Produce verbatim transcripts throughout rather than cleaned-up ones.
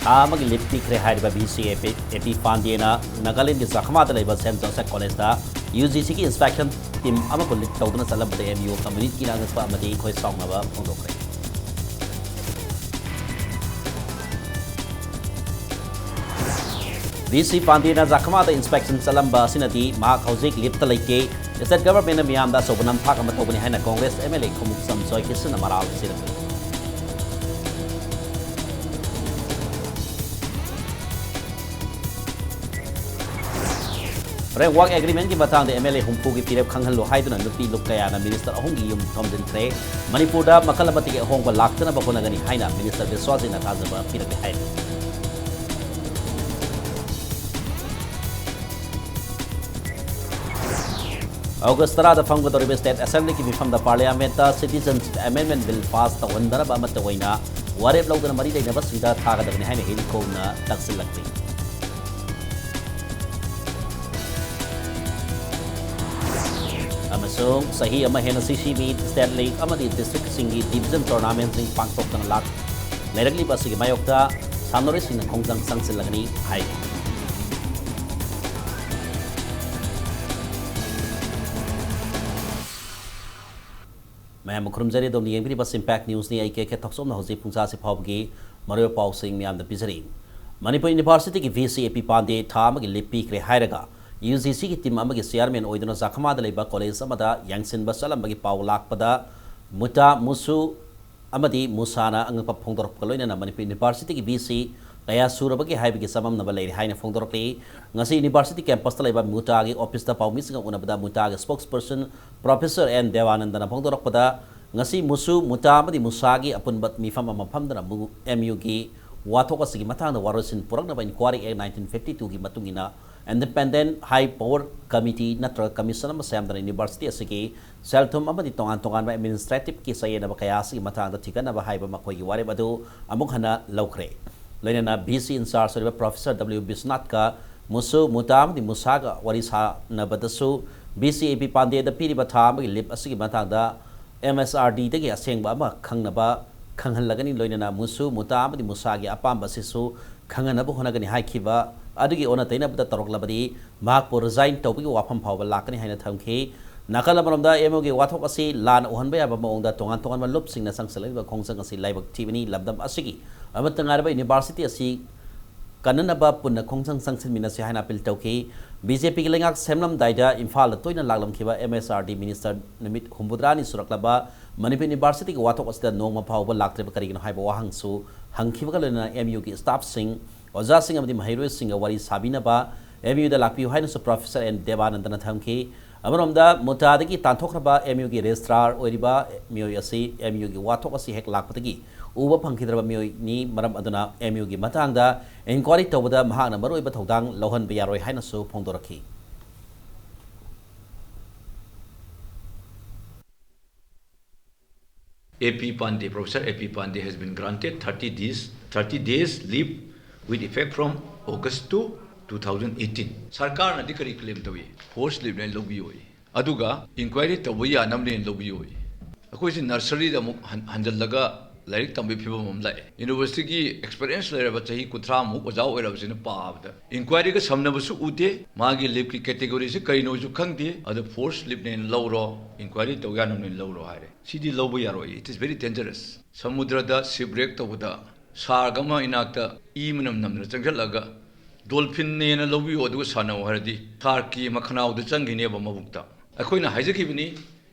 ꯊꯥ ꯑꯃꯒꯤ leave ꯄꯤꯈ꯭ꯔꯦ ꯍꯥꯏꯔꯤꯕ ꯚꯤ ꯁꯤ ꯑꯦ ꯄꯤ, ꯑꯦ ꯄꯤ ꯄꯥꯟꯗꯦꯅ ꯅꯥꯒꯥꯂꯦꯟꯒꯤ ꯖꯈꯃꯥꯗ ꯂꯩꯕ ꯁꯦꯟꯠ ꯖꯣꯁꯦꯐ ꯀꯣꯂꯦꯖꯇ ꯌꯨ ꯖꯤ ꯁꯤꯒꯤ inspection team ꯑꯃꯕꯨ lead ꯇꯧꯗꯨꯅ ꯆꯠꯂꯝꯕꯗ ꯑꯦꯝ ꯌꯨ communityꯅ ꯑꯉꯛꯄ ꯑꯃꯗꯤ ꯈꯣꯏ ꯁꯥꯎꯅꯕ ꯐꯣꯡꯗꯣꯛꯈ꯭ꯔꯦ꯫ ꯚꯤ ꯁꯤ ꯄꯥꯟꯗꯦꯅ ꯖꯈꯃꯥꯗ inspection ꯆꯠꯂꯝꯕ ꯑꯁꯤꯅꯗꯤ ꯃꯍꯥꯛ ꯍꯧꯖꯤꯛ leaveꯇ ꯂꯩꯇꯦ, state governmentꯅ ꯃꯤꯌꯥꯝꯗ ꯑꯆꯧꯕ ꯅꯝꯊꯥꯛ ꯑꯃ ꯇꯧꯕꯅꯤ ꯍꯥꯏꯅ ꯀꯣꯡꯒ꯭ꯔꯦꯁ ꯑꯦꯝ ꯑꯦꯜ ꯑꯦ ꯈꯣꯡꯎꯞꯁꯝ ꯖꯣꯏꯀꯤꯁꯟꯅ ꯃꯔꯥꯜ ꯁꯤꯔꯛꯂꯤ꯫ Framework Agreementꯀꯤ ꯃꯇꯥꯡꯗ ꯑꯦꯝ ꯑꯦꯜ ꯑꯦ ꯍꯨꯝꯐꯨꯒꯤ ꯄꯤꯔꯦꯞ ꯈꯪꯍꯜꯂꯨ ꯍꯥꯏꯗꯨꯅ ꯅꯨꯄꯤ ꯂꯨꯞ ꯀꯌꯥꯅ minister ꯑꯍꯨꯝꯒꯤ ꯌꯨꯝ ꯊꯣꯝꯖꯤꯟꯈ꯭ꯔꯦ꯫ ꯃꯅꯤꯄꯨꯔꯗ ꯃꯈꯜ ꯑꯃꯠꯇꯒꯤ ꯑꯍꯣꯡꯕ ꯂꯥꯛꯇꯅꯕ ꯍꯣꯠꯅꯒꯅꯤ ꯍꯥꯏꯅ minister ꯕꯤꯁ꯭ꯋꯥꯖꯤꯠꯅ ꯊꯥꯖꯕ ꯄꯤꯔꯛꯂꯦ ꯍꯥꯏꯔꯤ꯫ ꯑꯣꯒꯁ ꯇꯔꯥꯗ ꯐꯝꯒꯗꯧꯔꯤꯕ state assemblyꯒꯤ ꯃꯤꯐꯝꯗ parliamentꯇ Citizenship Amendment Bill pass ꯇꯧꯍꯟꯗꯅꯕ ꯑꯃꯠꯇ ꯑꯣꯏꯅ ꯋꯥꯔꯦꯞ ꯂꯧꯗꯨꯅ ꯃꯔꯤ ꯂꯩꯅꯕꯁꯤꯡꯗ ꯊꯥꯒꯗꯕꯅꯤ ꯍꯥꯏꯅ ꯍꯦꯟꯔꯤ ꯀꯣꯝꯅ ꯇꯛꯁꯤꯜꯂꯛꯂꯤ꯫ ꯑꯃꯁꯨꯡ ꯆꯍꯤ ꯑꯃ ꯍꯦꯟꯅ ꯁꯤ ꯁꯤ ꯕꯤ, state league ꯑꯃꯗꯤ districtꯁꯤꯡꯒꯤ division tournamentꯁꯤꯡ ꯄꯥꯡꯊꯣꯛꯇꯅ ꯂꯥꯛ-, ꯂꯩꯔꯛꯂꯤꯕ ꯑꯁꯤꯒꯤ ꯃꯥꯌꯣꯛꯇ ꯁꯥꯟꯅꯔꯣꯏꯁꯤꯡꯅ ꯈꯣꯡꯖꯪ ꯆꯪꯁꯤꯜꯂꯒꯅꯤ ꯍꯥꯏꯔꯤ꯫ ꯃꯌꯥꯝꯕꯨ ꯈꯨꯔꯨꯝꯖꯔꯤ꯫ ꯑꯗꯣꯝꯅ ꯌꯦꯡꯕꯤꯔꯤꯕ Impact Newsꯅꯤ꯫ ꯑꯩ ꯀꯦ ꯀꯦ ꯊꯣꯛꯆꯣꯝꯅ ꯍꯧꯖꯤꯛ ꯄꯨꯡ ꯆꯥꯁꯤ ꯐꯥꯎꯕꯒꯤ ꯃꯔꯨꯑꯣꯏꯕ ꯄꯥꯎꯁꯤꯡ ꯃꯌꯥꯝꯗ ꯄꯤꯖꯔꯤ꯫ ꯃꯅꯤꯄꯨꯔ Universityꯒꯤ ꯚꯤ ꯁꯤ ꯑꯦ ꯄꯤ ꯄꯥꯟꯗꯦ ꯊꯥ ꯑꯃꯒꯤ leave ꯄꯤꯈ꯭ꯔꯦ ꯍꯥꯏꯔꯒ ꯌꯨ ꯖꯤ ꯁꯤꯒꯤ team ꯑꯃꯒꯤ chairman ꯑꯣꯏꯗꯨꯅ ꯖꯈꯃꯥꯗ ꯂꯩꯕ college ꯑꯃꯗ ꯌꯦꯡꯁꯤꯟꯕ ꯆꯠꯂꯝꯕꯒꯤ ꯄꯥꯎ ꯂꯥꯛꯄꯗ ꯃꯨꯇꯥ, ꯃꯨꯁꯨ ꯑꯃꯗꯤ ꯃꯨꯁꯥꯅ ꯑꯉꯛꯄ ꯐꯣꯡꯗꯣꯔꯛꯄꯒ ꯂꯣꯏꯅꯅ ꯃꯅꯤꯄꯨꯔ Universityꯒꯤ ꯚꯤ ꯁꯤ ꯀꯌꯥ ꯁꯨꯔꯕꯒꯦ ꯍꯥꯏꯕꯒꯤ ꯆꯃꯝꯅꯕ ꯂꯩꯔꯦ ꯍꯥꯏꯅ ꯐꯣꯡꯗꯣꯔꯛꯂꯤ꯫ ꯉꯁꯤ University campusꯇ ꯂꯩꯕ ꯃꯨꯇꯥꯒꯤ officeꯇ ꯄꯥꯎꯃꯤꯁꯤꯡꯒ ꯎꯅꯕꯗ ꯃꯨꯇꯥꯒꯤ spokesperson Professor ꯑꯦꯟ ꯗꯦꯕꯥꯅꯟꯗꯅ ꯐꯣꯡꯗꯣꯔꯛꯄꯗ, ꯉꯁꯤ ꯃꯨꯁꯨ, ꯃꯨꯇꯥ ꯑꯃꯗꯤ ꯃꯨꯁꯥꯒꯤ ꯑꯄꯨꯟꯕ ꯃꯤꯐꯝ ꯑꯃ ꯐꯝꯗꯨꯅ ꯃꯨ-, ꯑꯦꯝ ꯌꯨꯒꯤ ꯋꯥꯊꯣꯛ ꯑꯁꯤꯒꯤ ꯃꯇꯥꯡꯗ ꯋꯥꯔꯣꯏꯁꯤꯟ ꯄꯨꯔꯛꯅꯕ Inquiry Act nineteen fifty twoꯒꯤ ꯃꯇꯨꯡ ꯏꯟꯅ independent high power committee ꯅꯠꯇ꯭ꯔꯒ commission ꯑꯃ ꯁꯦꯝꯗꯨꯅ university ꯑꯁꯤꯒꯤ ꯁꯦꯜ-ꯊꯨꯝ ꯑꯃꯗꯤ ꯇꯣꯉꯥꯟ ꯇꯣꯉꯥꯟꯕ administrativeꯀꯤ ꯆꯌꯦꯠꯅꯕ ꯀꯌꯥ ꯑꯁꯤꯒꯤ ꯃꯇꯥꯡꯗ ꯊꯤꯒꯠꯅꯕ ꯍꯥꯏꯕ ꯃꯈꯣꯏꯒꯤ ꯋꯥꯔꯦꯞ ꯑꯗꯨ ꯑꯃꯨꯛ ꯍꯟꯅ ꯂꯧꯈ꯭ꯔꯦ꯫ ꯂꯣꯏꯅꯅ ꯚꯤ ꯁꯤ in charge ꯑꯣꯏꯔꯤꯕ Professor W ꯕꯤꯁ꯭ꯋꯅꯥꯊꯀ ꯃꯨꯁꯨ, ꯃꯨꯇꯥ ꯑꯃꯗꯤ ꯃꯨꯁꯥꯒ ꯋꯥꯔꯤ ꯁꯥꯅꯕꯗꯁꯨ ꯚꯤ ꯁꯤ ꯑꯦ ꯄꯤ ꯄꯥꯟꯗꯦꯗ ꯄꯤꯔꯤꯕ ꯊꯥ ꯑꯃꯒꯤ leave ꯑꯁꯤꯒꯤ ꯃꯇꯥꯡꯗ ꯑꯦꯝ ꯑꯦꯁ ꯑꯥꯔ ꯗꯤꯗꯒꯤ ꯑꯁꯦꯡꯕ ꯑꯃ ꯈꯪꯅꯕ ꯈꯪꯍꯜꯂꯒꯅꯤ, ꯂꯣꯏꯅꯅ ꯃꯨꯁꯨ, ꯃꯨꯇꯥ ꯑꯃꯗꯤ ꯃꯨꯁꯥꯒꯤ ꯑꯄꯥꯝꯕ ꯑꯁꯤꯁꯨ ꯈꯪꯍꯟꯅꯕ ꯍꯣꯠꯅꯒꯅꯤ ꯍꯥꯏꯈꯤꯕ ꯑꯗꯨꯒꯤ ꯑꯣꯟꯅ ꯇꯩꯅꯕꯗ ꯇꯧꯔꯛꯂꯕꯗꯤ ꯃꯍꯥꯛꯄꯨ resign ꯇꯧꯕꯒꯤ ꯋꯥꯐꯝ ꯐꯥꯎꯕ ꯂꯥꯛꯀꯅꯤ ꯍꯥꯏꯅ ꯊꯝꯈꯤ꯫ ꯅꯥꯀꯜ ꯑꯃꯔꯣꯝꯗ MOUꯒꯤ ꯋꯥꯊꯣꯛ ꯑꯁꯤ ꯂꯥꯟꯅ ꯎꯍꯟꯕ ꯌꯥꯕ ꯃꯑꯣꯡꯗ ꯇꯣꯉꯥꯟ ꯇꯣꯉꯥꯟꯕ ꯂꯨꯞꯁꯤꯡꯅ ꯆꯪꯁꯤꯜꯂꯛꯂꯤꯕ ꯈꯣꯡꯖꯪ ꯑꯁꯤ ꯂꯥꯏꯕꯛ ꯊꯤꯕꯅꯤ꯫ ꯂꯝꯗꯝ ꯑꯁꯤꯒꯤ ꯑꯃꯠꯇ ꯉꯥꯏꯔꯕ university ꯑꯁꯤ ꯀꯟꯅꯅꯕ ꯄꯨꯟꯅ ꯈꯣꯡꯖꯪ ꯆꯪꯁꯤꯟꯃꯤꯟꯅꯁꯤ ꯍꯥꯏꯅ appeal ꯇꯧꯈꯤ꯫ BJPꯒꯤ ꯂꯩꯉꯥꯛ ꯁꯦꯝꯂꯝꯗꯥꯏꯗ ꯏꯝꯐꯥꯜꯗ ꯇꯣꯏꯅ ꯂꯥꯛꯂꯝꯈꯤꯕ MSRD minister ꯅꯨꯃꯤꯠ ꯍꯨꯝꯐꯨꯇꯔꯥꯅꯤ ꯁꯨꯔꯛꯂꯕ ꯃꯅꯤꯄꯨꯔ universityꯒꯤ ꯋꯥꯊꯣꯛ ꯑꯁꯤꯗ ꯅꯣꯡꯃ ꯐꯥꯎꯕ ꯂꯥꯛꯇ꯭ꯔꯤꯕ ꯀꯔꯤꯒꯤꯅꯣ ꯍꯥꯏꯕ ꯋꯥꯍꯪꯁꯨ ꯍꯪꯈꯤꯕꯒ ꯂꯣꯏꯅꯅ MUꯒꯤ staffꯁꯤꯡ, ꯑꯣꯖꯥꯁꯤꯡ ꯑꯃꯗꯤ ꯃꯍꯩꯔꯣꯏꯁꯤꯡꯒ ꯋꯥꯔꯤ ꯁꯥꯕꯤꯅꯕ MUꯗ ꯂꯥꯛꯄꯤꯌꯨ ꯍꯥꯏꯅꯁꯨ Professor N ꯗꯦꯕꯥꯅꯟꯗꯅ ꯊꯝꯈꯤ꯫ ꯑꯃꯔꯣꯝꯗ ꯃꯨꯇꯥꯗꯒꯤ ꯇꯥꯟꯊꯣꯛꯈ꯭ꯔꯕ MUꯒꯤ registrar ꯑꯣꯏꯔꯤꯕ ꯃꯤꯑꯣꯏ ꯑꯁꯤ MUꯒꯤ ꯋꯥꯊꯣꯛ ꯑꯁꯤ ꯍꯦꯛ ꯂꯥꯛꯄꯗꯒꯤ ꯎꯕ ꯐꯪꯈꯤꯗ꯭ꯔꯕ ꯃꯤꯑꯣꯏꯅꯤ꯫ ꯃꯔꯝ ꯑꯗꯨꯅ MUꯒꯤ ꯃꯇꯥꯡꯗ inquiry ꯇꯧꯕꯗ ꯃꯍꯥꯛꯅ ꯃꯔꯨꯑꯣꯏꯕ ꯊꯧꯗꯥꯡ ꯂꯧꯍꯟꯕ ꯌꯥꯔꯣꯏ ꯍꯥꯏꯅꯁꯨ ꯐꯣꯡꯗꯣꯔꯛꯈꯤ꯫ A P Pandey, Professor A P Pandey has been granted thirty days, thirty days leave with effect from August two, two thousand eighteen. ꯁꯔꯀꯥꯔꯅꯗꯤ ꯀꯔꯤ claim ꯇꯧꯏ? Force leave ꯅꯦ ꯂꯧꯕꯤꯌꯣꯏ꯫ ꯑꯗꯨꯒ inquiry ꯇꯧꯕ ꯌꯥꯅꯕꯅꯦꯅ ꯂꯧꯕꯤꯌꯣꯏ꯫ ꯑꯩꯈꯣꯏꯁꯤ nurseryꯗ ꯑꯃꯨꯛ ꯍꯟ-, ꯍꯟꯖꯜꯂꯒ ꯂꯥꯏꯔꯤꯛ ꯇꯝꯕꯒꯤ ꯐꯤꯕꯝ ꯑꯃ ꯂꯥꯛꯑꯦ꯫ Universityꯒꯤ experience ꯂꯩꯔꯕ ꯆꯍꯤ ꯀꯨꯟꯊ꯭ꯔꯥꯃꯨꯛ ꯑꯣꯖꯥ ꯑꯣꯏꯔꯕꯁꯤꯅ ꯄꯥꯕꯗ inquiryꯒ ꯁꯝꯅꯕꯁꯨ ꯎꯗꯦ꯫ ꯃꯥꯒꯤ leaveꯀꯤ categoryꯁꯤ ꯀꯔꯤꯅꯣꯁꯨ ꯈꯪꯗꯦ꯫ ꯑꯗꯨ force leave ꯅꯦꯅ ꯂꯧꯔꯣ, inquiry ꯇꯧ ꯌꯥꯅꯕꯅꯦꯅ ꯂꯧꯔꯣ ꯍꯥꯏꯔꯦ꯫ ꯁꯤꯗꯤ ꯂꯧꯕ ꯌꯥꯔꯣꯏ꯫ It is very dangerous. ꯁꯃꯨꯗ꯭ꯔꯗ shipwreck ꯇꯧꯕꯗ shark ꯑꯃ ꯏꯅꯥꯛꯇ ꯏ ꯃꯅꯝ ꯅꯝꯗꯅ ꯆꯪꯁꯤꯜꯂꯒ dolphinꯅꯦꯅ ꯂꯧꯕꯤꯌꯣ ꯑꯗꯨꯒ ꯁꯥꯟꯅꯧ ꯍꯥꯏꯔꯗꯤ sharkꯀꯤ ꯃꯈꯅꯥꯎꯗ ꯆꯪꯈꯤꯅꯦꯕ ꯃꯕꯨꯛꯇ꯫ ꯑꯩꯈꯣꯏꯅ ꯍꯥꯏꯖꯈꯤꯕꯅꯤ,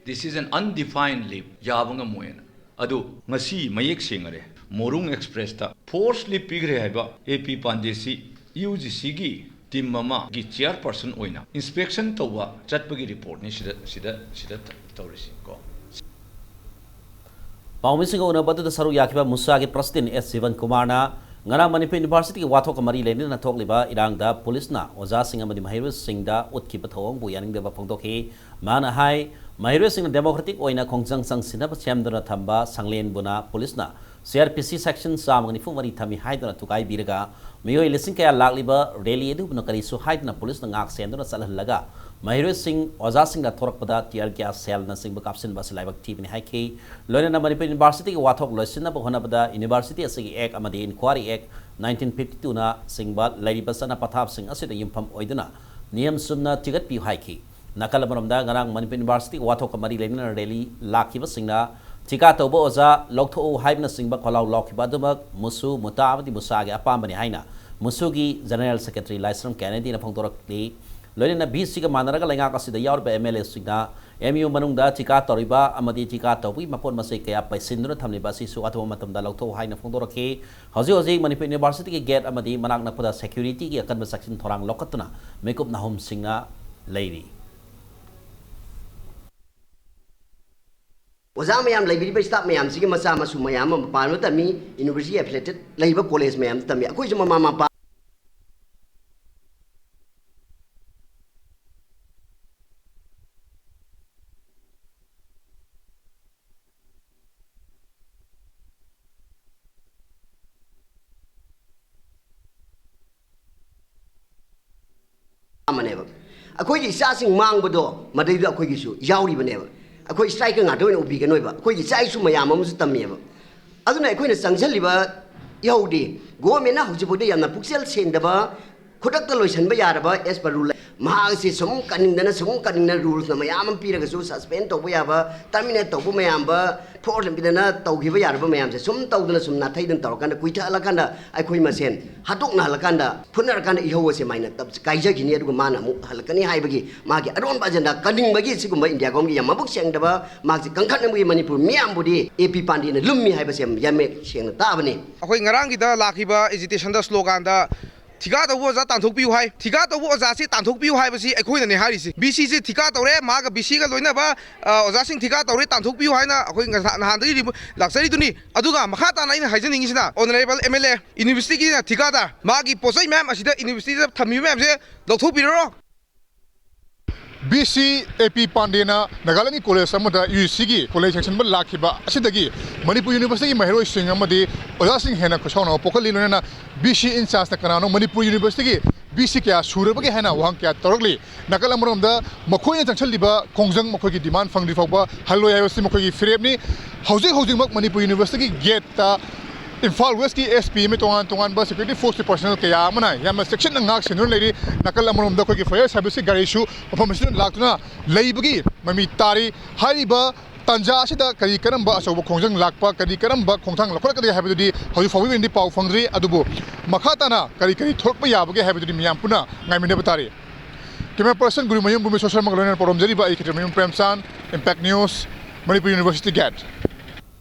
this is an undefined leave, ꯌꯥꯕ ꯉꯝꯃꯣꯏꯅ꯫ ꯑꯗꯨ ꯉꯁꯤ ꯃꯌꯦꯛ ꯁꯦꯡꯉꯔꯦ, ꯃꯣꯔꯨꯡ Expressꯇ force leave ꯄꯤꯈ꯭ꯔꯦ ꯍꯥꯏꯕ A P Pandeyꯁꯤ UGCꯒꯤ team ꯑꯃꯒꯤ chairperson ꯑꯣꯏꯅ inspection ꯇꯧꯕ ꯆꯠꯄꯒꯤ reportꯅꯤ ꯁꯤꯗ, ꯁꯤꯗ, ꯁꯤꯗ ꯇꯧꯔꯤꯁꯤ ꯀꯣ꯫ ꯄꯥꯎꯃꯤꯁꯤꯡꯒ ꯎꯅꯕ ꯑꯗꯨꯗ ꯁꯔꯨꯛ ꯌꯥꯈꯤꯕ ꯃꯨꯁꯥꯒꯤ president S ꯖꯤꯕꯟ ꯀꯨꯃꯥꯔꯅ ꯉꯔꯥꯡ ꯃꯅꯤꯄꯨꯔ universityꯒꯤ ꯋꯥꯊꯣꯛꯀ ꯃꯔꯤ ꯂꯩꯅꯅ ꯊꯣꯛꯂꯤꯕ ꯏꯔꯥꯡꯗ ꯄꯨꯂꯤꯁꯅ ꯑꯣꯖꯥꯁꯤꯡ ꯑꯃꯗꯤ ꯃꯍꯩꯔꯣꯏꯁꯤꯡꯗ ꯎꯠꯈꯤꯕ ꯊꯧꯑꯣꯡꯕꯨ ꯌꯥꯅꯤꯡꯗꯕ ꯐꯣꯡꯗꯣꯛꯈꯤ꯫ ꯃꯥꯅ ꯍꯥꯏ, ꯃꯍꯩꯔꯣꯏꯁꯤꯡꯅ democratic ꯑꯣꯏꯅ ꯈꯣꯡꯖꯪ ꯆꯪꯁꯤꯟꯅꯕ ꯁꯦꯝꯗꯨꯅ ꯊꯝꯕ ꯁꯪꯂꯦꯟꯕꯨꯅ ꯄꯨꯂꯤꯁꯅ ꯁꯤ ꯑꯥꯔ ꯄꯤ ꯁꯤ ꯁꯦꯛꯁꯟ ꯆꯥꯝꯃꯒ ꯅꯤꯐꯨ ꯃꯔꯤ ꯊꯝꯃꯤ ꯍꯥꯏꯗꯨꯅ ꯊꯨꯒꯥꯏꯕꯤꯔꯒ, ꯃꯤꯑꯣꯏ ꯂꯤꯁꯤꯡ ꯀꯌꯥ ꯂꯥꯛꯂꯤꯕ ꯔꯦꯂꯤ ꯑꯗꯨꯕꯨꯅ ꯀꯔꯤꯁꯨ ꯍꯥꯏꯗꯅ ꯄꯨꯂꯤꯁꯅ ꯉꯥꯛ ꯁꯦꯟꯗꯨꯅ ꯆꯠꯍꯜꯂꯒ, ꯃꯍꯩꯔꯣꯏꯁꯤꯡ ꯑꯣꯖꯥꯁꯤꯡꯗ ꯊꯣꯔꯛꯄꯗ ꯇꯤꯌꯔ ꯒ꯭ꯌꯥꯁ ꯁꯦꯜꯅꯆꯤꯡꯕ ꯀꯥꯞꯁꯤꯟꯕ ꯑꯁꯤ ꯂꯥꯏꯕꯛ ꯊꯤꯕꯅꯤ ꯍꯥꯏꯈꯤ꯫ ꯂꯣꯏꯅꯅ ꯃꯅꯤꯄꯨꯔ ꯌꯨꯅꯤꯚꯔꯁꯤꯇꯤꯒꯤ ꯋꯥꯊꯣꯛ ꯂꯣꯏꯁꯤꯟꯅꯕ ꯍꯣꯠꯅꯕꯗ ꯌꯨꯅꯤꯚꯔꯁꯤꯇꯤ ꯑꯁꯤꯒꯤ ꯑꯦꯛ ꯑꯃꯗꯤ ꯏꯟꯀ꯭ꯋꯥꯔꯤ ꯑꯦꯛ ꯅꯥꯏꯟꯇꯤꯟ ꯐꯤꯐꯇꯤ ꯇꯨꯅ ꯆꯤꯡꯕ ꯂꯩꯔꯤꯕ ꯆꯠꯅ ꯄꯊꯥꯞꯁꯤꯡ ꯑꯁꯤꯗ ꯌꯨꯝꯐꯝ ꯑꯣꯏꯗꯨꯅ ꯅꯤꯌꯝ ꯆꯨꯝꯅ ꯊꯤꯒꯠꯄꯤꯌꯨ ꯍꯥꯏꯈꯤ꯫ ꯅꯥꯀꯜ ꯑꯃꯔꯣꯝꯗ, ꯉꯔꯥꯡ ꯃꯅꯤꯄꯨꯔ ꯌꯨꯅꯤꯚꯔꯁꯤꯇꯤꯒꯤ ꯋꯥꯊꯣꯛꯀ ꯃꯔꯤ ꯂꯩꯅꯅ ꯔꯦꯂꯤ ꯂꯥꯛꯈꯤꯕꯁꯤꯡꯅ ꯊꯤꯀꯥ ꯇꯧꯕ ꯑꯣꯖꯥ ꯂꯧꯊꯣꯛꯎ ꯍꯥꯏꯕꯅꯆꯤꯡꯕ ꯈꯣꯜꯂꯥꯎ ꯂꯥꯎꯈꯤꯕ ꯑꯗꯨꯃꯛ ꯃꯨꯁꯨ, ꯃꯨꯇꯥ ꯑꯃꯗꯤ ꯃꯨꯁꯥꯒꯤ ꯑꯄꯥꯝꯕꯅꯤ ꯍꯥꯏꯅ ꯃꯨꯁꯨꯒꯤ ꯖꯦꯅꯔꯦꯜ ꯁꯦꯀ꯭ꯔꯦꯇꯔꯤ ꯂꯥꯏꯁ꯭ꯔꯝ ꯀꯦꯅꯦꯗꯤꯅ ꯐꯣꯡꯗꯣꯔꯛꯂꯤ꯫ ꯂꯣꯏꯅꯅ ꯚꯤ ꯁꯤꯒ ꯃꯥꯟꯅꯔꯒ ꯂꯩꯉꯥꯛ ꯑꯁꯤꯗ ꯌꯥꯎꯔꯤꯕ ꯑꯦꯝ ꯑꯦꯜ ꯑꯦꯁꯤꯡꯅ ꯑꯦꯝ ꯌꯨ ꯃꯅꯨꯡꯗ ꯊꯤꯀꯥ ꯇꯧꯔꯤꯕ ꯑꯃꯗꯤ ꯊꯤꯀꯥ ꯇꯧꯕꯒꯤ ꯃꯄꯣꯠ ꯃꯆꯩ ꯀꯌꯥ ꯄꯩꯁꯤꯟꯗꯨꯅ ꯊꯝꯂꯤꯕ ꯑꯁꯤꯁꯨ ꯑꯊꯨꯕ ꯃꯇꯝꯗ ꯂꯧꯊꯣꯛꯎ ꯍꯥꯏꯅ ꯐꯣꯡꯗꯣꯔꯛꯈꯤ꯫ ꯍꯧꯖꯤꯛ ꯍꯧꯖꯤꯛ ꯃꯅꯤꯄꯨꯔ ꯌꯨꯅꯤꯚꯔꯁꯤꯇꯤꯒꯤ ꯒꯦꯠ ꯑꯃꯗꯤ ꯃꯅꯥꯛ ꯅꯛꯄꯗ ꯁꯦꯀ꯭ꯌꯨꯔꯤꯇꯤꯒꯤ ꯑꯀꯟꯕ ꯆꯦꯛꯁꯤꯟ ꯊꯧꯔꯥꯡ ꯂꯧꯈꯠꯇꯨꯅ ꯃꯤꯀꯨꯞ ꯅꯥꯍꯨꯝꯁꯤꯡꯅ ꯂꯩꯔꯤ꯫ ꯑꯣꯖꯥ ꯃꯌꯥꯝ, ꯂꯩꯕꯤꯔꯤꯕ ꯁ꯭ꯇꯥꯐ ꯃꯌꯥꯝꯁꯤꯒꯤ ꯃꯆꯥ ꯃꯁꯨ ꯃꯌꯥꯝ ꯑꯃ ꯃꯄꯥꯟꯗ ꯇꯝꯃꯤ, ꯌꯨꯅꯤꯚꯔꯁꯤꯇꯤ ꯑꯦꯐꯤꯂꯦꯇꯦꯗ ꯂꯩꯕ ꯀꯣꯂꯦꯖ ꯃꯌꯥꯝꯗ ꯇꯝꯃꯤ꯫ ꯑꯩꯈꯣꯏꯁꯨ ꯃꯃꯥ ꯃꯄꯥ ꯑꯃꯅꯦꯕ꯫ ꯑꯩꯈꯣꯏꯒꯤ ꯏꯆꯥꯁꯤꯡ ꯃꯥꯡꯕꯗꯣ ꯃꯗꯩꯗꯨꯗ ꯑꯩꯈꯣꯏꯒꯤꯁꯨ ꯌꯥꯎꯔꯤꯕꯅꯦꯕ꯫ ꯑꯩꯈꯣꯏ ꯁ꯭ꯇ꯭ꯔꯥꯏꯀꯔ ꯉꯥꯛꯇ ꯑꯣꯏꯅ ꯎꯕꯤꯒꯅꯣꯏꯕ꯫ ꯑꯩꯈꯣꯏꯒꯤ ꯏꯆꯥ ꯏꯁꯨ ꯃꯌꯥꯝ ꯑꯃꯁꯨ ꯇꯝꯃꯤꯑꯕ꯫ ꯑꯗꯨꯅ ꯑꯩꯈꯣꯏꯅ ꯆꯪꯁꯤꯜꯂꯤꯕ ꯏꯍꯧꯗꯤ ꯒꯣꯔꯃꯦꯟꯅ ꯍꯧꯖꯤꯛꯐꯥꯎꯗ ꯌꯥꯝꯅ ꯄꯨꯛꯆꯦꯜ ꯁꯦꯡꯗꯕ, ꯈꯨꯗꯛꯇ ꯂꯣꯏꯁꯤꯟꯕ ꯌꯥꯔꯕ as per rule꯫ ꯃꯍꯥꯛ ꯑꯁꯤ ꯁꯨꯝ ꯀꯟꯅꯤꯡꯗꯅ, ꯁꯨꯝ ꯀꯟꯅꯤꯡꯗꯅ, ꯔꯨꯜꯁꯅ ꯃꯌꯥꯝ ꯑꯃ ꯄꯤꯔꯒꯁꯨ, ꯁꯁꯄꯦꯟ ꯇꯧꯕ ꯌꯥꯕ, ꯇꯔꯃꯤꯅꯦꯠ ꯇꯧꯕ ꯃꯌꯥꯝꯕ, ꯐꯣꯔꯁ ꯂꯝꯕꯤꯗꯅ ꯇꯧꯈꯤꯕ ꯌꯥꯔꯕ ꯃꯌꯥꯝꯁꯦ ꯁꯨꯝ ꯇꯧꯗꯅ, ꯁꯨꯝ ꯅꯥꯊꯩꯗꯅ ꯇꯧꯔꯀꯥꯟꯗ, ꯀꯨꯏꯊꯍꯜꯂꯀꯥꯟꯗ, ꯑꯩꯈꯣꯏ ꯃꯁꯦꯟ ꯍꯥꯠꯇꯣꯛꯅꯍꯜꯂꯀꯥꯟꯗ, ꯐꯨꯅꯔꯀꯥꯟꯗ ꯏꯍꯧ ꯑꯁꯦ ꯃꯥꯏꯅ ꯇꯞ-, ꯀꯥꯏꯖꯈꯤꯅꯤ, ꯑꯗꯨꯒ ꯃꯥꯅ ꯑꯃꯨꯛ ꯍꯜꯂꯛꯀꯅꯤ ꯍꯥꯏꯕꯒꯤ ꯃꯥꯒꯤ ꯑꯔꯣꯟꯕ ꯑꯖꯦꯟꯗꯥ ꯀꯟꯅꯤꯡꯕꯒꯤ ꯁꯤꯒꯨꯝꯕ ꯏꯟꯗꯤꯌꯥ ꯒꯣꯔꯃꯦꯟꯒꯤ ꯌꯥꯝ ꯃꯕꯨꯛ ꯁꯦꯡꯗꯕ, ꯃꯥꯁꯤ ꯀꯟꯈꯠꯅꯕꯒꯤ ꯃꯅꯤꯄꯨꯔ ꯃꯤꯌꯥꯝꯕꯨꯗꯤ ꯑꯦ ꯄꯤ ꯄꯥꯟꯗꯦꯅ ꯂꯨꯝꯃꯤ ꯍꯥꯏꯕꯁꯦ ꯌꯥꯝ ꯃꯌꯦꯛ ꯁꯦꯡꯅ ꯇꯥꯕꯅꯤ꯫ ꯑꯩꯈꯣꯏ ꯉꯔꯥꯡꯒꯤꯗ ꯂꯥꯛꯈꯤꯕ ꯑꯦꯖꯤꯇꯦꯁꯟꯗ ꯁ꯭ꯂꯣꯒꯥꯟꯗ ꯊꯤꯀꯥ ꯇꯧꯕ ꯑꯣꯖꯥ ꯇꯥꯟꯊꯣꯛꯄꯤꯌꯨ ꯍꯥꯏ꯫ ꯊꯤꯀꯥ ꯇꯧꯕ ꯑꯣꯖꯥꯁꯤ ꯇꯥꯟꯊꯣꯛꯄꯤꯌꯨ ꯍꯥꯏꯕꯁꯤ ꯑꯩꯈꯣꯏꯅꯅꯦ ꯍꯥꯏꯔꯤꯁꯤ꯫ ꯕꯤ ꯁꯤꯁꯤ ꯊꯤꯀꯥ ꯇꯧꯔꯦ, ꯃꯥꯒ ꯕꯤ ꯁꯤꯒ ꯂꯣꯏꯅꯕ, ꯑ, ꯑꯣꯖꯥꯁꯤꯡ ꯊꯤꯀꯥ ꯇꯧꯔꯦ, ꯇꯥꯟꯊꯣꯛꯄꯤꯌꯨ ꯍꯥꯏꯅ ꯑꯩꯈꯣꯏ ꯉꯁꯥ-, ꯅꯍꯥꯟꯗꯒꯤ ꯔꯤꯃꯨ-, ꯂꯥꯛꯆꯔꯤꯗꯨꯅꯤ꯫ ꯑꯗꯨꯒ ꯃꯈꯥ ꯇꯥꯅ ꯑꯩꯅ ꯍꯥꯏꯖꯅꯤꯡꯉꯤꯁꯤꯅ, ꯑꯣꯅꯔꯦꯕꯜ ꯑꯦꯝ ꯑꯦꯜ ꯑꯦ, ꯌꯨꯅꯤꯚꯔꯁꯤꯇꯤꯒꯤ ꯊꯤꯀꯥꯗ ꯃꯥꯒꯤ ꯄꯣꯠ ꯆꯩ ꯃꯌꯥꯝ ꯑꯁꯤꯗ ꯌꯨꯅꯤꯚꯔꯁꯤꯇꯤꯗ ꯊꯝꯃꯤꯕ ꯃꯌꯥꯝꯁꯦ ꯂꯧꯊꯣꯛꯄꯤꯔꯔꯣ꯫ ꯚꯤ ꯁꯤ ꯑꯦ ꯄꯤ ꯄꯥꯟꯗꯦꯅ ꯅꯥꯒꯥꯂꯦꯟꯒꯤ ꯀꯣꯂꯦꯖ ꯑꯃꯗ ꯌꯨ ꯖꯤ ꯁꯤꯒꯤ ꯀꯣꯂꯦꯖ ꯁꯦꯡꯁꯟꯕ ꯂꯥꯛꯈꯤꯕ ꯑꯁꯤꯗꯒꯤ ꯃꯅꯤꯄꯨꯔ ꯌꯨꯅꯤꯚꯔꯁꯤꯇꯤꯒꯤ ꯃꯍꯩꯔꯣꯏꯁꯤꯡ ꯑꯃꯗꯤ ꯑꯣꯖꯥꯁꯤꯡ ꯍꯦꯟꯅ ꯈꯣꯏꯁꯥꯎꯅꯕ ꯄꯣꯛꯍꯜꯂꯤ꯫ ꯂꯣꯏꯅꯅ ꯚꯤ ꯁꯤ ꯏꯟꯆꯥꯔꯖꯅ ꯀꯅꯥꯅꯣ, ꯃꯅꯤꯄꯨꯔ ꯌꯨꯅꯤꯚꯔꯁꯤꯇꯤꯒꯤ ꯚꯤ ꯁꯤ ꯀꯌꯥ ꯁꯨꯔꯕꯒꯦ ꯍꯥꯏꯅ ꯋꯥꯍꯪ ꯀꯌꯥ ꯇꯧꯔꯛꯂꯤ꯫ ꯅꯥꯀꯜ ꯑꯃꯔꯣꯝꯗ ꯃꯈꯣꯏꯅ ꯆꯪꯁꯤꯜꯂꯤꯕ ꯈꯣꯡꯖꯪ, ꯃꯈꯣꯏꯒꯤ ꯗꯤꯃꯥꯟ ꯐꯪꯗ꯭ꯔꯤ ꯐꯥꯎꯕ ꯍꯜꯂꯣꯏ ꯍꯥꯏꯕꯁꯤ ꯃꯈꯣꯏꯒꯤ ꯐꯤꯔꯦꯞꯅꯤ꯫ ꯍꯧꯖꯤꯛ ꯍꯧꯖꯤꯛꯃꯛ ꯃꯅꯤꯄꯨꯔ ꯌꯨꯅꯤꯚꯔꯁꯤꯇꯤꯒꯤ ꯒꯦꯠꯇ ꯏꯝꯐꯥꯜ ꯋꯦꯁꯀꯤ ꯑꯦꯁ ꯄꯤ ꯑꯃꯗꯤ ꯇꯣꯉꯥꯟ ꯇꯣꯉꯥꯟꯕ ꯁꯦꯀ꯭ꯌꯨꯔꯤꯇꯤ ꯐꯣꯔꯁꯀꯤ ꯄꯔꯁꯅꯦꯜ ꯀꯌꯥ ꯑꯃꯅ ꯌꯥꯝꯅ ꯆꯦꯛꯁꯤꯟꯅ ꯉꯥꯛ ꯁꯦꯟꯗꯨꯅ ꯂꯩꯔꯤ꯫ ꯅꯥꯀꯜ ꯑꯃꯔꯣꯝꯗ ꯑꯩꯈꯣꯏꯒꯤ ꯐꯥꯌꯔ ꯁꯥꯔꯚꯤꯁꯀꯤ ꯒꯥꯔꯤꯁꯨ ꯃꯐꯝ ꯑꯁꯤꯗ ꯂꯥꯛꯇꯨꯅ ꯂꯩꯕꯒꯤ ꯃꯃꯤ ꯇꯥꯔꯤ꯫ ꯍꯥꯏꯔꯤꯕ ꯇꯥꯟꯖꯥ ꯑꯁꯤꯗ ꯀꯔꯤ ꯀꯔꯝꯕ ꯑꯆꯧꯕ ꯈꯣꯡꯖꯪ ꯂꯥꯛꯄ, ꯀꯔꯤ ꯀꯔꯝꯕ ꯈꯣꯡꯊꯥꯡ ꯂꯧꯈꯠꯂꯛꯀꯗꯒꯦ ꯍꯥꯏꯕꯗꯨꯗꯤ ꯍꯧꯖꯤꯛ ꯐꯥꯎꯕꯒꯤ ꯑꯣꯏꯅꯗꯤ ꯄꯥꯎ ꯐꯪꯗ꯭ꯔꯤ꯫ ꯑꯗꯨꯕꯨ ꯃꯈꯥ ꯇꯥꯅ ꯀꯔꯤ ꯀꯔꯤ ꯊꯣꯛꯂꯛꯄ ꯌꯥꯕꯒꯦ ꯍꯥꯏꯕꯗꯨꯗꯤ ꯃꯤꯌꯥꯝ ꯄꯨꯟꯅ ꯉꯥꯏꯃꯤꯟꯅꯕ ꯇꯥꯔꯤ꯫ ꯀꯦꯃꯦꯔꯥ ꯄꯔꯁꯟ ꯒꯨꯔꯨꯃꯌꯨꯝ ꯚꯨꯃꯦꯁꯣꯔ ꯁꯔꯃꯒ ꯂꯣꯏꯅꯅ ꯄꯥꯎꯔꯣꯝꯖꯔꯤꯕ ꯑꯩ ꯈꯦꯇ꯭ꯔꯤꯃꯌꯨꯝ Premchand, impact news, Manipur university gate.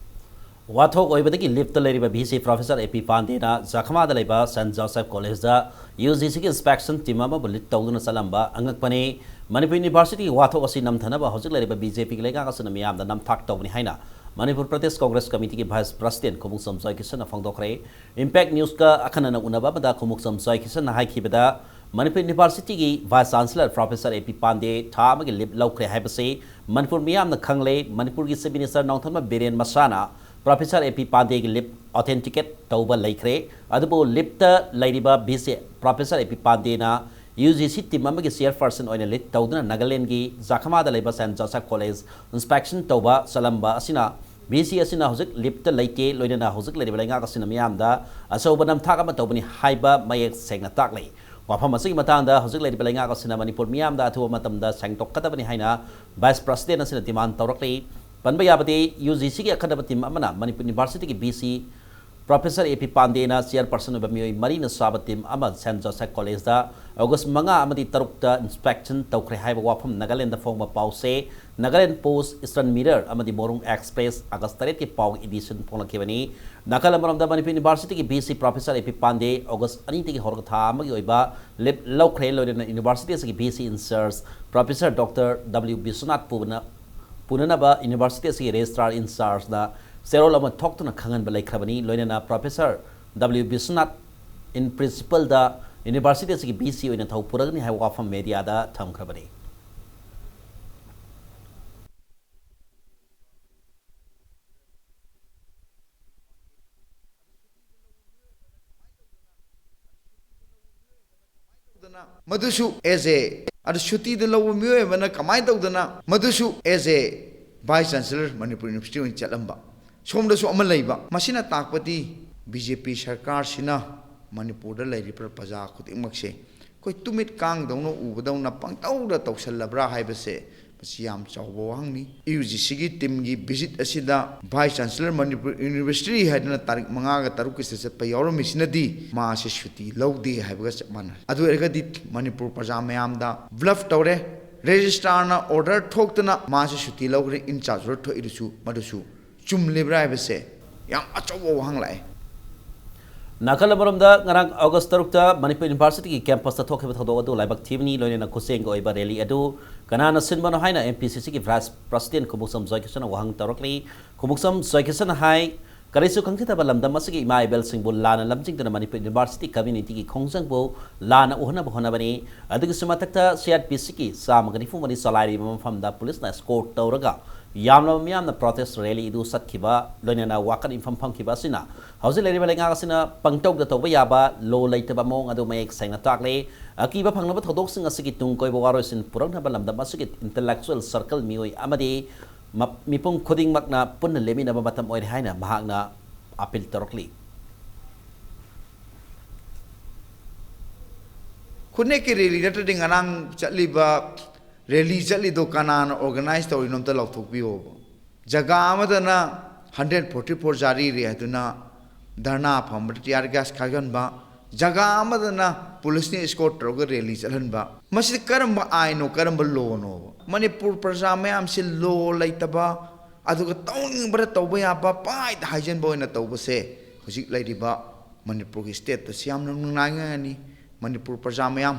ꯋꯥꯊꯣꯛ ꯑꯣꯏꯕꯗꯒꯤ ꯂꯤꯞꯇ ꯂꯩꯔꯤꯕ ꯚꯤ ꯁꯤ ꯄ꯭ꯔꯣꯐꯦꯁꯔ ꯑꯦ ꯄꯤ ꯄꯥꯟꯗꯦꯅ ꯖꯈꯃꯥꯗ ꯂꯩꯕ ꯁꯦꯟꯠ ꯖꯣꯁꯦꯐ ꯀꯣꯂꯦꯖꯇ ꯌꯨ ꯖꯤ ꯁꯤꯒꯤ ꯏꯟꯁꯄꯦꯛꯁꯟ ꯇꯤꯝ ꯑꯃꯕꯨ ꯂꯤꯗ ꯇꯧꯗꯨꯅ ꯆꯠꯂꯝꯕ ꯑꯉꯛꯄꯅꯤ꯫ ꯃꯅꯤꯄꯨꯔ ꯌꯨꯅꯤꯚꯔꯁꯤꯇꯤꯒꯤ ꯋꯥꯊꯣꯛ ꯑꯁꯤ ꯅꯝꯊꯅꯕ ꯍꯧꯖꯤꯛ ꯂꯩꯔꯤꯕ ꯕꯤ ꯖꯦ ꯄꯤꯒꯤ ꯂꯩꯉꯥꯛ ꯑꯁꯤꯅ ꯃꯤꯌꯥꯝꯗ ꯅꯝꯊꯥꯛ ꯇꯧꯕꯅꯤ ꯍꯥꯏꯅ ꯃꯅꯤꯄꯨꯔ ꯄ꯭ꯔꯗꯦꯁ ꯀꯣꯡꯒ꯭ꯔꯦꯁ ꯀꯃꯤꯇꯤꯒꯤ ꯚꯥꯏꯁ ꯄ꯭ꯔꯁꯤꯗꯦꯟ ꯈꯣꯡꯎꯞꯖꯝ ꯖꯣꯏꯀꯤꯁꯟꯅ ꯐꯣꯡꯗꯣꯛꯈ꯭ꯔꯦ꯫ ꯏꯝꯄꯦꯛ ꯅ꯭ꯌꯨꯁꯀ ꯑꯈꯟꯅꯅ ꯎꯅꯕ ꯑꯃꯗ ꯈꯣꯡꯎꯞꯖꯝ ꯖꯣꯏꯀꯤꯁꯟꯅ ꯍꯥꯏꯈꯤꯕꯗ, ꯃꯅꯤꯄꯨꯔ ꯌꯨꯅꯤꯚꯔꯁꯤꯇꯤꯒꯤ vice chancellor professor A P Pandey ꯊꯥ ꯑꯃꯒꯤ ꯂꯤꯞ ꯂꯧꯈ꯭ꯔꯦ ꯍꯥꯏꯕꯁꯤ ꯃꯅꯤꯄꯨꯔ ꯃꯤꯌꯥꯝꯅ ꯈꯪꯂꯦ꯫ ꯃꯅꯤꯄꯨꯔꯒꯤ ꯆꯤꯐ ꯃꯤꯅꯤꯁꯇꯔ ꯅꯣꯡꯊꯣꯝꯕꯝ ꯕꯤꯔꯦꯟ ꯃꯁꯥꯅ professor A P ꯄꯥꯟꯗꯦꯒꯤ lip authenticate ꯇꯧꯕ ꯂꯩꯈ꯭ꯔꯦ꯫ ꯑꯗꯨꯕꯨ ꯂꯤꯞꯇ ꯂꯩꯔꯤꯕ V C professor A P ꯄꯥꯟꯗꯦꯅ U G C team ꯑꯃꯒꯤ ꯆꯤꯌꯔꯄꯔꯁꯟ ꯑꯣꯏꯅ ꯂꯤꯗ ꯇꯧꯗꯨꯅ ꯅꯥꯒꯥꯂꯦꯟꯒꯤ ꯖꯈꯃꯥꯗ ꯂꯩꯕ ꯁꯦꯟꯠ ꯖꯣꯁꯦꯐ ꯀꯣꯂꯦꯖ ꯏꯟꯁꯄꯦꯛꯁꯟ ꯇꯧꯕ ꯆꯠꯂꯝꯕ ꯑꯁꯤꯅ ꯚꯤ ꯁꯤ ꯑꯁꯤꯅ ꯍꯧꯖꯤꯛ ꯂꯤꯞꯇ ꯂꯩꯇꯦ, ꯂꯣꯏꯅꯅ ꯍꯧꯖꯤꯛ ꯂꯩꯔꯤꯕ ꯂꯩꯉꯥꯛ ꯑꯁꯤꯅ ꯃꯤꯌꯥꯝꯗ ꯑꯆꯧꯕ ꯅꯝꯊꯥꯛ ꯑꯃ ꯇꯧꯕꯅꯤ ꯍꯥꯏꯕ ꯃꯌꯦꯛ ꯁꯦꯡꯅ ꯇꯥꯛꯂꯤ꯫ ꯋꯥꯐꯝ ꯑꯁꯤꯒꯤ ꯃꯇꯥꯡꯗ ꯍꯧꯖꯤꯛ ꯂꯩꯔꯤꯕ ꯂꯩꯉꯥꯛ ꯑꯁꯤꯅ ꯃꯅꯤꯄꯨꯔ ꯃꯤꯌꯥꯝꯗ ꯑꯊꯨꯕ ꯃꯇꯝꯗ ꯁꯦꯡꯗꯣꯛꯀꯗꯕꯅꯤ ꯍꯥꯏꯅ ꯚꯥꯏꯁ ꯄ꯭ꯔꯁꯤꯗꯦꯟ ꯑꯁꯤꯅ ꯗꯤꯃꯥꯟ ꯇꯧꯔꯛꯂꯤ꯫ ꯄꯟꯕ ꯌꯥꯕꯗꯤ, ꯌꯨ ꯖꯤ ꯁꯤꯒꯤ ꯑꯈꯟꯅꯕ ꯇꯤꯝ ꯑꯃꯅ ꯃꯅꯤꯄꯨꯔ ꯌꯨꯅꯤꯚꯔꯁꯤꯇꯤꯒꯤ ꯚꯤ ꯁꯤ ꯄ꯭ꯔꯣꯐꯦꯁꯔ ꯑꯦ ꯄꯤ ꯄꯥꯟꯗꯦꯅ ꯆꯤꯌꯔꯄꯔꯁꯟ ꯑꯣꯏꯕ ꯃꯤꯑꯣꯏ ꯃꯔꯤꯅ ꯁꯥꯕ ꯇꯤꯝ ꯑꯃ ꯁꯦꯟꯠ ꯖꯣꯁꯦꯐ ꯀꯣꯂꯦꯖꯇ ꯑꯣꯒꯁ ꯃꯉꯥ ꯑꯃꯗꯤ ꯇꯔꯨꯛꯇ ꯏꯟꯁꯄꯦꯛꯁꯟ ꯇꯧꯈ꯭ꯔꯦ ꯍꯥꯏꯕ ꯋꯥꯐꯝ ꯅꯥꯒꯥꯂꯦꯟꯗ ꯐꯣꯡꯕ ꯄꯥꯎꯁꯦ ꯅꯥꯒꯥꯂꯦꯟ ꯄꯣꯁ, ꯏꯁꯇꯔꯟ ꯃꯤꯔꯔ ꯑꯃꯗꯤ ꯃꯣꯔꯣꯡ ꯑꯦꯛꯁꯄ꯭ꯔꯦꯁ ꯑꯒꯁ ꯇꯔꯦꯠꯀꯤ ꯄꯥꯎꯒꯤ ꯏꯗꯤꯁꯟ ꯐꯣꯡꯂꯛꯈꯤꯕꯅꯤ꯫ ꯅꯥꯀꯜ ꯑꯃꯔꯣꯝꯗ ꯃꯅꯤꯄꯨꯔ ꯌꯨꯅꯤꯚꯔꯁꯤꯇꯤꯒꯤ V C professor A P Pandey August ꯑꯅꯤꯗꯒꯤ ꯍꯧꯔꯒ ꯊꯥ ꯑꯃꯒꯤ ꯑꯣꯏꯕ ꯂꯤꯞ ꯂꯧꯈ꯭ꯔꯦ꯫ ꯂꯣꯏꯅꯅ ꯌꯨꯅꯤꯚꯔꯁꯤꯇꯤ ꯑꯁꯤꯒꯤ V C in-charge professor doctor W Biswanath ꯄꯨꯕꯅ ꯄꯨꯅꯅꯕ ꯌꯨꯅꯤꯚꯔꯁꯤꯇꯤ ꯑꯁꯤꯒꯤ ꯔꯦꯖꯤꯁꯇ꯭ꯔꯥꯔ ꯏꯟꯆꯥꯔꯖꯅ ꯆꯦꯔꯣꯜ ꯑꯃ ꯊꯣꯛꯇꯨꯅ ꯈꯪꯍꯟꯕ ꯂꯩꯈ꯭ꯔꯕꯅꯤ꯫ ꯂꯣꯏꯅꯅ professor W Biswanath in principle ꯗ ꯌꯨꯅꯤꯚꯔꯁꯤꯇꯤ ꯑꯁꯤꯒꯤ ꯚꯤ ꯁꯤ ꯑꯣꯏꯅ ꯊꯧ ꯄꯨꯔꯒꯅꯤ ꯍꯥꯏꯕ ꯋꯥꯐꯝ ꯃꯦꯗꯤꯌꯥꯗ ꯊꯝꯈ꯭ꯔꯕꯅꯤ꯫ ꯃꯗꯨꯁꯨ as a, ꯑꯗꯨ ꯁꯨꯇꯤꯗ ꯂꯧꯕ ꯃꯤꯑꯣꯏ ꯑꯃꯅ ꯀꯃꯥꯏꯅ ꯇꯧꯗꯅ ꯃꯗꯨꯁꯨ as a Vice Chancellor Manipur university ꯑꯣꯏꯅ ꯆꯠꯂꯝꯕ? ꯁꯣꯝꯗꯁꯨ ꯑꯃ ꯂꯩꯕ꯫ ꯃꯁꯤꯅ ꯇꯥꯛꯄꯗꯤ ꯕꯤ ꯖꯦ ꯄꯤ ꯁꯔꯀꯥꯔꯁꯤꯅ ꯃꯅꯤꯄꯨꯔꯗ ꯂꯩꯔꯤꯕ ꯄ꯭ꯔꯖꯥ ꯈꯨꯗꯤꯡꯃꯛꯁꯦ ꯑꯩꯈꯣꯏ ꯇꯨꯃꯤꯠ ꯀꯥꯡꯗꯧꯅ ꯎꯕꯗꯧꯅ ꯄꯪꯇꯧꯗ ꯇꯧꯁꯜꯂꯕ꯭ꯔꯥ ꯍꯥꯏꯕꯁꯦ, ꯃꯁꯤ ꯌꯥꯝ ꯆꯥꯎꯕ ꯋꯥꯍꯪꯅꯤ꯫ ꯌꯨ ꯖꯤ ꯁꯤꯒꯤ ꯇꯤꯝꯒꯤ ꯚꯤꯖꯤꯠ ꯑꯁꯤꯗ Vice Chancellor ꯃꯅꯤꯄꯨꯔ ꯌꯨꯅꯤꯚꯔꯁꯤꯇꯤ ꯍꯥꯏꯗꯅ ꯇꯥꯔꯤꯛ ꯃꯉꯥꯒ ꯇꯔꯨꯛꯀꯤꯁꯤꯗ ꯆꯠꯄ ꯌꯥꯎꯔꯝꯃꯤꯁꯤꯅꯗꯤ ꯃꯥꯁꯦ ꯁꯨꯇꯤ ꯂꯧꯗꯦ ꯍꯥꯏꯕꯒ ꯆꯞ ꯃꯥꯟꯅꯔꯦ꯫ ꯑꯗꯨ ꯑꯣꯏꯔꯒꯗꯤ ꯃꯅꯤꯄꯨꯔ ꯄ꯭ꯔꯖꯥ ꯃꯌꯥꯝꯗ ꯕ꯭ꯂꯐ ꯇꯧꯔꯦ꯫ ꯔꯦꯖꯤꯁꯇ꯭ꯔꯥꯔꯅ ꯑꯣꯔꯗꯔ ꯊꯣꯛꯇꯅ ꯃꯥꯁꯦ ꯁꯨꯇꯤ ꯂꯧꯈ꯭ꯔꯦ, ꯏꯟ ꯆꯥꯔꯖ ꯑꯣꯔꯗꯔ ꯊꯣꯛꯏꯗꯨꯁꯨ, ꯃꯗꯨꯁꯨ ꯆꯨꯝꯂꯤꯕ꯭ꯔꯥ ꯍꯥꯏꯕꯁꯦ ꯌꯥꯝ ꯑꯆꯧꯕ ꯋꯥꯍꯪ ꯂꯥꯛꯑꯦ꯫ ꯅꯥꯀꯜ ꯑꯃꯔꯣꯝꯗ, ꯉꯔꯥꯡ ꯑꯣꯒꯁ ꯇꯔꯨꯛꯇ ꯃꯅꯤꯄꯨꯔ ꯌꯨꯅꯤꯚꯔꯁꯤꯇꯤꯒꯤ ꯀꯦꯝꯄꯁꯇ ꯊꯣꯛꯈꯤꯕ ꯊꯧꯗꯣꯛ ꯑꯗꯨ ꯂꯥꯏꯕꯛ ꯊꯤꯕꯅꯤ꯫ ꯂꯣꯏꯅꯅ ꯈꯨꯠꯁꯦꯝꯒꯤ ꯑꯣꯏꯕ ꯔꯦꯂꯤ ꯑꯗꯨ ꯀꯅꯥꯅ ꯁꯤꯟꯕꯅꯣ ꯍꯥꯏꯅ ꯑꯦꯝ ꯄꯤ ꯁꯤ ꯁꯤꯒꯤ ꯚꯥꯏꯁ ꯄ꯭ꯔꯁꯤꯗꯦꯟ ꯈꯨꯃꯨꯛꯁꯝ ꯖꯣꯏꯀꯤꯁꯟꯅ ꯋꯥꯍꯪ ꯇꯧꯔꯛꯂꯤ꯫ ꯈꯨꯃꯨꯛꯁꯝ ꯖꯣꯏꯀꯤꯁꯟꯅ ꯍꯥꯏ, ꯀꯔꯤꯁꯨ ꯈꯪꯖꯗꯕ ꯂꯝꯗꯝ ꯑꯁꯤꯒꯤ ꯏꯃꯥ ꯏꯕꯦꯜꯁꯤꯡꯕꯨ ꯂꯥꯟꯅ ꯂꯝꯖꯤꯡꯗꯨꯅ ꯃꯅꯤꯄꯨꯔ ꯌꯨꯅꯤꯚꯔꯁꯤꯇꯤ ꯀꯝꯃ꯭ꯌꯨꯅꯤꯇꯤꯒꯤ ꯈꯣꯡꯖꯪꯕꯨ ꯂꯥꯟꯅ ꯎꯍꯟꯅꯕ ꯍꯣꯠꯅꯕꯅꯤ꯫ ꯑꯗꯨꯒꯤꯁꯨ ꯃꯊꯛꯇ ꯁꯤ ꯑꯥꯔ ꯄꯤ ꯁꯤꯒꯤ ꯆꯥꯝꯃꯒ ꯅꯤꯐꯨ ꯃꯔꯤ ꯆꯂꯥꯏꯔꯤꯕ ꯃꯐꯝꯗ ꯄꯨꯂꯤꯁꯅ ꯑꯦꯁꯀꯣꯔꯠ ꯇꯧꯔꯒ ꯌꯥꯝꯂꯕ ꯃꯤꯌꯥꯝꯅ ꯄ꯭ꯔꯣꯇꯦꯁ ꯔꯦꯂꯤ ꯑꯗꯨ ꯆꯠꯈꯤꯕ, ꯂꯣꯏꯅꯅ ꯋꯥꯀꯠ ꯃꯤꯐꯝ ꯐꯝꯈꯤꯕ ꯑꯁꯤꯅ ꯍꯧꯖꯤꯛ ꯂꯩꯔꯤꯕ ꯂꯩꯉꯥꯛ ꯑꯁꯤꯅ ꯄꯪꯇꯧꯗ ꯇꯧꯕ ꯌꯥꯕ ꯂꯣ ꯂꯩꯇꯕ ꯃꯑꯣꯡ ꯑꯗꯨ ꯃꯌꯦꯛ ꯁꯦꯡꯅ ꯇꯥꯛꯂꯦ꯫ ꯑꯀꯤꯕ ꯐꯪꯂꯕ ꯊꯧꯗꯣꯛꯁꯤꯡ ꯑꯁꯤꯒꯤ ꯇꯨꯡ ꯀꯣꯏꯕ ꯋꯥꯔꯣꯏꯁꯤꯟ ꯄꯨꯔꯛꯅꯕ ꯂꯝꯗꯝ ꯑꯁꯤꯒꯤ ꯏꯟꯇꯦꯂꯦꯛꯆꯨꯑꯦꯜ ꯁꯔꯀꯜ ꯃꯤꯑꯣꯏ ꯑꯃꯗꯤ ꯃ-, ꯃꯤꯄꯨꯝ ꯈꯨꯗꯤꯡꯃꯛꯅ ꯄꯨꯟꯅ ꯂꯦꯞꯃꯤꯟꯅꯕ ꯃꯇꯝ ꯑꯣꯏꯔꯦ ꯍꯥꯏꯅ ꯃꯍꯥꯛꯅ ꯑꯄꯤꯜ ꯇꯧꯔꯛꯂꯤ꯫ ꯈꯨꯟꯅꯦꯛꯀꯤ ꯔꯦꯂꯤ ꯅꯠꯇ꯭ꯔꯗꯤ ꯉꯔꯥꯡ ꯆꯠꯂꯤꯕ ꯔꯦꯂꯤ ꯆꯠꯂꯤꯗꯣ ꯀꯅꯥꯅ ꯑꯣꯔꯒꯅꯥꯏꯖ ꯇꯧꯔꯤꯅꯣ ꯑꯝꯇ ꯂꯥꯎꯊꯣꯛꯄꯤꯌꯣꯕ꯫ ꯖꯒꯥ ꯑꯃꯗꯅ ꯍꯟꯗ꯭ꯔꯦꯠ ꯐꯣꯔꯇꯤ ꯐꯣꯔ ꯖꯥꯔꯤꯔꯦ ꯍꯥꯏꯗꯨꯅ ꯙꯔꯅꯥ ꯐꯝꯕꯗ ꯇꯤꯌꯥꯔ ꯒ꯭ꯌꯥꯁ ꯈꯥꯏꯒꯟꯕ, ꯖꯒꯥ ꯑꯃꯗꯅ ꯄꯨꯂꯤꯁꯅ ꯏꯁꯀꯣꯔꯠ ꯇꯧꯔꯒ ꯔꯦꯂꯤ ꯆꯠꯍꯟꯕ꯫ ꯃꯁꯤꯗꯤ ꯀꯔꯝꯕ ꯑꯥꯏꯟꯅꯣ, ꯀꯔꯝꯕ ꯂꯣꯅꯣꯕ? ꯃꯅꯤꯄꯨꯔ ꯄ꯭ꯔꯖꯥ ꯃꯌꯥꯝꯁꯤ ꯂꯣ ꯂꯩꯇꯕ, ꯑꯗꯨꯒ ꯇꯧꯅꯤꯡꯕꯗ ꯇꯧꯕ ꯌꯥꯕ, ꯄꯥꯏꯗ ꯍꯥꯏꯖꯟꯕ ꯑꯣꯏꯅ ꯇꯧꯕꯁꯦ ꯍꯧꯖꯤꯛ ꯂꯩꯔꯤꯕ ꯃꯅꯤꯄꯨꯔꯒꯤ ꯁ꯭ꯇꯦꯠꯇꯁꯨ ꯌꯥꯝꯅ ꯅꯨꯡꯉꯥꯏꯉꯥꯏꯅꯤ꯫ ꯃꯅꯤꯄꯨꯔ ꯄ꯭ꯔꯖꯥ ꯃꯌꯥꯝ,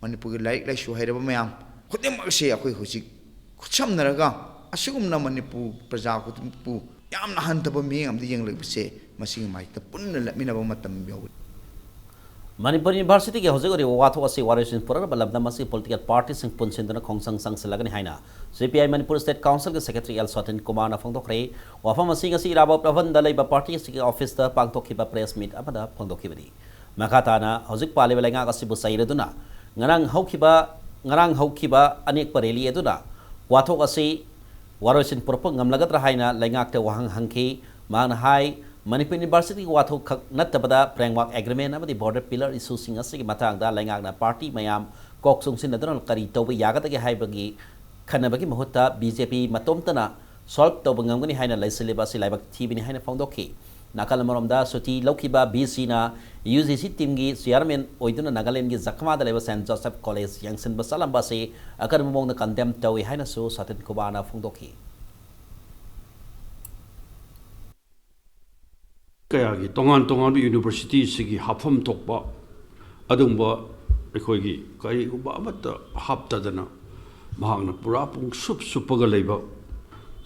ꯃꯅꯤꯄꯨꯔꯒꯤ ꯂꯥꯏꯔꯤꯛ ꯂꯥꯏꯁꯨ ꯍꯩꯔꯕ ꯃꯌꯥꯝ ꯈꯨꯗꯤꯡꯃꯛꯁꯦ ꯑꯩꯈꯣꯏ ꯍꯧꯖꯤꯛ ꯈꯨꯠꯁꯝꯅꯔꯒ ꯑꯁꯤꯒꯨꯝꯅ ꯃꯅꯤꯄꯨꯔ ꯄ꯭ꯔꯖꯥ ꯈꯨꯗꯤꯡꯄꯨ ꯌꯥꯝꯅ ꯍꯟꯊꯕ ꯃꯤꯠꯌꯦꯡ ꯑꯃꯗ ꯌꯦꯡꯂꯛꯄꯁꯦ ꯃꯁꯤꯒꯤ ꯃꯥꯏꯊ ꯄꯨꯟꯅ ꯂꯦꯞꯃꯤꯟꯅꯕ ꯃꯇꯝ ꯌꯧꯔꯦ꯫ ꯃꯅꯤꯄꯨꯔ ꯌꯨꯅꯤꯚꯔꯁꯤꯇꯤꯒꯤ ꯍꯧꯖꯤꯛ ꯑꯣꯏꯔꯤꯕ ꯋꯥꯊꯣꯛ ꯑꯁꯤ ꯋꯥꯔꯣꯏꯁꯤꯟ ꯄꯨꯔꯛꯅꯕ ꯂꯝꯗꯝ ꯑꯁꯤꯒꯤ ꯄꯣꯂꯤꯇꯤꯀꯦꯜ ꯄꯥꯔꯇꯤꯁꯤꯡ ꯄꯨꯟꯁꯤꯟꯗꯨꯅ ꯈꯣꯡꯖꯪ ꯆꯪꯁꯤꯜꯂꯒꯅꯤ ꯍꯥꯏꯅ ꯁꯤ ꯄꯤ ꯑꯥꯏ ꯃꯅꯤꯄꯨꯔ ꯁ꯭ꯇꯦꯠ ꯀꯥꯎꯟꯁꯤꯜꯒꯤ ꯁꯦꯀ꯭ꯔꯦꯇꯔꯤ ꯑꯦꯜ ꯁꯇꯤꯟ ꯀꯨꯃꯥꯔꯅ ꯐꯣꯡꯗꯣꯛꯈ꯭ꯔꯦ꯫ ꯋꯥꯐꯝ ꯑꯁꯤ ꯉꯁꯤ ꯏꯔꯥꯕꯣꯠ ꯚꯕꯟꯗ ꯂꯩꯕ ꯄꯥꯔꯇꯤ ꯑꯁꯤꯒꯤ ꯑꯣꯐꯤꯁꯇ ꯄꯥꯡꯊꯣꯛꯈꯤꯕ ꯄ꯭ꯔꯦꯁ ꯃꯤꯠ ꯑꯃꯗ ꯐꯣꯡꯗꯣꯛꯈꯤꯕꯅꯤ꯫ ꯃꯈꯥ ꯇꯥꯅ ꯍꯧꯖꯤꯛ ꯄꯥꯜꯂꯤꯕ ꯂꯩꯉꯥꯛ ꯑꯁꯤꯕꯨ ꯆꯩꯔꯗꯨꯅ ꯉꯔꯥꯡ ꯍꯧꯈꯤꯕ, ꯉꯔꯥꯡ ꯍꯧꯈꯤꯕ ꯑꯅꯦꯛꯄ ꯔꯦꯂꯤ ꯑꯗꯨꯅ ꯋꯥꯊꯣꯛ ꯑꯁꯤ ꯋꯥꯔꯣꯏꯁꯤꯟ ꯄꯨꯔꯛꯄ ꯉꯝꯂꯒꯗ꯭ꯔꯥ ꯍꯥꯏꯅ ꯂꯩꯉꯥꯛꯇ ꯋꯥꯍꯪ ꯍꯪꯈꯤ꯫ ꯃꯍꯥꯛꯅ ꯍꯥꯏ, ꯃꯅꯤꯄꯨꯔ ꯌꯨꯅꯤꯚꯔꯁꯤꯇꯤꯒꯤ ꯋꯥꯊꯣꯛ ꯈꯛ ꯅꯠꯇꯕꯗ framework agreement ꯑꯃꯗꯤ border pillar issueꯁꯤꯡ ꯑꯁꯤꯒꯤ ꯃꯇꯥꯡꯗ ꯂꯩꯉꯥꯛꯅ party ꯃꯌꯥꯝ ꯀꯣꯛ ꯆꯨꯡꯁꯤꯟꯅꯗꯨꯅ ꯀꯔꯤ ꯇꯧꯕ ꯌꯥꯒꯗꯒꯦ ꯍꯥꯏꯕꯒꯤ ꯈꯟꯅꯕꯒꯤ ꯃꯍꯨꯠꯇ BJP ꯃꯇꯣꯝꯇꯅ solve ꯇꯧꯕ ꯉꯝꯒꯅꯤ ꯍꯥꯏꯅ ꯂꯩꯁꯤꯜꯂꯤꯕ ꯑꯁꯤ ꯂꯥꯏꯕꯛ ꯊꯤꯕꯅꯤ ꯍꯥꯏꯅ ꯐꯣꯡꯗꯣꯛꯈꯤ꯫ ꯅꯥꯀꯜ ꯑꯃꯔꯣꯝꯗ ꯁꯨꯇꯤ ꯂꯧꯈꯤꯕ VCꯅ UGC teamꯒꯤ chairman ꯑꯣꯏꯗꯨꯅ ꯅꯥꯒꯥꯂꯦꯟꯗꯒꯤ ꯖꯈꯃꯥꯗ ꯂꯩꯕ Saint Joseph College ꯌꯦꯡꯁꯤꯟꯕ ꯆꯠꯂꯝꯕ ꯑꯁꯤ ꯑꯀꯟꯕ ꯃꯑꯣꯡꯗ condemn ꯇꯧꯏ ꯍꯥꯏꯅꯁꯨ ꯁꯇꯤꯟ ꯀꯨꯃꯥꯔꯅ ꯐꯣꯡꯗꯣꯛꯈꯤ꯫ ꯀꯌꯥꯒꯤ ꯇꯣꯉꯥꯟ ꯇꯣꯉꯥꯟꯕ universityꯁꯤꯒꯤ ꯍꯥꯞꯐꯝ ꯊꯣꯛꯄ ꯑꯗꯨꯒꯨꯝꯕ ꯑꯩꯈꯣꯏꯒꯤ ꯀꯔꯤꯒꯨꯝꯕ ꯑꯃꯠꯇ ꯍꯥꯞꯇꯗꯅ ꯃꯍꯥꯛꯅ ꯄꯨꯔꯥ ꯄꯨꯡꯁꯨꯞ ꯁꯨꯞꯄꯒ ꯂꯩꯕ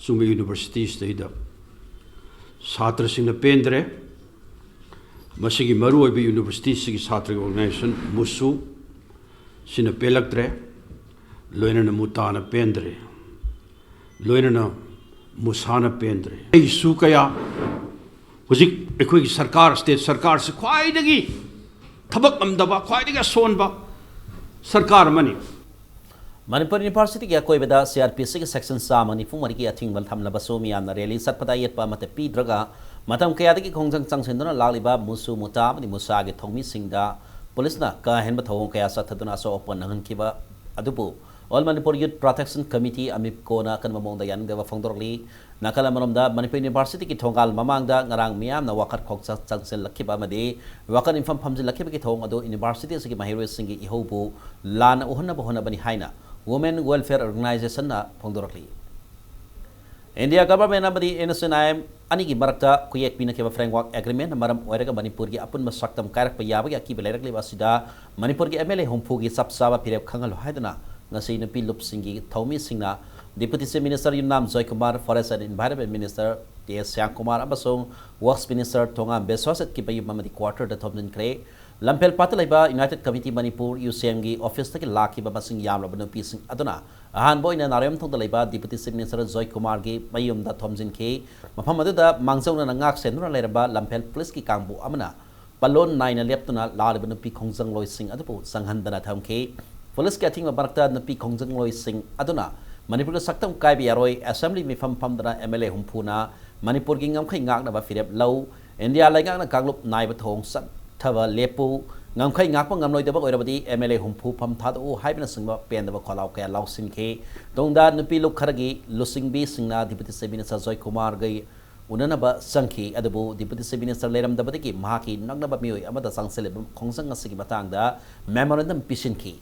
ꯁꯨꯝꯕ universityꯁꯤꯗꯩꯗ ꯁꯥꯇ꯭ꯔꯁꯤꯡꯅ ꯄꯦꯟꯗ꯭ꯔꯦ꯫ ꯃꯁꯤꯒꯤ ꯃꯔꯨꯑꯣꯏꯕ universityꯁꯤꯒꯤ ꯁꯥꯇ꯭ꯔꯒꯤ organization MUSU ꯁꯤꯅ ꯄꯦꯜꯂꯛꯇ꯭ꯔꯦ, ꯂꯣꯏꯅꯅ MUTAꯅ ꯄꯦꯟꯗ꯭ꯔꯦ, ꯂꯣꯏꯅꯅ MUSAꯅ ꯄꯦꯟꯗ꯭ꯔꯦ꯫ ꯑꯩꯁꯨ ꯀꯌꯥ ꯍꯧꯖꯤꯛ ꯑꯩꯈꯣꯏꯒꯤ ꯁꯔꯀꯥꯔ, state ꯁꯔꯀꯥꯔꯁꯤ ꯈ꯭ꯋꯥꯏꯗꯒꯤ ꯊꯕꯛ ꯉꯝꯗꯕ, ꯈ꯭ꯋꯥꯏꯗꯒꯤ ꯑꯁꯣꯟꯕ ꯁꯔꯀꯥꯔ ꯑꯃꯅꯤ꯫ ꯃꯅꯤꯄꯨꯔ ꯌꯨꯅꯤꯚꯔꯁꯤꯇꯤꯒꯤ ꯑꯀꯣꯏꯕꯗ CrPCꯒꯤ section ꯆꯥꯝꯃ ꯅꯤꯐꯨ ꯃꯔꯤꯒꯤ ꯑꯊꯤꯡꯕ ꯊꯝꯂꯕꯁꯨ ꯃꯤꯌꯥꯝꯅ rally ꯆꯠꯄꯗ ꯑꯌꯦꯠꯄ ꯑꯃꯠꯇ ꯄꯤꯗ꯭ꯔꯒ ꯃꯇꯝ ꯀꯌꯥꯗꯒꯤ ꯈꯣꯡꯖꯪ ꯆꯪꯁꯤꯟꯗꯨꯅ ꯂꯥꯛꯂꯤꯕ MUSU, MUTA ꯑꯃꯗꯤ MUSAꯒꯤ ꯊꯧꯃꯤꯁꯤꯡꯗ ꯄꯨꯂꯤꯁꯅ ꯀꯥ ꯍꯦꯟꯕ ꯊꯧꯑꯣꯡ ꯀꯌꯥ ꯆꯠꯊꯗꯨꯅ ꯑꯆꯧ ꯑꯄꯟ ꯅꯪꯍꯟꯈꯤꯕ ꯑꯗꯨꯕꯨ All Manipur Youth Protection Committee, AMYPCOꯅ ꯑꯀꯟꯕ ꯃꯑꯣꯡꯗ ꯌꯥꯅꯤꯡꯗꯕ ꯐꯣꯡꯗꯣꯔꯛꯂꯤ꯫ ꯅꯥꯀꯜ ꯑꯃꯔꯣꯝꯗ ꯃꯅꯤꯄꯨꯔ ꯌꯨꯅꯤꯚꯔꯁꯤꯇꯤꯒꯤ ꯊꯣꯡꯒꯥꯜ ꯃꯃꯥꯡꯗ ꯉꯔꯥꯡ ꯃꯤꯌꯥꯝꯅ ꯋꯥꯀꯠ ꯈꯣꯡꯆꯠ ꯆꯪꯁꯤꯜꯂꯛꯈꯤꯕ ꯑꯃꯗꯤ ꯋꯥꯀꯠ ꯃꯤꯐꯝ ꯐꯝꯖꯤꯜꯂꯛꯈꯤꯕꯒꯤ ꯊꯧꯑꯣꯡ ꯑꯗꯨ ꯌꯨꯅꯤꯚꯔꯁꯤꯇꯤ ꯑꯁꯤꯒꯤ ꯃꯍꯩꯔꯣꯏꯁꯤꯡꯒꯤ ꯏꯍꯧꯕꯨ ꯂꯥꯟꯅ ꯎꯍꯟꯅꯕ ꯍꯣꯠꯅꯕꯅꯤ ꯍꯥꯏꯅ Women Welfare Organizationꯅ ꯐꯣꯡꯗꯣꯔꯛꯂꯤ꯫ India Government ꯑꯃꯗꯤ NSCN-IM ꯑꯅꯤꯒꯤ ꯃꯔꯛꯇ ꯈꯨꯌꯦꯛ ꯄꯤꯅꯈꯤꯕ framework agreement ꯃꯔꯝ ꯑꯣꯏꯔꯒ ꯃꯅꯤꯄꯨꯔꯒꯤ ꯑꯄꯨꯟꯕ ꯁꯛꯇꯝ ꯀꯥꯏꯔꯛꯄ ꯌꯥꯕꯒꯤ ꯑꯀꯤꯕ ꯂꯩꯔꯛꯂꯤꯕ ꯑꯁꯤꯗ ꯃꯅꯤꯄꯨꯔꯒꯤ MLA ꯍꯨꯝꯐꯨꯒꯤ ꯆꯞ ꯆꯥꯕ ꯐꯤꯔꯦꯞ ꯈꯪꯍꯜꯂꯨ ꯍꯥꯏꯗꯨꯅ ꯉꯁꯤ ꯅꯨꯄꯤ ꯂꯨꯞꯁꯤꯡꯒꯤ ꯊꯧꯃꯤꯁꯤꯡꯅ Deputy Chief Minister Yumnam Joykumar, Forest and Environment Minister T S Shyamkumar ꯑꯃꯁꯨꯡ Works Minister ꯊꯣꯉꯥꯝ ꯕꯤꯁ꯭ꯋꯥꯁꯖꯤꯠꯀꯤ ꯃꯌꯨꯝ ꯑꯃꯗꯤ quarterꯗ ꯊꯣꯝꯖꯤꯟꯈ꯭ꯔꯦ꯫ ꯂꯝꯐꯦꯜ ꯄꯥꯠꯇ ꯂꯩꯕ United Committee Manipur, UCMꯒꯤ officeꯇꯒꯤ ꯂꯥꯛꯈꯤꯕ ꯃꯁꯤꯡ ꯌꯥꯝꯂꯕ ꯅꯨꯄꯤꯁꯤꯡ ꯑꯗꯨꯅ ꯑꯍꯥꯟꯕ ꯑꯣꯏꯅ ꯅꯥꯔꯦꯝꯊꯣꯡꯗ ꯂꯩꯕ Deputy Chief Minister ꯖꯣꯏꯀꯨꯃꯥꯔꯒꯤ ꯃꯌꯨꯝꯗ ꯊꯣꯝꯖꯤꯟꯈꯤ꯫ ꯃꯐꯝ ꯑꯗꯨꯗ ꯃꯥꯡꯖꯧꯅꯅ ꯉꯥꯛ ꯁꯦꯟꯗꯨꯅ ꯂꯩꯔꯝꯕ ꯂꯝꯐꯦꯜ ꯄꯨꯂꯤꯁꯀꯤ ꯀꯥꯡꯕꯨ ꯑꯃꯅ ꯄꯜꯂꯣꯟ ꯅꯥꯏꯅ ꯂꯦꯞꯇꯨꯅ ꯂꯥꯛꯂꯤꯕ ꯅꯨꯄꯤ ꯈꯣꯡꯖꯪꯂꯣꯏꯁꯤꯡ ꯑꯗꯨꯕꯨ ꯆꯪꯍꯟꯗꯅ ꯊꯝꯈꯤ꯫ ꯄꯨꯂꯤꯁꯀꯤ ꯑꯊꯤꯡꯕ ꯃꯔꯛꯇ ꯅꯨꯄꯤ ꯈꯣꯡꯖꯪꯂꯣꯏꯁꯤꯡ ꯑꯗꯨꯅ ꯃꯅꯤꯄꯨꯔꯒꯤ ꯁꯛꯇꯝ ꯀꯥꯏꯕ ꯌꯥꯔꯣꯏ, ꯑꯦꯁꯦꯝꯕ꯭ꯂꯤ ꯃꯤꯐꯝ ꯐꯝꯗꯅ ꯑꯦꯝ ꯑꯦꯜ ꯑꯦ ꯍꯨꯝꯐꯨꯅ ꯃꯅꯤꯄꯨꯔꯒꯤ ꯉꯝꯈꯩ ꯉꯥꯛꯅꯕ ꯐꯤꯔꯦꯞ ꯂꯧ, ꯏꯟꯗꯤꯌꯥ ꯂꯩꯉꯥꯛꯅ ꯀꯥꯡꯂꯨꯞ ꯅꯥꯏꯕ ꯊꯧꯑꯣꯡ ꯆꯠꯊꯕ ꯂꯦꯞꯄꯨ, ꯉꯝꯈꯩ ꯉꯥꯛꯄ ꯉꯝꯂꯣꯏꯗꯕ ꯑꯣꯏꯔꯕꯗꯤ ꯑꯦꯝ ꯑꯦꯜ ꯑꯦ ꯍꯨꯝꯐꯨ ꯐꯝ ꯊꯥꯗꯣꯛꯎ ꯍꯥꯏꯕꯅꯆꯤꯡꯕ ꯄꯦꯟꯗꯕ ꯈꯣꯜꯂꯥꯎ ꯀꯌꯥ ꯂꯥꯎꯁꯤꯟꯈꯤ꯫ ꯇꯨꯡꯗ ꯅꯨꯄꯤ ꯂꯨꯞ ꯈꯔꯒꯤ ꯂꯨꯆꯤꯡꯕꯤꯁꯤꯡꯅ ꯗꯤꯄ꯭ꯌꯨꯇꯤ ꯆꯤꯐ ꯃꯤꯅꯤꯁꯇꯔ ꯖꯣꯏ ꯀꯨꯃꯥꯔꯒꯤ ꯎꯅꯅꯕ ꯆꯪꯈꯤ꯫ ꯑꯗꯨꯕꯨ ꯗꯤꯄ꯭ꯌꯨꯇꯤ ꯆꯤꯐ ꯃꯤꯅꯤꯁꯇꯔ ꯂꯩꯔꯝꯗꯕꯗꯒꯤ ꯃꯍꯥꯛꯀꯤ ꯅꯛꯅꯕ ꯃꯤꯑꯣꯏ ꯑꯃꯗ ꯆꯪꯁꯤꯜꯂꯤꯕ ꯈꯣꯡꯖꯪ ꯑꯁꯤꯒꯤ ꯃꯇꯥꯡꯗ ꯃꯦꯃꯣꯔꯦꯟꯗꯝ ꯄꯤꯁꯤꯟꯈꯤ꯫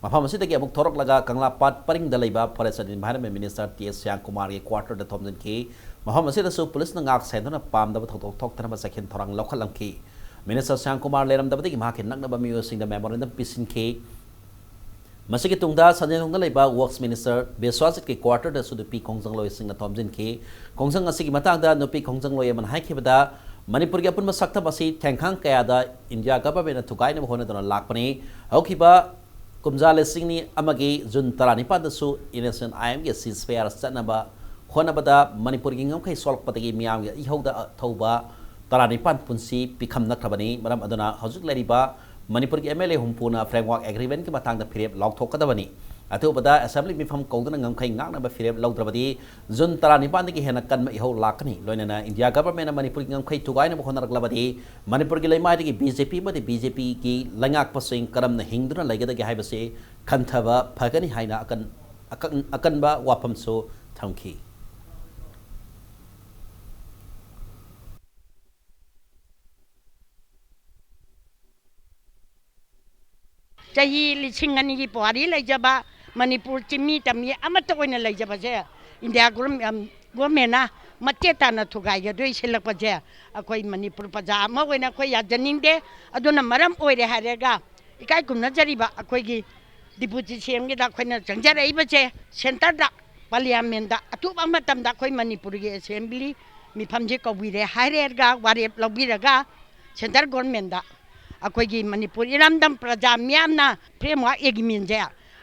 ꯃꯐꯝ ꯑꯁꯤꯗꯒꯤ ꯑꯃꯨꯛ ꯊꯣꯔꯛꯂꯒ ꯀꯪꯂꯥꯄꯥꯠ ꯄꯔꯤꯡꯗ ꯂꯩꯕ Forest and Environment Minister T S ꯁ꯭ꯌꯥꯝꯀꯨꯃꯥꯔꯒꯤ quarter ꯗ ꯊꯣꯝꯖꯤꯟꯈꯤ꯫ ꯃꯐꯝ ꯑꯁꯤꯗꯁꯨ ꯄꯨꯂꯤꯁꯅ ꯉꯥꯛ ꯁꯦꯟꯗꯨꯅ ꯄꯥꯝꯗꯕ ꯊꯧꯗꯣꯛ ꯊꯣꯛꯇꯅꯕ ꯆꯦꯛꯁꯤꯟ ꯊꯧꯔꯥꯡ ꯂꯧꯈꯠꯂꯝꯈꯤ꯫ ꯃꯤꯅꯤꯁꯇꯔ ꯁ꯭ꯌꯥꯝꯀꯨꯃꯥꯔ ꯂꯩꯔꯝꯗꯕꯗꯒꯤ ꯃꯍꯥꯛꯀꯤ ꯅꯛꯅꯕ ꯃꯤꯑꯣꯏꯁꯤꯡꯗ ꯃꯦꯃꯣꯔꯦꯟꯗꯝ ꯄꯤꯁꯤꯟꯈꯤ꯫ ꯃꯁꯤꯒꯤ ꯇꯨꯡꯗ ꯁꯟꯖꯦꯟꯈꯣꯡꯗ ꯂꯩꯕ Works Minister ꯕꯤꯁ꯭ꯋꯥꯖꯤꯠꯀꯤ quarter ꯗꯁꯨ ꯅꯨꯄꯤ ꯈꯣꯡꯖꯪꯂꯣꯏꯁꯤꯡꯅ ꯊꯣꯝꯖꯤꯟꯈꯤ꯫ ꯈꯣꯡꯖꯪ ꯑꯁꯤꯒꯤ ꯃꯇꯥꯡꯗ ꯅꯨꯄꯤ ꯈꯣꯡꯖꯪꯂꯣꯏ ꯑꯃꯅ ꯍꯥꯏꯈꯤꯕꯗ, ꯃꯅꯤꯄꯨꯔꯒꯤ ꯑꯄꯨꯟꯕ ꯁꯛꯇꯝ ꯑꯁꯤ ꯊꯦꯡꯈꯥꯡ ꯀꯌꯥꯗ ꯏꯟꯗꯤꯌꯥ government ꯅ ꯊꯨꯒꯥꯏꯅꯕ ꯍꯣꯠꯅꯗꯨꯅ ꯂꯥꯛꯄꯅꯤ꯫ ꯍꯧꯈꯤꯕ ꯀꯨꯝꯖꯥ ꯂꯤꯁꯤꯡ ꯑꯅꯤ ꯑꯃꯒꯤ ꯖꯨꯟ ꯇꯔꯥꯅꯤꯄꯥꯟꯗꯁꯨ ꯏꯟꯗꯤꯌꯟ ꯑꯥꯏ ꯑꯦꯝ ꯒꯤ ceasefire ꯆꯠꯅꯕ ꯍꯣꯠꯅꯕꯗ ꯃꯅꯤꯄꯨꯔꯒꯤ ꯉꯝꯈꯩ ꯁꯣꯛꯂꯛꯄꯗꯒꯤ ꯃꯤꯌꯥꯝꯒꯤ ꯏꯍꯧꯗ ꯊꯧꯕ ꯇꯔꯥꯅꯤꯄꯥꯟ ꯄꯨꯟꯁꯤ ꯄꯤꯈꯝꯅꯈ꯭ꯔꯕꯅꯤ꯫ ꯃꯔꯝ ꯑꯗꯨꯅ ꯍꯧꯖꯤꯛ ꯂꯩꯔꯤꯕ ꯃꯅꯤꯄꯨꯔꯒꯤ ꯑꯦꯝ ꯑꯦꯜ ꯑꯦ ꯍꯨꯝꯐꯨꯅ framework agreement ꯀꯤ ꯃꯇꯥꯡꯗ ꯐꯤꯔꯦꯞ ꯂꯥꯎꯊꯣꯛꯀꯗꯕꯅꯤ꯫ ꯑꯊꯨꯕꯗ ꯑꯦꯁꯦꯝꯕ꯭ꯂꯤ ꯃꯤꯐꯝ ꯀꯧꯗꯨꯅ ꯉꯝꯈꯩ ꯉꯥꯛꯅꯕ ꯐꯤꯔꯦꯞ ꯂꯧꯗ꯭ꯔꯕꯗꯤ ꯖꯨꯟ ꯇꯔꯥꯅꯤꯄꯥꯟꯗꯒꯤ ꯍꯦꯟꯅ ꯀꯟꯕ ꯏꯍꯧ ꯂꯥꯛꯀꯅꯤ꯫ ꯂꯣꯏꯅꯅ ꯏꯟꯗꯤꯌꯥ government ꯅ ꯃꯅꯤꯄꯨꯔꯒꯤ ꯉꯝꯈꯩ ꯊꯨꯒꯥꯏꯅꯕ ꯍꯣꯠꯅꯔꯛꯂꯕꯗꯤ ꯃꯅꯤꯄꯨꯔꯒꯤ ꯂꯩꯃꯥꯏꯗꯒꯤ ꯕꯤ ꯖꯦ ꯄꯤ ꯑꯃꯗꯤ ꯕꯤ ꯖꯦ ꯄꯤ ꯒꯤ ꯂꯩꯉꯥꯛꯄꯁꯤꯡ ꯀꯔꯝꯅ ꯍꯤꯡꯗꯨꯅ ꯂꯩꯒꯗꯒꯦ ꯍꯥꯏꯕꯁꯤ ꯈꯟꯊꯕ ꯐꯒꯅꯤ ꯍꯥꯏꯅ ꯑꯀꯟ-, ꯑꯀꯟ-, ꯑꯀꯟꯕ ꯋꯥꯐꯝꯁꯨ ꯊꯝꯈꯤ꯫ ꯆꯍꯤ ꯂꯤꯁꯤꯡ ꯑꯅꯤꯒꯤ ꯄꯨꯋꯥꯔꯤ ꯂꯩꯖꯕ ꯃꯅꯤꯄꯨꯔ ꯆꯤꯡꯃꯤ ꯇꯝꯃꯤ ꯑꯃꯠꯇ ꯑꯣꯏꯅ ꯂꯩꯖꯕꯁꯦ ꯏꯟꯗꯤꯌꯥ ꯒꯣꯔꯝ-, ꯑꯝ, ꯒꯣꯔꯃꯦꯟꯅ ꯃꯆꯦꯠ ꯇꯥꯅ ꯊꯨꯒꯥꯏꯒꯗꯣꯏ ꯁꯤꯜꯂꯛꯄꯁꯦ ꯑꯩꯈꯣꯏ ꯃꯅꯤꯄꯨꯔ ꯄ꯭ꯔꯖꯥ ꯑꯃ ꯑꯣꯏꯅ ꯑꯩꯈꯣꯏ ꯌꯥꯖꯅꯤꯡꯗꯦ꯫ ꯑꯗꯨꯅ ꯃꯔꯝ ꯑꯣꯏꯔꯦ ꯍꯥꯏꯔꯒ ꯏꯀꯥꯏ ꯈꯨꯝꯅꯖꯔꯤꯕ ꯑꯩꯈꯣꯏꯒꯤ ꯗꯤꯄꯨꯇꯤ ꯁꯤ ꯑꯦꯝꯒꯤꯗ ꯑꯩꯈꯣꯏꯅ ꯆꯪꯖꯔꯛꯏꯕꯁꯦ ꯁꯦꯟꯇꯔꯗ ꯄꯥꯔꯂꯤꯌꯥꯃꯦꯟꯗ ꯑꯊꯨꯕ ꯃꯇꯝꯗ ꯑꯩꯈꯣꯏ ꯃꯅꯤꯄꯨꯔꯒꯤ ꯑꯦꯁꯦꯝꯕ꯭ꯂꯤ ꯃꯤꯐꯝꯁꯦ ꯀꯧꯕꯤꯔꯦ ꯍꯥꯏꯔꯒ ꯋꯥꯔꯦꯞ ꯂꯧꯕꯤꯔꯒ ꯁꯦꯟꯇꯔ ꯒꯣꯔꯃꯦꯟꯗ ꯑꯩꯈꯣꯏꯒꯤ ꯃꯅꯤꯄꯨꯔ ꯏꯔꯝꯗꯝ ꯄ꯭ꯔꯖꯥ ꯃꯤꯌꯥꯝꯅ framework agreement ꯁꯦ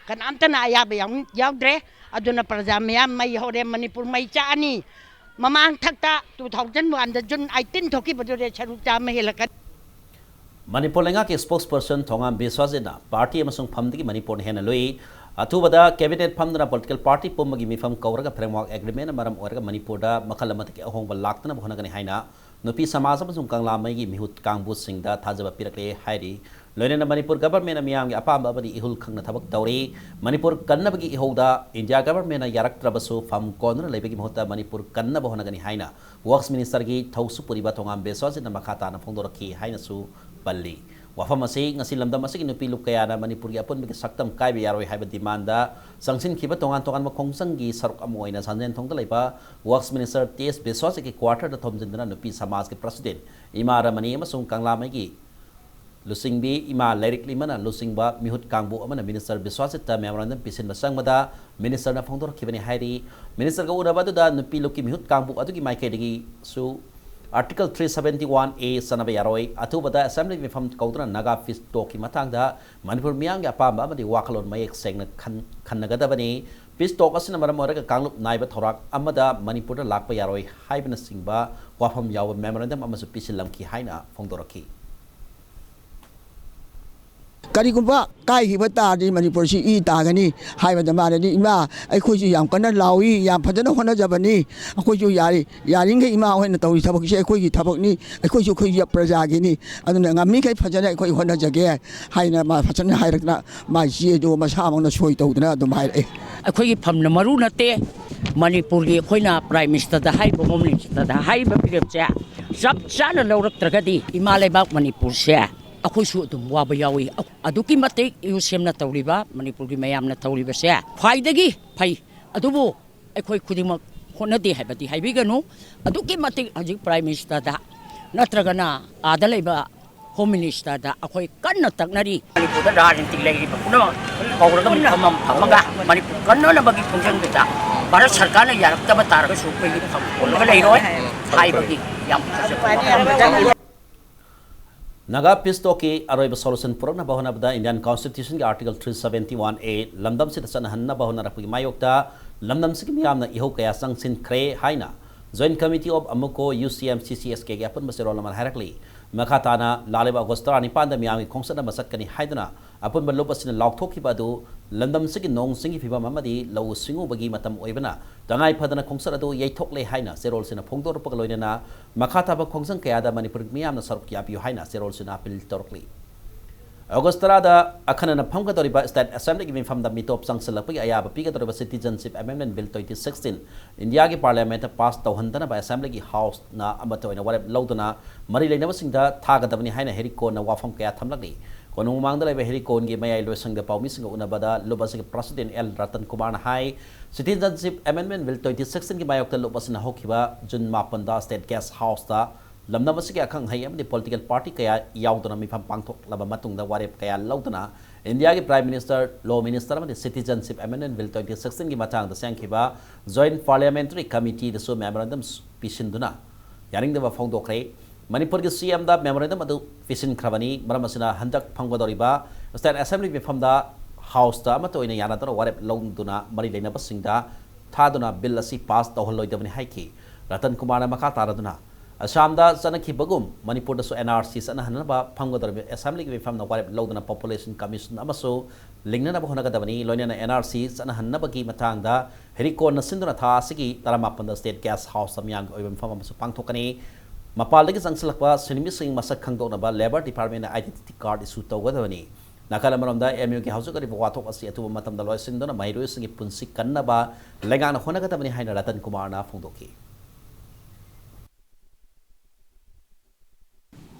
ꯀꯅꯥꯝꯇꯅ ꯑꯌꯥꯕ ꯌꯥꯎ-, ꯌꯥꯎꯗ꯭ꯔꯦ꯫ ꯑꯗꯨꯅ ꯄ꯭ꯔꯖꯥ ꯃꯤꯌꯥꯝ ꯃꯩ ꯍꯧꯔꯦ, ꯃꯅꯤꯄꯨꯔ ꯃꯩ ꯆꯥꯛꯑꯅꯤ꯫ ꯃꯃꯥꯡ ꯊꯛꯇ two thousand one ꯗ June eighteen ꯊꯣꯛꯈꯤꯕꯗꯨꯗ ꯁꯔꯨꯛ ꯆꯥꯝꯃ ꯍꯦꯜꯂꯛꯀꯅꯤ꯫ ꯃꯅꯤꯄꯨꯔ ꯂꯩꯉꯥꯛꯀꯤ spokesperson ꯊꯣꯉꯥꯝ ꯕꯤꯁ꯭ꯋꯥꯖꯤꯠꯅ party ꯑꯃꯁꯨꯡ ꯐꯝꯗꯒꯤ ꯃꯅꯤꯄꯨꯔꯅ ꯍꯦꯟꯅ ꯂꯨꯏ, ꯑꯊꯨꯕꯗ cabinet ꯐꯝꯗꯨꯅ political party ꯄꯨꯝꯕꯒꯤ ꯃꯤꯐꯝ ꯀꯧꯔꯒ framework agreement ꯃꯔꯝ ꯑꯣꯏꯔꯒ ꯃꯅꯤꯄꯨꯔꯗ ꯃꯈꯜ ꯑꯃꯗꯒꯤ ꯑꯍꯣꯡꯕ ꯂꯥꯛꯇꯅꯕ ꯍꯣꯠꯅꯒꯅꯤ ꯍꯥꯏꯅ ꯅꯨꯄꯤ ꯁꯃꯥꯖ ꯑꯃꯁꯨꯡ ꯀꯪꯂꯥꯃꯩꯒꯤ ꯃꯤꯍꯨꯠ ꯀꯥꯡꯕꯨꯁꯤꯡꯗ ꯊꯥꯖꯕ ꯄꯤꯔꯛꯂꯦ ꯍꯥꯏꯔꯤ꯫ ꯂꯣꯏꯅꯅ ꯃꯅꯤꯄꯨꯔ governmentꯅ ꯃꯤꯌꯥꯝꯒꯤ ꯑꯄꯥꯝꯕ ꯑꯃꯗꯤ ꯏꯍꯨꯜ ꯈꯪꯅ ꯊꯕꯛ ꯇꯧꯔꯤ꯫ ꯃꯅꯤꯄꯨꯔ ꯀꯟꯅꯕꯒꯤ ꯏꯍꯧꯗ India governmentꯅ ꯌꯥꯔꯛꯇ꯭ꯔꯕꯁꯨ ꯐꯝ ꯀꯣꯟꯗꯨꯅ ꯂꯩꯕꯒꯤ ꯃꯍꯨꯠꯇ ꯃꯅꯤꯄꯨꯔ ꯀꯟꯅꯕ ꯍꯣꯠꯅꯒꯅꯤ ꯍꯥꯏꯅ Works Ministerꯒꯤ ꯊꯧꯁꯨ ꯄꯨꯔꯤꯕ ꯊꯣꯉꯥꯝ ꯕꯤꯁ꯭ꯋꯥꯖꯤꯠꯅ ꯃꯈꯥ ꯇꯥꯅ ꯐꯣꯡꯗꯣꯔꯛꯈꯤ ꯍꯥꯏꯅꯁꯨ ꯄꯜꯂꯤ꯫ ꯋꯥꯐꯝ ꯑꯁꯤ ꯉꯁꯤ ꯂꯝꯗꯝ ꯑꯁꯤꯒꯤ ꯅꯨꯄꯤ ꯂꯨꯞ ꯀꯌꯥꯅ ꯃꯅꯤꯄꯨꯔꯒꯤ ꯑꯄꯨꯟꯕꯒꯤ ꯁꯛꯇꯝ ꯀꯥꯏꯕ ꯌꯥꯔꯣꯏ ꯍꯥꯏꯕ demandꯗ ꯆꯪꯁꯤꯟꯈꯤꯕ ꯇꯣꯉꯥꯟ ꯇꯣꯉꯥꯟꯕ ꯈꯣꯡꯖꯪꯒꯤ ꯁꯔꯨꯛ ꯑꯃ ꯑꯣꯏꯅ ꯁꯟꯖꯦꯟꯊꯣꯡꯗ ꯂꯩꯕ Works Minister ꯇꯤ ꯑꯦꯁ ꯕꯤꯁ꯭ꯋꯥꯁꯀꯤ quarterꯗ ꯊꯣꯝꯖꯤꯟꯗꯨꯅ ꯅꯨꯄꯤ ꯁꯃꯥꯖꯀꯤ president ꯏꯃꯥ ꯔꯃꯅꯤ ꯑꯃꯁꯨꯡ ꯀꯪꯂꯥꯃꯩꯒꯤ ꯂꯨꯆꯤꯡꯕꯤ ꯏꯃꯥ ꯂꯩꯔꯤꯛꯂꯤꯃꯅ ꯂꯨꯆꯤꯡꯕ ꯃꯤꯍꯨꯠ ꯀꯥꯡꯕꯨ ꯑꯃꯅ Minister ꯕꯤꯁ꯭ꯋꯥꯁꯤꯠꯇ memorandum ꯄꯤꯁꯤꯟꯕ ꯆꯪꯕꯗ ministerꯅ ꯐꯣꯡꯗꯣꯔꯛꯈꯤꯕꯅꯤ ꯍꯥꯏꯔꯤ꯫ Ministerꯒ ꯎꯅꯕ ꯑꯗꯨꯗ ꯅꯨꯄꯤ ꯂꯨꯞꯀꯤ ꯃꯤꯍꯨꯠ ꯀꯥꯡꯕꯨ ꯑꯗꯨꯒꯤ ꯃꯥꯏꯀꯩꯗꯒꯤꯁꯨ Article three seventy one A ꯆꯠꯅꯕ ꯌꯥꯔꯣꯏ, ꯑꯊꯨꯕꯗ assembly ꯃꯤꯐꯝ ꯀꯧꯗꯨꯅ Naga peace talkꯀꯤ ꯃꯇꯥꯡꯗ ꯃꯅꯤꯄꯨꯔ ꯃꯤꯌꯥꯝꯒꯤ ꯑꯄꯥꯝꯕ ꯑꯃꯗꯤ ꯋꯥꯈꯜꯂꯣꯟ ꯃꯌꯦꯛ ꯁꯦꯡꯅ ꯈꯟ-, ꯈꯟꯅꯒꯗꯕꯅꯤ꯫ Peace talk ꯑꯁꯤꯅ ꯃꯔꯝ ꯑꯣꯏꯔꯒ ꯀꯥꯡꯂꯨꯞ ꯅꯥꯏꯕ ꯊꯧꯔꯥꯡ ꯑꯃꯗ ꯃꯅꯤꯄꯨꯔꯗ ꯂꯥꯛꯄ ꯌꯥꯔꯣꯏ ꯍꯥꯏꯕꯅꯆꯤꯡꯕ ꯋꯥꯐꯝ ꯌꯥꯎꯕ memorandum ꯑꯃꯁꯨ ꯄꯤꯁꯤꯜꯂꯝꯈꯤ ꯍꯥꯏꯅ ꯐꯣꯡꯗꯣꯔꯛꯈꯤ꯫ ꯀꯔꯤꯒꯨꯝꯕ ꯀꯥꯏꯈꯤꯕ ꯇꯥꯔꯗꯤ ꯃꯅꯤꯄꯨꯔꯁꯤ ꯏ ꯇꯥꯒꯅꯤ ꯍꯥꯏꯕꯗ ꯃꯥꯅꯗꯤ, "ꯏꯃꯥ, ꯑꯩꯈꯣꯏꯁꯨ ꯌꯥꯝ ꯀꯟꯅ ꯂꯥꯎꯏ, ꯌꯥꯝ ꯐꯖꯅ ꯍꯣꯠꯅꯖꯕꯅꯤ, ꯑꯩꯈꯣꯏꯁꯨ ꯌꯥꯔꯤ, ꯌꯥꯔꯤꯈꯩ ꯏꯃꯥ ꯍꯣꯏꯅ ꯇꯧꯔꯤ ꯊꯕꯛꯁꯦ ꯑꯩꯈꯣꯏꯒꯤ ꯊꯕꯛꯅꯤ, ꯑꯩꯈꯣꯏꯁꯨ ꯑꯩꯈꯣꯏꯒꯤ ꯄ꯭ꯔꯖꯥꯒꯤꯅꯤ, ꯑꯗꯨꯅ ꯉꯝꯃꯤꯈꯩ ꯐꯖꯅ ꯑꯩꯈꯣꯏ ꯍꯣꯠꯅꯖꯒꯦ" ꯍꯥꯏꯅ ꯃꯥ ꯐꯖꯅ ꯍꯥꯏꯔꯛꯇꯅ ꯃꯥꯏ ꯆꯦꯗꯨ ꯃꯁꯥꯃꯛꯅ ꯁꯣꯏ ꯇꯧꯗꯅ ꯑꯗꯨꯝ ꯍꯥꯏꯔꯛꯑꯦ꯫ ꯑꯩꯈꯣꯏꯒꯤ ꯐꯝꯅ ꯃꯔꯨ ꯅꯠꯇꯦ, ꯃꯅꯤꯄꯨꯔꯒꯤ ꯑꯩꯈꯣꯏꯅ Prime Ministerꯗ ꯍꯥꯏꯔꯤꯕ, Home Ministerꯗ ꯍꯥꯏꯔꯤꯕ ꯐꯤꯔꯦꯞꯁꯦ ꯆꯞ ꯆꯥꯅ ꯂꯧꯔꯛꯇ꯭ꯔꯒꯗꯤ ꯏꯃꯥ ꯂꯩꯕꯥꯛ ꯃꯅꯤꯄꯨꯔꯁꯦ ꯑꯩꯈꯣꯏꯁꯨ ꯑꯗꯨꯝ ꯋꯥꯕ ꯌꯥꯎꯏ꯫ ꯑꯗꯨꯛꯀꯤ ꯃꯇꯤꯛ ꯌꯨ ꯁꯦꯝꯅ ꯇꯧꯔꯤꯕ, ꯃꯅꯤꯄꯨꯔꯒꯤ ꯃꯌꯥꯝꯅ ꯇꯧꯔꯤꯕꯁꯦ ꯈ꯭ꯋꯥꯏꯗꯒꯤ ꯐꯩ꯫ ꯑꯗꯨꯕꯨ ꯑꯩꯈꯣꯏ ꯈꯨꯗꯤꯡꯃꯛ ꯍꯣꯠꯅꯗꯦ ꯍꯥꯏꯕꯗꯤ ꯍꯥꯏꯕꯤꯒꯅꯨ꯫ ꯑꯗꯨꯛꯀꯤ ꯃꯇꯤꯛ ꯍꯧꯖꯤꯛ Prime Ministerꯗ ꯅꯠꯇ꯭ꯔꯒꯅ ꯑꯥꯗ ꯂꯩꯕ Home Ministerꯗ ꯑꯩꯈꯣꯏ ꯀꯟꯅ ꯇꯛꯅꯔꯤ꯫ ꯃꯅꯤꯄꯨꯔꯗ ꯔꯥꯖꯅꯤꯇꯤ ꯂꯩꯔꯤꯕ ꯄꯨꯝꯅꯃꯛ ꯀꯧꯔꯒ ꯃꯤꯐꯝ ꯑꯃ ꯐꯝꯃꯒ ꯃꯅꯤꯄꯨꯔ ꯀꯟꯅꯅꯕꯒꯤ ꯈꯣꯡꯖꯪꯗꯨꯗ ꯚꯥꯔꯠ ꯁꯔꯀꯥꯔꯅ ꯌꯥꯔꯛꯇꯕ ꯇꯥꯔꯒꯁꯨ ꯑꯩꯈꯣꯏꯒꯤ ꯐꯝ ꯀꯣꯜꯂꯒ ꯂꯩꯔꯣꯏ ꯍꯥꯏꯕꯒꯤ ꯌꯥꯝ ꯐꯖꯕ ꯋꯥꯐꯝ꯫ Naga peace talkꯀꯤ ꯑꯔꯣꯏꯕ solution ꯄꯨꯔꯛꯅꯕ ꯍꯣꯠꯅꯕꯗ Indian Constitutionꯒꯤ Article three seventy one A ꯂꯝꯗꯝꯁꯤꯗ ꯆꯠꯅꯍꯟꯅꯕ ꯍꯣꯠꯅꯔꯛꯄꯒꯤ ꯃꯥꯌꯣꯛꯇ ꯂꯝꯗꯝꯁꯤꯒꯤ ꯃꯤꯌꯥꯝꯅ ꯏꯍꯧ ꯀꯌꯥ ꯆꯪꯁꯤꯟꯈ꯭ꯔꯦ ꯍꯥꯏꯅ Joint Committee of AMUCO, UCM, CCSK ꯒꯤ ꯑꯄꯨꯟꯕ ꯆꯦꯔꯣꯜ ꯑꯃꯅ ꯍꯥꯏꯔꯛꯂꯤ꯫ ꯃꯈꯥ ꯇꯥꯅ ꯂꯥꯛꯂꯤꯕ ꯑꯣꯒꯁ ꯇꯔꯥꯅꯤꯄꯥꯟꯗ ꯃꯤꯌꯥꯝꯒꯤ ꯈꯣꯡꯆꯠ ꯑꯃ ꯆꯠꯀꯅꯤ ꯍꯥꯏꯗꯨꯅ ꯑꯄꯨꯟꯕ ꯂꯨꯞ ꯑꯁꯤꯅ ꯂꯥꯎꯊꯣꯛꯈꯤꯕ ꯑꯗꯨ ꯂꯝꯗꯝꯁꯤꯒꯤ ꯅꯣꯡ ꯆꯤꯡꯒꯤ ꯐꯤꯕꯝ ꯑꯃꯗꯤ ꯂꯧꯎ ꯁꯤꯡꯎꯕꯒꯤ ꯃꯇꯝ ꯑꯣꯏꯕꯅ ꯇꯉꯥꯏ ꯐꯗꯅ ꯈꯣꯡꯆꯠ ꯑꯗꯨ ꯌꯩꯊꯣꯛꯂꯦ ꯍꯥꯏꯅ ꯆꯦꯔꯣꯜꯁꯤꯅ ꯐꯣꯡꯗꯣꯔꯛꯄꯒ ꯂꯣꯏꯅꯅ ꯃꯈꯥ ꯇꯥꯕ ꯈꯣꯡꯖꯪ ꯀꯌꯥꯗ ꯃꯅꯤꯄꯨꯔ ꯃꯤꯌꯥꯝꯅ ꯁꯔꯨꯛ ꯌꯥꯕꯤꯌꯨ ꯍꯥꯏꯅ ꯆꯦꯔꯣꯜꯁꯤꯅ ꯑꯄꯤꯜ ꯇꯧꯔꯛꯂꯤ꯫ ꯑꯣꯒꯁ ꯇꯔꯥꯗ ꯑꯈꯟꯅꯅ ꯐꯝꯒꯗꯧꯔꯤꯕ ꯁ꯭ꯇꯦꯠ ꯑꯦꯁꯦꯝꯕ꯭ꯂꯤꯒꯤ ꯃꯤꯐꯝꯗ ꯃꯤꯇꯣꯞ ꯆꯪꯁꯤꯜꯂꯛꯄꯒꯤ ꯑꯌꯥꯕ ꯄꯤꯒꯗꯧꯔꯤꯕ Citizenship Amendment Bill twenty sixteen ꯏꯟꯗꯤꯌꯥꯒꯤ ꯄꯥꯔꯂꯤꯌꯥꯃꯦꯟꯠꯇ ꯄꯥꯁ ꯇꯧꯍꯟꯗꯅꯕ ꯑꯦꯁꯦꯝꯕ꯭ꯂꯤꯒꯤ ꯍꯥꯎꯁꯅ ꯑꯃꯠꯇ ꯑꯣꯏꯅ ꯋꯥꯔꯦꯞ ꯂꯧꯗꯨꯅ ꯃꯔꯤ ꯂꯩꯅꯕꯁꯤꯡꯗ ꯊꯥꯒꯗꯕꯅꯤ ꯍꯥꯏꯅ ꯍꯦꯔꯤꯀꯣꯟꯅ ꯋꯥꯐꯝ ꯀꯌꯥ ꯊꯝꯂꯛꯂꯤ꯫ ꯀꯣꯅꯨꯡ ꯃꯃꯥꯡꯗ ꯂꯩꯕ ꯍꯦꯔꯤꯀꯣꯟꯒꯤ ꯃꯌꯥꯏ ꯂꯣꯏꯁꯪꯗ ꯄꯥꯎꯃꯤꯁꯤꯡꯒ ꯎꯅꯕꯗ ꯂꯨꯞ ꯑꯁꯤꯒꯤ ꯄ꯭ꯔꯁꯤꯗꯦꯟ ꯑꯦꯜ ꯔꯇꯟ ꯀꯨꯃꯥꯔꯅ ꯍꯥꯏ, Citizenship Amendment Bill twenty sixteen ꯒꯤ ꯃꯥꯌꯣꯛꯇ ꯂꯨꯞ ꯑꯁꯤꯅ ꯍꯧꯈꯤꯕ ꯖꯨꯟ ꯃꯥꯄꯟꯗ ꯁ꯭ꯇꯦꯠ ꯒꯦꯁ ꯍꯥꯎꯁꯇ ꯂꯝꯗꯝ ꯑꯁꯤꯒꯤ ꯑꯈꯪ ꯑꯍꯩ ꯑꯃꯗꯤ ꯄꯣꯂꯤꯇꯤꯀꯦꯜ ꯄꯥꯔꯇꯤ ꯀꯌꯥ ꯌꯥꯎꯗꯨꯅ ꯃꯤꯐꯝ ꯄꯥꯡꯊꯣꯛꯂꯕ ꯃꯇꯨꯡꯗ ꯋꯥꯔꯦꯞ ꯀꯌꯥ ꯂꯧꯗꯨꯅ ꯏꯟꯗꯤꯌꯥꯒꯤ Prime Minister, Law Minister ꯑꯃꯗꯤ Citizenship Amendment Bill twenty sixteen ꯒꯤ ꯃꯇꯥꯡꯗ ꯆꯦꯟꯈꯤꯕ Joint Parliamentary Committeeꯗꯁꯨ memorandum ꯄꯤꯁꯤꯟꯗꯨꯅ ꯌꯥꯅꯤꯡꯗꯕ ꯐꯣꯡꯗꯣꯛꯈ꯭ꯔꯦ꯫ ꯃꯅꯤꯄꯨꯔꯒꯤ CMꯗ memorandum ꯑꯗꯨ ꯄꯤꯁꯤꯟꯈ꯭ꯔꯕꯅꯤ꯫ ꯃꯔꯝ ꯑꯁꯤꯅ ꯍꯟꯗꯛ ꯐꯝꯒꯗꯧꯔꯤꯕ ꯁ꯭ꯇꯦꯠ ꯑꯦꯁꯦꯝꯕ꯭ꯂꯤ ꯃꯤꯐꯝꯗ ꯍꯥꯎꯁꯇ ꯑꯃꯠꯇ ꯑꯣꯏꯅ ꯌꯥꯅꯗꯅ ꯋꯥꯔꯦꯞ ꯂꯧꯗꯨꯅ ꯃꯔꯤ ꯂꯩꯅꯕꯁꯤꯡꯗ ꯊꯥꯗꯨꯅ ꯕꯤꯜ ꯑꯁꯤ ꯄꯥꯁ ꯇꯧꯍꯜꯂꯣꯏꯗꯕꯅꯤ ꯍꯥꯏꯈꯤ꯫ ꯔꯇꯟ ꯀꯨꯃꯥꯔꯅ ꯃꯈꯥ ꯇꯥꯔꯗꯨꯅ, ꯑꯁꯥꯝꯗ ꯆꯠꯅꯈꯤꯕꯒꯨꯝ ꯃꯅꯤꯄꯨꯔꯗꯁꯨ NRC ꯆꯠꯅꯍꯟꯅꯕ ꯐꯝꯒꯗꯧꯔꯤꯕ ꯑꯦꯁꯦꯝꯕ꯭ꯂꯤꯒꯤ ꯃꯤꯐꯝꯅ ꯋꯥꯔꯦꯞ ꯂꯧꯗꯨꯅ Population Commission ꯑꯃꯁꯨ ꯂꯤꯡꯅꯅꯕ ꯍꯣꯠꯅꯒꯗꯕꯅꯤ꯫ ꯂꯣꯏꯅꯅ NRC ꯆꯠꯅꯍꯟꯅꯕꯒꯤ ꯃꯇꯥꯡꯗ ꯍꯦꯔꯤꯀꯣꯟꯅ ꯁꯤꯟꯗꯨꯅ ꯊꯥ ꯑꯁꯤꯒꯤ ꯇꯔꯥꯃꯥꯄꯟꯗ ꯁ꯭ꯇꯦꯠ ꯒꯦꯁ ꯍꯥꯎꯁꯇ ꯃꯤꯌꯥꯝꯒꯤ ꯑꯣꯏꯕ ꯃꯐꯝ ꯑꯃꯁꯨ ꯄꯥꯡꯊꯣꯛꯀꯅꯤ꯫ ꯃꯄꯥꯟꯗꯒꯤ ꯆꯪꯁꯤꯜꯂꯛꯄ ꯁꯤꯟꯃꯤꯁꯤꯡ ꯃꯁꯛ ꯈꯪꯗꯣꯛꯅꯕ Labour Departmentꯅ identity card issue ꯇꯧꯒꯗꯕꯅꯤ꯫ ꯅꯥꯀꯜ ꯑꯃꯔꯣꯝꯗ MUꯒꯤ ꯍꯧꯖꯤꯛ ꯑꯣꯏꯔꯤꯕ ꯋꯥꯊꯣꯛ ꯑꯁꯤ ꯑꯊꯨꯕ ꯃꯇꯝꯗ ꯂꯣꯏꯁꯤꯟꯗꯨꯅ ꯃꯍꯩꯔꯣꯏꯁꯤꯡꯒꯤ ꯄꯨꯟꯁꯤ ꯀꯟꯅꯕ ꯂꯩꯉꯥꯛꯅ ꯍꯣꯠꯅꯒꯗꯕꯅꯤ ꯍꯥꯏꯅ ꯔꯇꯟ ꯀꯨꯃꯥꯔꯅ ꯐꯣꯡꯗꯣꯛꯈꯤ꯫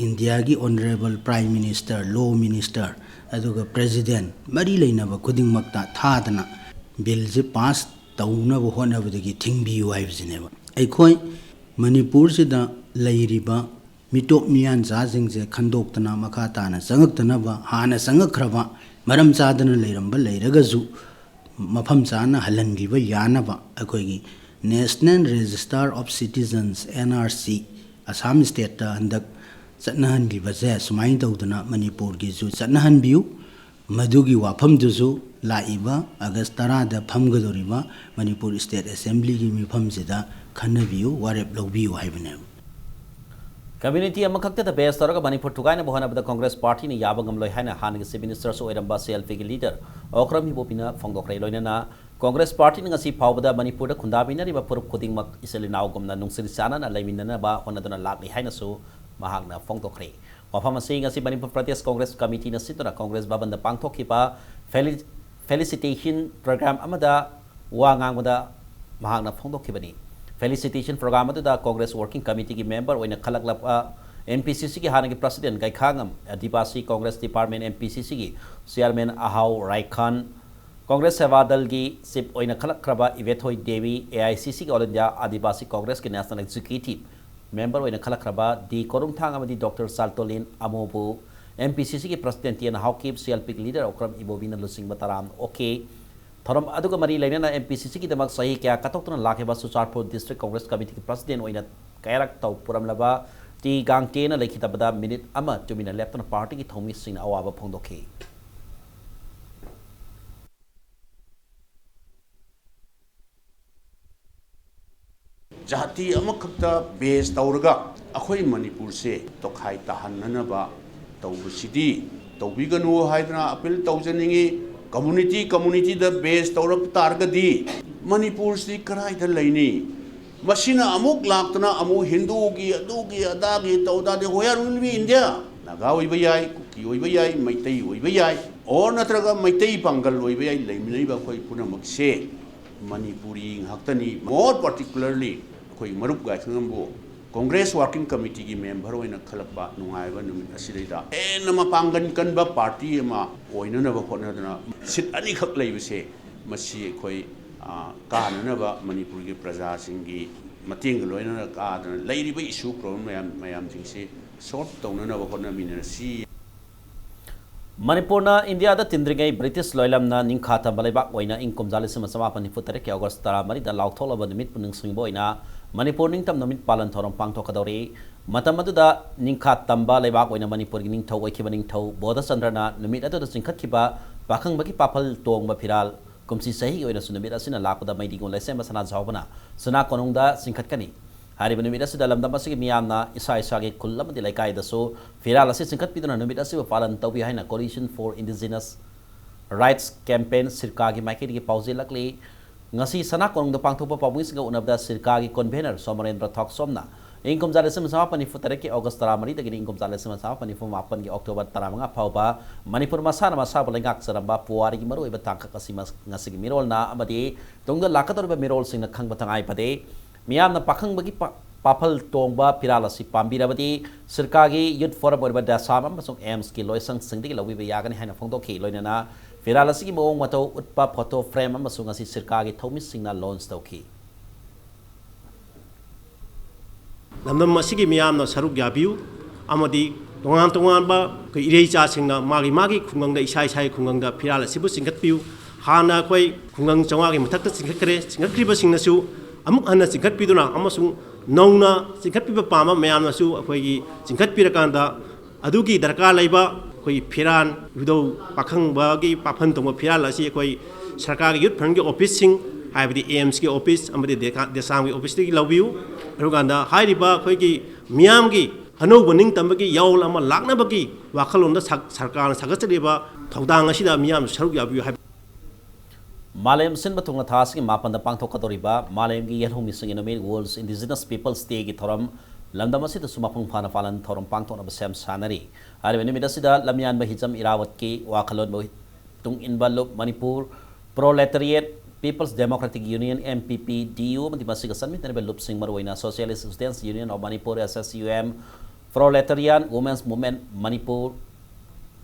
ꯏꯟꯗꯤꯌꯥꯒꯤ Honourable Prime Minister, Law Minister, ꯑꯗꯨꯒ President ꯃꯔꯤ ꯂꯩꯅꯕ ꯈꯨꯗꯤꯡꯃꯛꯇ ꯊꯥꯗꯅ ꯕꯤꯜꯁꯦ ꯄꯥꯁ ꯇꯧꯅꯕ ꯍꯣꯠꯅꯕꯗꯒꯤ ꯊꯤꯡꯕꯤꯌꯨ ꯍꯥꯏꯕꯁꯤꯅꯦꯕ꯫ ꯑꯩꯈꯣꯏ ꯃꯅꯤꯄꯨꯔꯁꯤꯗ ꯂꯩꯔꯤꯕ ꯃꯤꯇꯣꯞ ꯃꯤꯌꯥꯟꯆꯥꯁꯤꯡꯁꯦ ꯈꯟꯗꯣꯛꯇꯅ ꯃꯈꯥ ꯇꯥꯅ ꯆꯪꯉꯛꯇꯅꯕ, ꯍꯥꯟꯅ ꯆꯪꯉꯛꯈ꯭ꯔꯕ ꯃꯔꯝ ꯆꯥꯗꯅ ꯂꯩꯔꯝꯕ ꯂꯩꯔꯒꯁꯨ ꯃꯐꯝ ꯆꯥꯅ ꯍꯜꯍꯟꯕꯤꯕ ꯌꯥꯅꯕ ꯑꯩꯈꯣꯏꯒꯤ National Register of Citizens, NRC, Assam ꯁ꯭ꯇꯦꯠꯇ ꯍꯟꯗꯛ ꯆꯠꯅꯍꯟꯈꯤꯕꯁꯦ ꯁꯨꯃꯥꯏꯅ ꯇꯧꯗꯅ ꯃꯅꯤꯄꯨꯔꯒꯤꯁꯨ ꯆꯠꯅꯍꯟꯕꯤꯌꯨ꯫ ꯃꯗꯨꯒꯤ ꯋꯥꯐꯝꯗꯨꯁꯨ ꯂꯥꯛꯏꯕ ꯑꯥꯒꯁ ꯇꯔꯥꯗ ꯐꯝꯒꯗꯧꯔꯤꯕ ꯃꯅꯤꯄꯨꯔ ꯁ꯭ꯇꯦꯠ ꯑꯦꯁꯦꯝꯕ꯭ꯂꯤꯒꯤ ꯃꯤꯐꯝꯁꯤꯗ ꯈꯟꯅꯕꯤꯌꯨ, ꯋꯥꯔꯦꯞ ꯂꯧꯕꯤꯌꯨ ꯍꯥꯏꯕꯅꯦꯕ꯫ ꯀꯝꯃ꯭ꯌꯨꯅꯤꯇꯤ ꯑꯃꯈꯛꯇꯗ ꯕꯦꯁ ꯇꯧꯔꯒ ꯃꯅꯤꯄꯨꯔ ꯊꯨꯒꯥꯏꯅꯕ ꯍꯣꯠꯅꯕꯗ ꯀꯣꯡꯒ꯭ꯔꯦꯁ ꯄꯥꯔꯇꯤꯅ ꯌꯥꯕ ꯉꯝꯂꯣꯏ ꯍꯥꯏꯅ ꯍꯥꯟꯅꯒꯤ ꯆꯤꯐ ꯃꯤꯅꯤꯁꯇꯔꯁꯨ ꯑꯣꯏꯔꯝꯕ ꯁꯤ ꯑꯦꯜ ꯄꯤꯒꯤ ꯂꯤꯗꯔ ꯑꯣꯀ꯭ꯔꯝ ꯏꯕꯣꯕꯤꯅ ꯐꯣꯡꯗꯣꯛꯈ꯭ꯔꯦ꯫ ꯂꯣꯏꯅꯅ ꯀꯣꯡꯒ꯭ꯔꯦꯁ ꯄꯥꯔꯇꯤꯅ ꯉꯁꯤ ꯐꯥꯎꯕꯗ ꯃꯅꯤꯄꯨꯔꯗ ꯈꯨꯟꯗꯥꯃꯤꯟꯅꯔꯤꯕ ꯐꯨꯔꯨꯞ ꯈꯨꯗꯤꯡꯃꯛ ꯏꯆꯤꯜ ꯏꯅꯥꯎꯒꯨꯝꯅ ꯅꯨꯡꯁꯤ ꯆꯥꯟꯅꯅ ꯂꯩꯃꯤꯟꯅꯅꯕ ꯍꯣꯠꯅꯗꯨꯅ ꯂꯥꯛꯂꯤ ꯍꯥꯏꯅꯁꯨ ꯃꯍꯥꯛꯅ ꯐꯣꯡꯗꯣꯛꯈ꯭ꯔꯦ꯫ ꯋꯥꯐꯝ ꯑꯁꯤ ꯉꯁꯤ ꯃꯅꯤꯄꯨꯔ ꯄ꯭ꯔꯗꯦꯁ ꯀꯣꯡꯒ꯭ꯔꯦꯁ ꯀꯃꯤꯇꯤꯅ ꯁꯤꯟꯗꯨꯅ ꯀꯣꯡꯒ꯭ꯔꯦꯁ ꯚꯕꯟꯗ ꯄꯥꯡꯊꯣꯛꯈꯤꯕ ꯐꯦꯂꯤ-, ꯐꯦꯂꯤꯁꯤꯇꯦꯁꯟ ꯄ꯭ꯔꯣꯒ꯭ꯔꯥꯝ ꯑꯃꯗ ꯋꯥ ꯉꯥꯡꯕꯗ ꯃꯍꯥꯛꯅ ꯐꯣꯡꯗꯣꯛꯈꯤꯕꯅꯤ꯫ ꯐꯦꯂꯤꯁꯤꯇꯦꯁꯟ ꯄ꯭ꯔꯣꯒ꯭ꯔꯥꯝ ꯑꯗꯨꯗ ꯀꯣꯡꯒ꯭ꯔꯦꯁ ꯋꯥꯔꯀꯤꯡ ꯀꯃꯤꯇꯤꯒꯤ ꯃꯦꯝꯕꯔ ꯑꯣꯏꯅ ꯈꯜꯂꯛꯂꯕ ꯑꯦꯝ ꯄꯤ ꯁꯤ ꯁꯤꯒꯤ ꯍꯥꯟꯅꯒꯤ president Gaikhangam, Adivasi Congress department M P C ꯁꯤꯒꯤ ꯆꯤꯌꯥꯔꯃꯦꯟ ꯑꯍꯥꯎ ꯔꯥꯏꯈꯥꯟ, ꯀꯣꯡꯒ꯭ꯔꯦꯁ ꯁꯦꯕꯥ ꯗꯜꯒꯤ ꯆꯤꯐ ꯑꯣꯏꯅ ꯈꯜꯂꯛꯈ꯭ꯔꯕ ꯏꯕꯦꯊꯣꯏ ꯗꯦꯕꯤ, ꯑꯦ ꯑꯥꯏ ꯁꯤ ꯁꯤꯒꯤ ꯑꯣꯜ ꯏꯟꯗꯤꯌꯥ ꯑꯥꯗꯤꯕꯥꯁꯤ ꯀꯣꯡꯒ꯭ꯔꯦꯁꯀꯤ ꯅꯦꯁꯅꯦꯜ ꯑꯦꯛꯖꯤꯀ꯭ꯌꯨꯇꯤꯚ ꯃꯦꯝꯕꯔ ꯑꯣꯏꯅ ꯈꯜꯂꯛꯈ꯭ꯔꯕ ꯗꯤ ꯀꯣꯔꯨꯝꯊꯥꯡ ꯑꯃꯗꯤ ꯗꯣꯛꯇꯔ ꯆꯥꯜꯇꯣꯂꯤꯟ ꯑꯃꯣꯕꯨ, ꯑꯦꯝ ꯄꯤ ꯁꯤ ꯁꯤꯒꯤ president T and Haokip, C L ꯄꯤꯒꯤ ꯂꯤꯗꯔ ꯑꯣꯀ꯭ꯔꯝ ꯏꯕꯣꯕꯤꯅ ꯂꯨꯆꯤꯡꯕ ꯇꯔꯥꯝꯅ ꯑꯣꯛꯈꯤ꯫ ꯊꯧꯔꯝ ꯑꯗꯨꯒ ꯃꯔꯤ ꯂꯩꯅꯅ ꯑꯦꯝ ꯄꯤ ꯁꯤ ꯁꯤꯒꯤꯗꯃꯛ ꯆꯍꯤ ꯀꯌꯥ ꯀꯠꯊꯣꯛꯇꯨꯅ ꯂꯥꯛꯈꯤꯕ ꯆꯨꯔꯆꯥꯟꯄꯨꯔ ꯗꯤꯁꯇ꯭ꯔꯤꯛ ꯀꯣꯡꯒ꯭ꯔꯦꯁ ꯀꯃꯤꯇꯤꯒꯤ ꯄ꯭ꯔꯁꯤꯗꯦꯟ ꯑꯣꯏꯅ ꯀꯌꯥꯔꯛ ꯇꯧ ꯄꯨꯔꯝꯂꯕ ꯇꯤ ꯒꯥꯡꯇꯦꯅ ꯂꯩꯈꯤꯗꯕꯗ ꯃꯤꯅꯤꯠ ꯑꯃ ꯇꯨꯃꯤꯟꯅ ꯂꯦꯞꯇꯨꯅ ꯄꯥꯔꯇꯤꯒꯤ ꯊꯧꯃꯤꯁꯤꯡꯅ ꯑꯋꯥꯕ ꯐꯣꯡꯗꯣꯛꯈꯤ꯫ ꯖꯥꯇꯤ ꯑꯃꯈꯛꯇ ꯕꯦꯁ ꯇꯧꯔꯒ ꯑꯩꯈꯣꯏ ꯃꯅꯤꯄꯨꯔꯁꯦ ꯇꯣꯈꯥꯏ ꯇꯥꯍꯟꯅꯅꯕ ꯇꯧꯕꯁꯤꯗꯤ ꯇꯧꯕꯤꯒꯅꯨ ꯍꯥꯏꯗꯅ ꯑꯄꯤꯜ ꯇꯧꯖꯅꯤꯡꯏ꯫ ꯀꯝꯃꯨꯅꯤꯇꯤ ꯀꯝꯃꯨꯅꯤꯇꯤꯗ ꯕꯦꯁ ꯇꯧꯔꯛ ꯇꯥꯔꯒꯗꯤ ꯃꯅꯤꯄꯨꯔꯁꯤ ꯀꯗꯥꯏꯗ ꯂꯩꯅꯤ? ꯃꯁꯤꯅ ꯑꯃꯨꯛ ꯂꯥꯛꯇꯅ ꯑꯃꯨꯛ ꯍꯤꯟꯗꯨꯒꯤ, ꯑꯗꯨꯒꯤ, ꯑꯗꯥꯒꯤ, ꯇꯧꯗꯥꯗꯤ, where will be India? Naga ꯑꯣꯏꯕ ꯌꯥꯏ, ꯀꯨꯀꯤ ꯑꯣꯏꯕ ꯌꯥꯏ, ꯃꯩꯇꯩ ꯑꯣꯏꯕ ꯌꯥꯏ, or ꯅꯠꯇ꯭ꯔꯒ ꯃꯩꯇꯩ ꯄꯥꯡꯒꯜ ꯑꯣꯏꯕ ꯌꯥꯏ, ꯂꯩꯃꯤꯟꯅꯔꯤꯕ ꯑꯩꯈꯣꯏ ꯄꯨꯝꯅꯃꯛꯁꯦ ꯃꯅꯤꯄꯨꯔꯤ ꯉꯥꯛꯇꯅꯤ꯫ More particularly ꯑꯩꯈꯣꯏ ꯃꯔꯨꯞ ꯒꯥꯏꯈꯪꯉꯝꯕꯨ ꯀꯣꯡꯒ꯭ꯔꯦꯁ ꯋꯥꯔꯀꯤꯡ ꯀꯃꯤꯇꯤꯒꯤ ꯃꯦꯝꯕꯔ ꯑꯣꯏꯅ ꯈꯜꯂꯛꯄ ꯅꯨꯡꯉꯥꯏꯕ ꯅꯨꯃꯤꯠ ꯑꯁꯤꯗꯩꯗ ꯍꯦꯟꯅ ꯃꯄꯥꯡꯒꯜ ꯀꯟꯕ ꯄꯥꯔꯇꯤ ꯑꯃ ꯑꯣꯏꯅꯅꯕ ꯍꯣꯠꯅꯗꯨꯅ ꯁꯤꯠ ꯑꯅꯤꯈꯛ ꯂꯩꯕꯁꯦ ꯃꯁꯤ ꯑꯩꯈꯣꯏ, ꯑ, ꯀꯥꯅꯅꯕ ꯃꯅꯤꯄꯨꯔꯒꯤ ꯄ꯭ꯔꯖꯥꯁꯤꯡꯒꯤ ꯃꯇꯦꯡꯒ ꯂꯣꯏꯅꯅ ꯀꯥꯗꯅ ꯂꯩꯔꯤꯕ issue problem ꯃꯌꯥꯝ, ꯃꯌꯥꯝꯁꯤꯡꯁꯤ solve ꯇꯧꯅꯅꯕ ꯍꯣꯠꯅꯃꯤꯟꯅꯔꯁꯤ꯫ ꯃꯅꯤꯄꯨꯔꯅ ꯏꯟꯗꯤꯌꯥꯗ ꯇꯤꯟꯗ꯭ꯔꯤꯉꯩ ꯕ꯭ꯔꯤꯇꯤꯁ ꯂꯣꯏꯂꯝꯅ ꯅꯤꯡꯈꯥ ꯇꯝꯕ ꯂꯩꯕꯥꯛ ꯑꯣꯏꯅ ꯏꯪ ꯀꯨꯝꯖꯥ ꯂꯤꯁꯤꯡ ꯑꯃ ꯆꯃꯥꯄꯟ ꯅꯤꯐꯨ ꯇꯔꯦꯠꯀꯤ ꯑꯣꯒꯁ ꯇꯔꯥꯃꯔꯤꯗ ꯂꯥꯎꯊꯣꯛꯂꯕ ꯅꯨꯃꯤꯠꯄꯨ ꯅꯤꯡꯁꯤꯡꯕ ꯑꯣꯏꯅ ꯃꯅꯤꯄꯨꯔ ꯅꯤꯡꯇꯝ ꯅꯨꯃꯤꯠ ꯄꯥꯂꯟ ꯊꯧꯔꯝ ꯄꯥꯡꯊꯣꯛꯀꯗꯧꯔꯤ꯫ ꯃꯇꯝ ꯑꯗꯨꯗ ꯅꯤꯡꯈꯥ ꯇꯝꯕ ꯂꯩꯕꯥꯛ ꯑꯣꯏꯅ ꯃꯅꯤꯄꯨꯔꯒꯤ ꯅꯤꯡꯊꯧ ꯑꯣꯏꯈꯤꯕ ꯅꯤꯡꯊꯧ ꯕꯣꯙꯆꯟꯗ꯭ꯔꯅ ꯅꯨꯃꯤꯠ ꯑꯗꯨꯗ ꯆꯤꯡꯈꯠꯈꯤꯕ ꯄꯥꯈꯪꯕꯒꯤ ꯄꯥꯐꯜ ꯇꯣꯡꯕ ꯐꯤꯔꯥꯜ, ꯀꯨꯝꯁꯤ ꯆꯍꯤꯒꯤ ꯑꯣꯏꯅꯁꯨ ꯅꯨꯃꯤꯠ ꯑꯁꯤꯅ ꯂꯥꯛꯄꯗ ꯃꯩꯗꯤꯒꯣꯟ ꯂꯩꯁꯦꯝꯕ ꯁꯅꯥꯖꯥꯎꯕꯅ ꯁꯅꯥ ꯀꯣꯅꯨꯡꯗ ꯆꯤꯡꯈꯠꯀꯅꯤ꯫ ꯍꯥꯏꯔꯤꯕ ꯅꯨꯃꯤꯠ ꯑꯁꯤꯗ ꯂꯝꯗꯝ ꯑꯁꯤꯒꯤ ꯃꯤꯌꯥꯝꯅ ꯏꯁꯥ ꯏꯁꯥꯒꯤ ꯈꯨꯜ ꯑꯃꯗꯤ ꯂꯩꯀꯥꯏꯗꯁꯨ ꯐꯤꯔꯥꯜ ꯑꯁꯤ ꯆꯤꯡꯈꯠꯄꯤꯗꯨꯅ ꯅꯨꯃꯤꯠ ꯑꯁꯤꯕꯨ ꯄꯥꯂꯟ ꯇꯧꯕꯤꯌꯨ ꯍꯥꯏꯅ Coalition for Indigenous Rights Campaign, ꯁꯤꯔꯀꯥꯒꯤ ꯃꯥꯏꯀꯩꯗꯒꯤ ꯄꯥꯎꯖꯦꯜꯂꯛꯂꯤ꯫ ꯉꯁꯤ ꯁꯅꯥ ꯀꯣꯅꯨꯡꯗ ꯄꯥꯡꯊꯣꯛꯄ ꯄꯥꯎꯃꯤꯁꯤꯡꯒ ꯎꯅꯕꯗ ꯁꯤꯔꯀꯥꯒꯤ convener ꯁꯣꯃꯣꯔꯦꯟꯗ꯭ꯔ ꯊꯣꯛꯆꯣꯝꯅ ꯏꯪ ꯀꯨꯝꯖꯥ ꯂꯤꯁꯤꯡ ꯑꯃ ꯆꯥꯃꯥꯄꯟ ꯅꯤꯐꯨ ꯇꯔꯦꯠꯀꯤ ꯑꯣꯒꯁ ꯇꯔꯥꯃꯔꯤꯗꯒꯤꯅ ꯏꯪ ꯀꯨꯝꯖꯥ ꯂꯤꯁꯤꯡ ꯑꯃ ꯆꯥꯃꯥꯄꯟ ꯅꯤꯐꯨ ꯃꯥꯄꯟꯒꯤ ꯑꯣꯛꯇꯣꯕꯔ ꯇꯔꯥꯃꯉꯥ ꯐꯥꯎꯕ ꯃꯅꯤꯄꯨꯔ ꯃꯁꯥꯅ ꯃꯁꯥꯕꯨ ꯂꯩꯉꯥꯛꯆꯔꯝꯕ ꯄꯨꯋꯥꯔꯤꯒꯤ ꯃꯔꯨꯑꯣꯏꯕ ꯇꯥꯡꯀꯛ ꯑꯁꯤ ꯃꯁ-, ꯉꯁꯤꯒꯤ ꯃꯤꯔꯣꯜꯅ ꯑꯃꯗꯤ ꯇꯨꯡꯗ ꯂꯥꯛꯀꯗꯧꯔꯤꯕ ꯃꯤꯔꯣꯜꯁꯤꯡꯅ ꯈꯪꯕ ꯇꯉꯥꯏ ꯐꯗꯦ꯫ ꯃꯤꯌꯥꯝꯅ ꯄꯥꯈꯪꯕꯒꯤ ꯄꯥ-, ꯄꯥꯐꯜ ꯇꯣꯡꯕ ꯐꯤꯔꯥꯜ ꯑꯁꯤ ꯄꯥꯝꯕꯤꯔꯕꯗꯤ ꯁꯤꯔꯀꯥꯒꯤ youth forum ꯑꯣꯏꯔꯤꯕ ꯗꯦꯁꯥꯝ ꯑꯃꯁꯨꯡ ꯑꯦꯝꯁꯀꯤ ꯂꯣꯏꯁꯪꯁꯤꯡꯗꯒꯤ ꯂꯧꯕꯤꯕ ꯌꯥꯒꯅꯤ ꯍꯥꯏꯅ ꯐꯣꯡꯗꯣꯛꯈꯤ꯫ ꯂꯣꯏꯅꯅ ꯐꯤꯔꯥꯜ ꯑꯁꯤꯒꯤ ꯃꯑꯣꯡ ꯃꯇꯧ ꯎꯠꯄ photo frame ꯑꯃꯁꯨ ꯉꯁꯤ ꯁꯤꯔꯀꯥꯒꯤ ꯊꯧꯃꯤꯁꯤꯡꯅ launch ꯇꯧꯈꯤ꯫ ꯂꯝꯗꯝ ꯑꯁꯤꯒꯤ ꯃꯤꯌꯥꯝꯅ ꯁꯔꯨꯛ ꯌꯥꯕꯤꯌꯨ ꯑꯃꯗꯤ ꯇꯣꯉꯥꯟ ꯇꯣꯉꯥꯟꯕ ꯑꯩꯈꯣꯏ ꯏꯔꯩꯆꯥꯁꯤꯡꯅ ꯃꯥꯒꯤ ꯃꯥꯒꯤ ꯈꯨꯡꯒꯪꯗ, ꯏꯁꯥ ꯏꯁꯥꯒꯤ ꯈꯨꯡꯒꯪꯗ ꯐꯤꯔꯥꯜ ꯑꯁꯤꯕꯨ ꯆꯤꯡꯈꯠꯄꯤꯌꯨ꯫ ꯍꯥꯟꯅ ꯑꯩꯈꯣꯏ ꯈꯨꯡꯒꯪ ꯆꯥꯝꯃꯉꯥꯒꯤ ꯃꯊꯛꯇ ꯆꯤꯡꯈꯠꯈ꯭ꯔꯦ꯫ ꯆꯤꯡꯈꯠꯈ꯭ꯔꯤꯕꯁꯤꯡꯅꯁꯨ ꯑꯃꯨꯛ ꯍꯟꯅ ꯆꯤꯡꯈꯠꯄꯤꯗꯨꯅ ꯑꯃꯁꯨꯡ ꯅꯧꯅ ꯆꯤꯡꯈꯠꯄꯤꯕ ꯄꯥꯝꯕ ꯃꯌꯥꯝꯅꯁꯨ ꯑꯩꯈꯣꯏꯒꯤ ꯆꯤꯡꯈꯠꯄꯤꯔꯀꯥꯟꯗ ꯑꯗꯨꯒꯤ ꯗꯔꯀꯥꯔ ꯂꯩꯕ ꯑꯩꯈꯣꯏꯒꯤ ꯐꯤꯔꯥꯟ, ꯏꯕꯨꯙꯧ ꯄꯥꯈꯪꯕꯒꯤ ꯄꯥꯐꯟ ꯇꯣꯡꯕ ꯐꯤꯔꯥꯜ ꯑꯁꯤ ꯑꯩꯈꯣꯏ ꯁꯔꯀꯥꯔꯒꯤ youth fund ꯒꯤ office ꯁꯤꯡ, ꯍꯥꯏꯕꯗꯤ ꯑꯦꯝꯁꯀꯤ office ꯑꯃꯗꯤ ꯗꯦꯁꯥꯝꯒꯤ office ꯇꯒꯤ ꯂꯧꯕꯤꯌꯨ꯫ ꯑꯗꯨꯀꯥꯟꯗ ꯍꯥꯏꯔꯤꯕ ꯑꯩꯈꯣꯏꯒꯤ ꯃꯤꯌꯥꯝꯒꯤ ꯑꯅꯧꯕ ꯅꯤꯡꯇꯝꯕꯒꯤ ꯌꯥꯑꯣꯜ ꯑꯃ ꯂꯥꯛꯅꯕꯒꯤ ꯋꯥꯈꯜꯂꯣꯟꯗ ꯁꯔ-, ꯁꯔꯀꯥꯔꯅ ꯁꯥꯒꯠꯆꯔꯤꯕ ꯊꯧꯗꯥꯡ ꯑꯁꯤꯗ ꯃꯤꯌꯥꯝꯁꯨ ꯁꯔꯨꯛ ꯌꯥꯕꯤꯌꯨ ꯍꯥꯏꯕ꯫ ꯃꯥꯂꯦꯝ ꯁꯤꯟꯕ ꯊꯨꯡꯅ ꯊꯥ ꯑꯁꯤꯒꯤ ꯃꯥꯄꯟꯗ ꯄꯥꯡꯊꯣꯛꯀꯗꯧꯔꯤꯕ ꯃꯥꯂꯦꯝꯒꯤ ꯌꯦꯜꯍꯧꯃꯤꯁꯤꯡꯒꯤ ꯅꯨꯃꯤꯠ, World Indigenous Peoples Day ꯒꯤ ꯊꯧꯔꯝ ꯂꯝꯗꯝ ꯑꯁꯤꯗꯁꯨ ꯃꯄꯨꯡ ꯐꯥꯅ ꯄꯥꯂꯟ ꯊꯧꯔꯝ ꯄꯥꯡꯊꯣꯛꯅꯕ ꯁꯦꯝ ꯁꯥꯅꯔꯤ꯫ ꯍꯥꯏꯔꯤꯕ ꯅꯨꯃꯤꯠ ꯑꯁꯤꯗ ꯂꯝꯌꯥꯟꯕ ꯍꯤꯖꯝ ꯏꯔꯥꯋꯠꯀꯤ ꯋꯥꯈꯜꯂꯣꯟꯕꯨ ꯇꯨꯡ ꯏꯟꯕ ꯂꯨꯞ, Manipur Proletariat People's Democratic Union, M P P D U, ꯑꯃꯗꯤ ꯃꯁꯤꯒ ꯆꯠꯃꯤꯟꯅꯔꯤꯕ ꯂꯨꯞꯁꯤꯡ, ꯃꯔꯨꯑꯣꯏꯅ Socialist Students Union of Manipur, S S U M, Proletarian Women's Movement Manipur,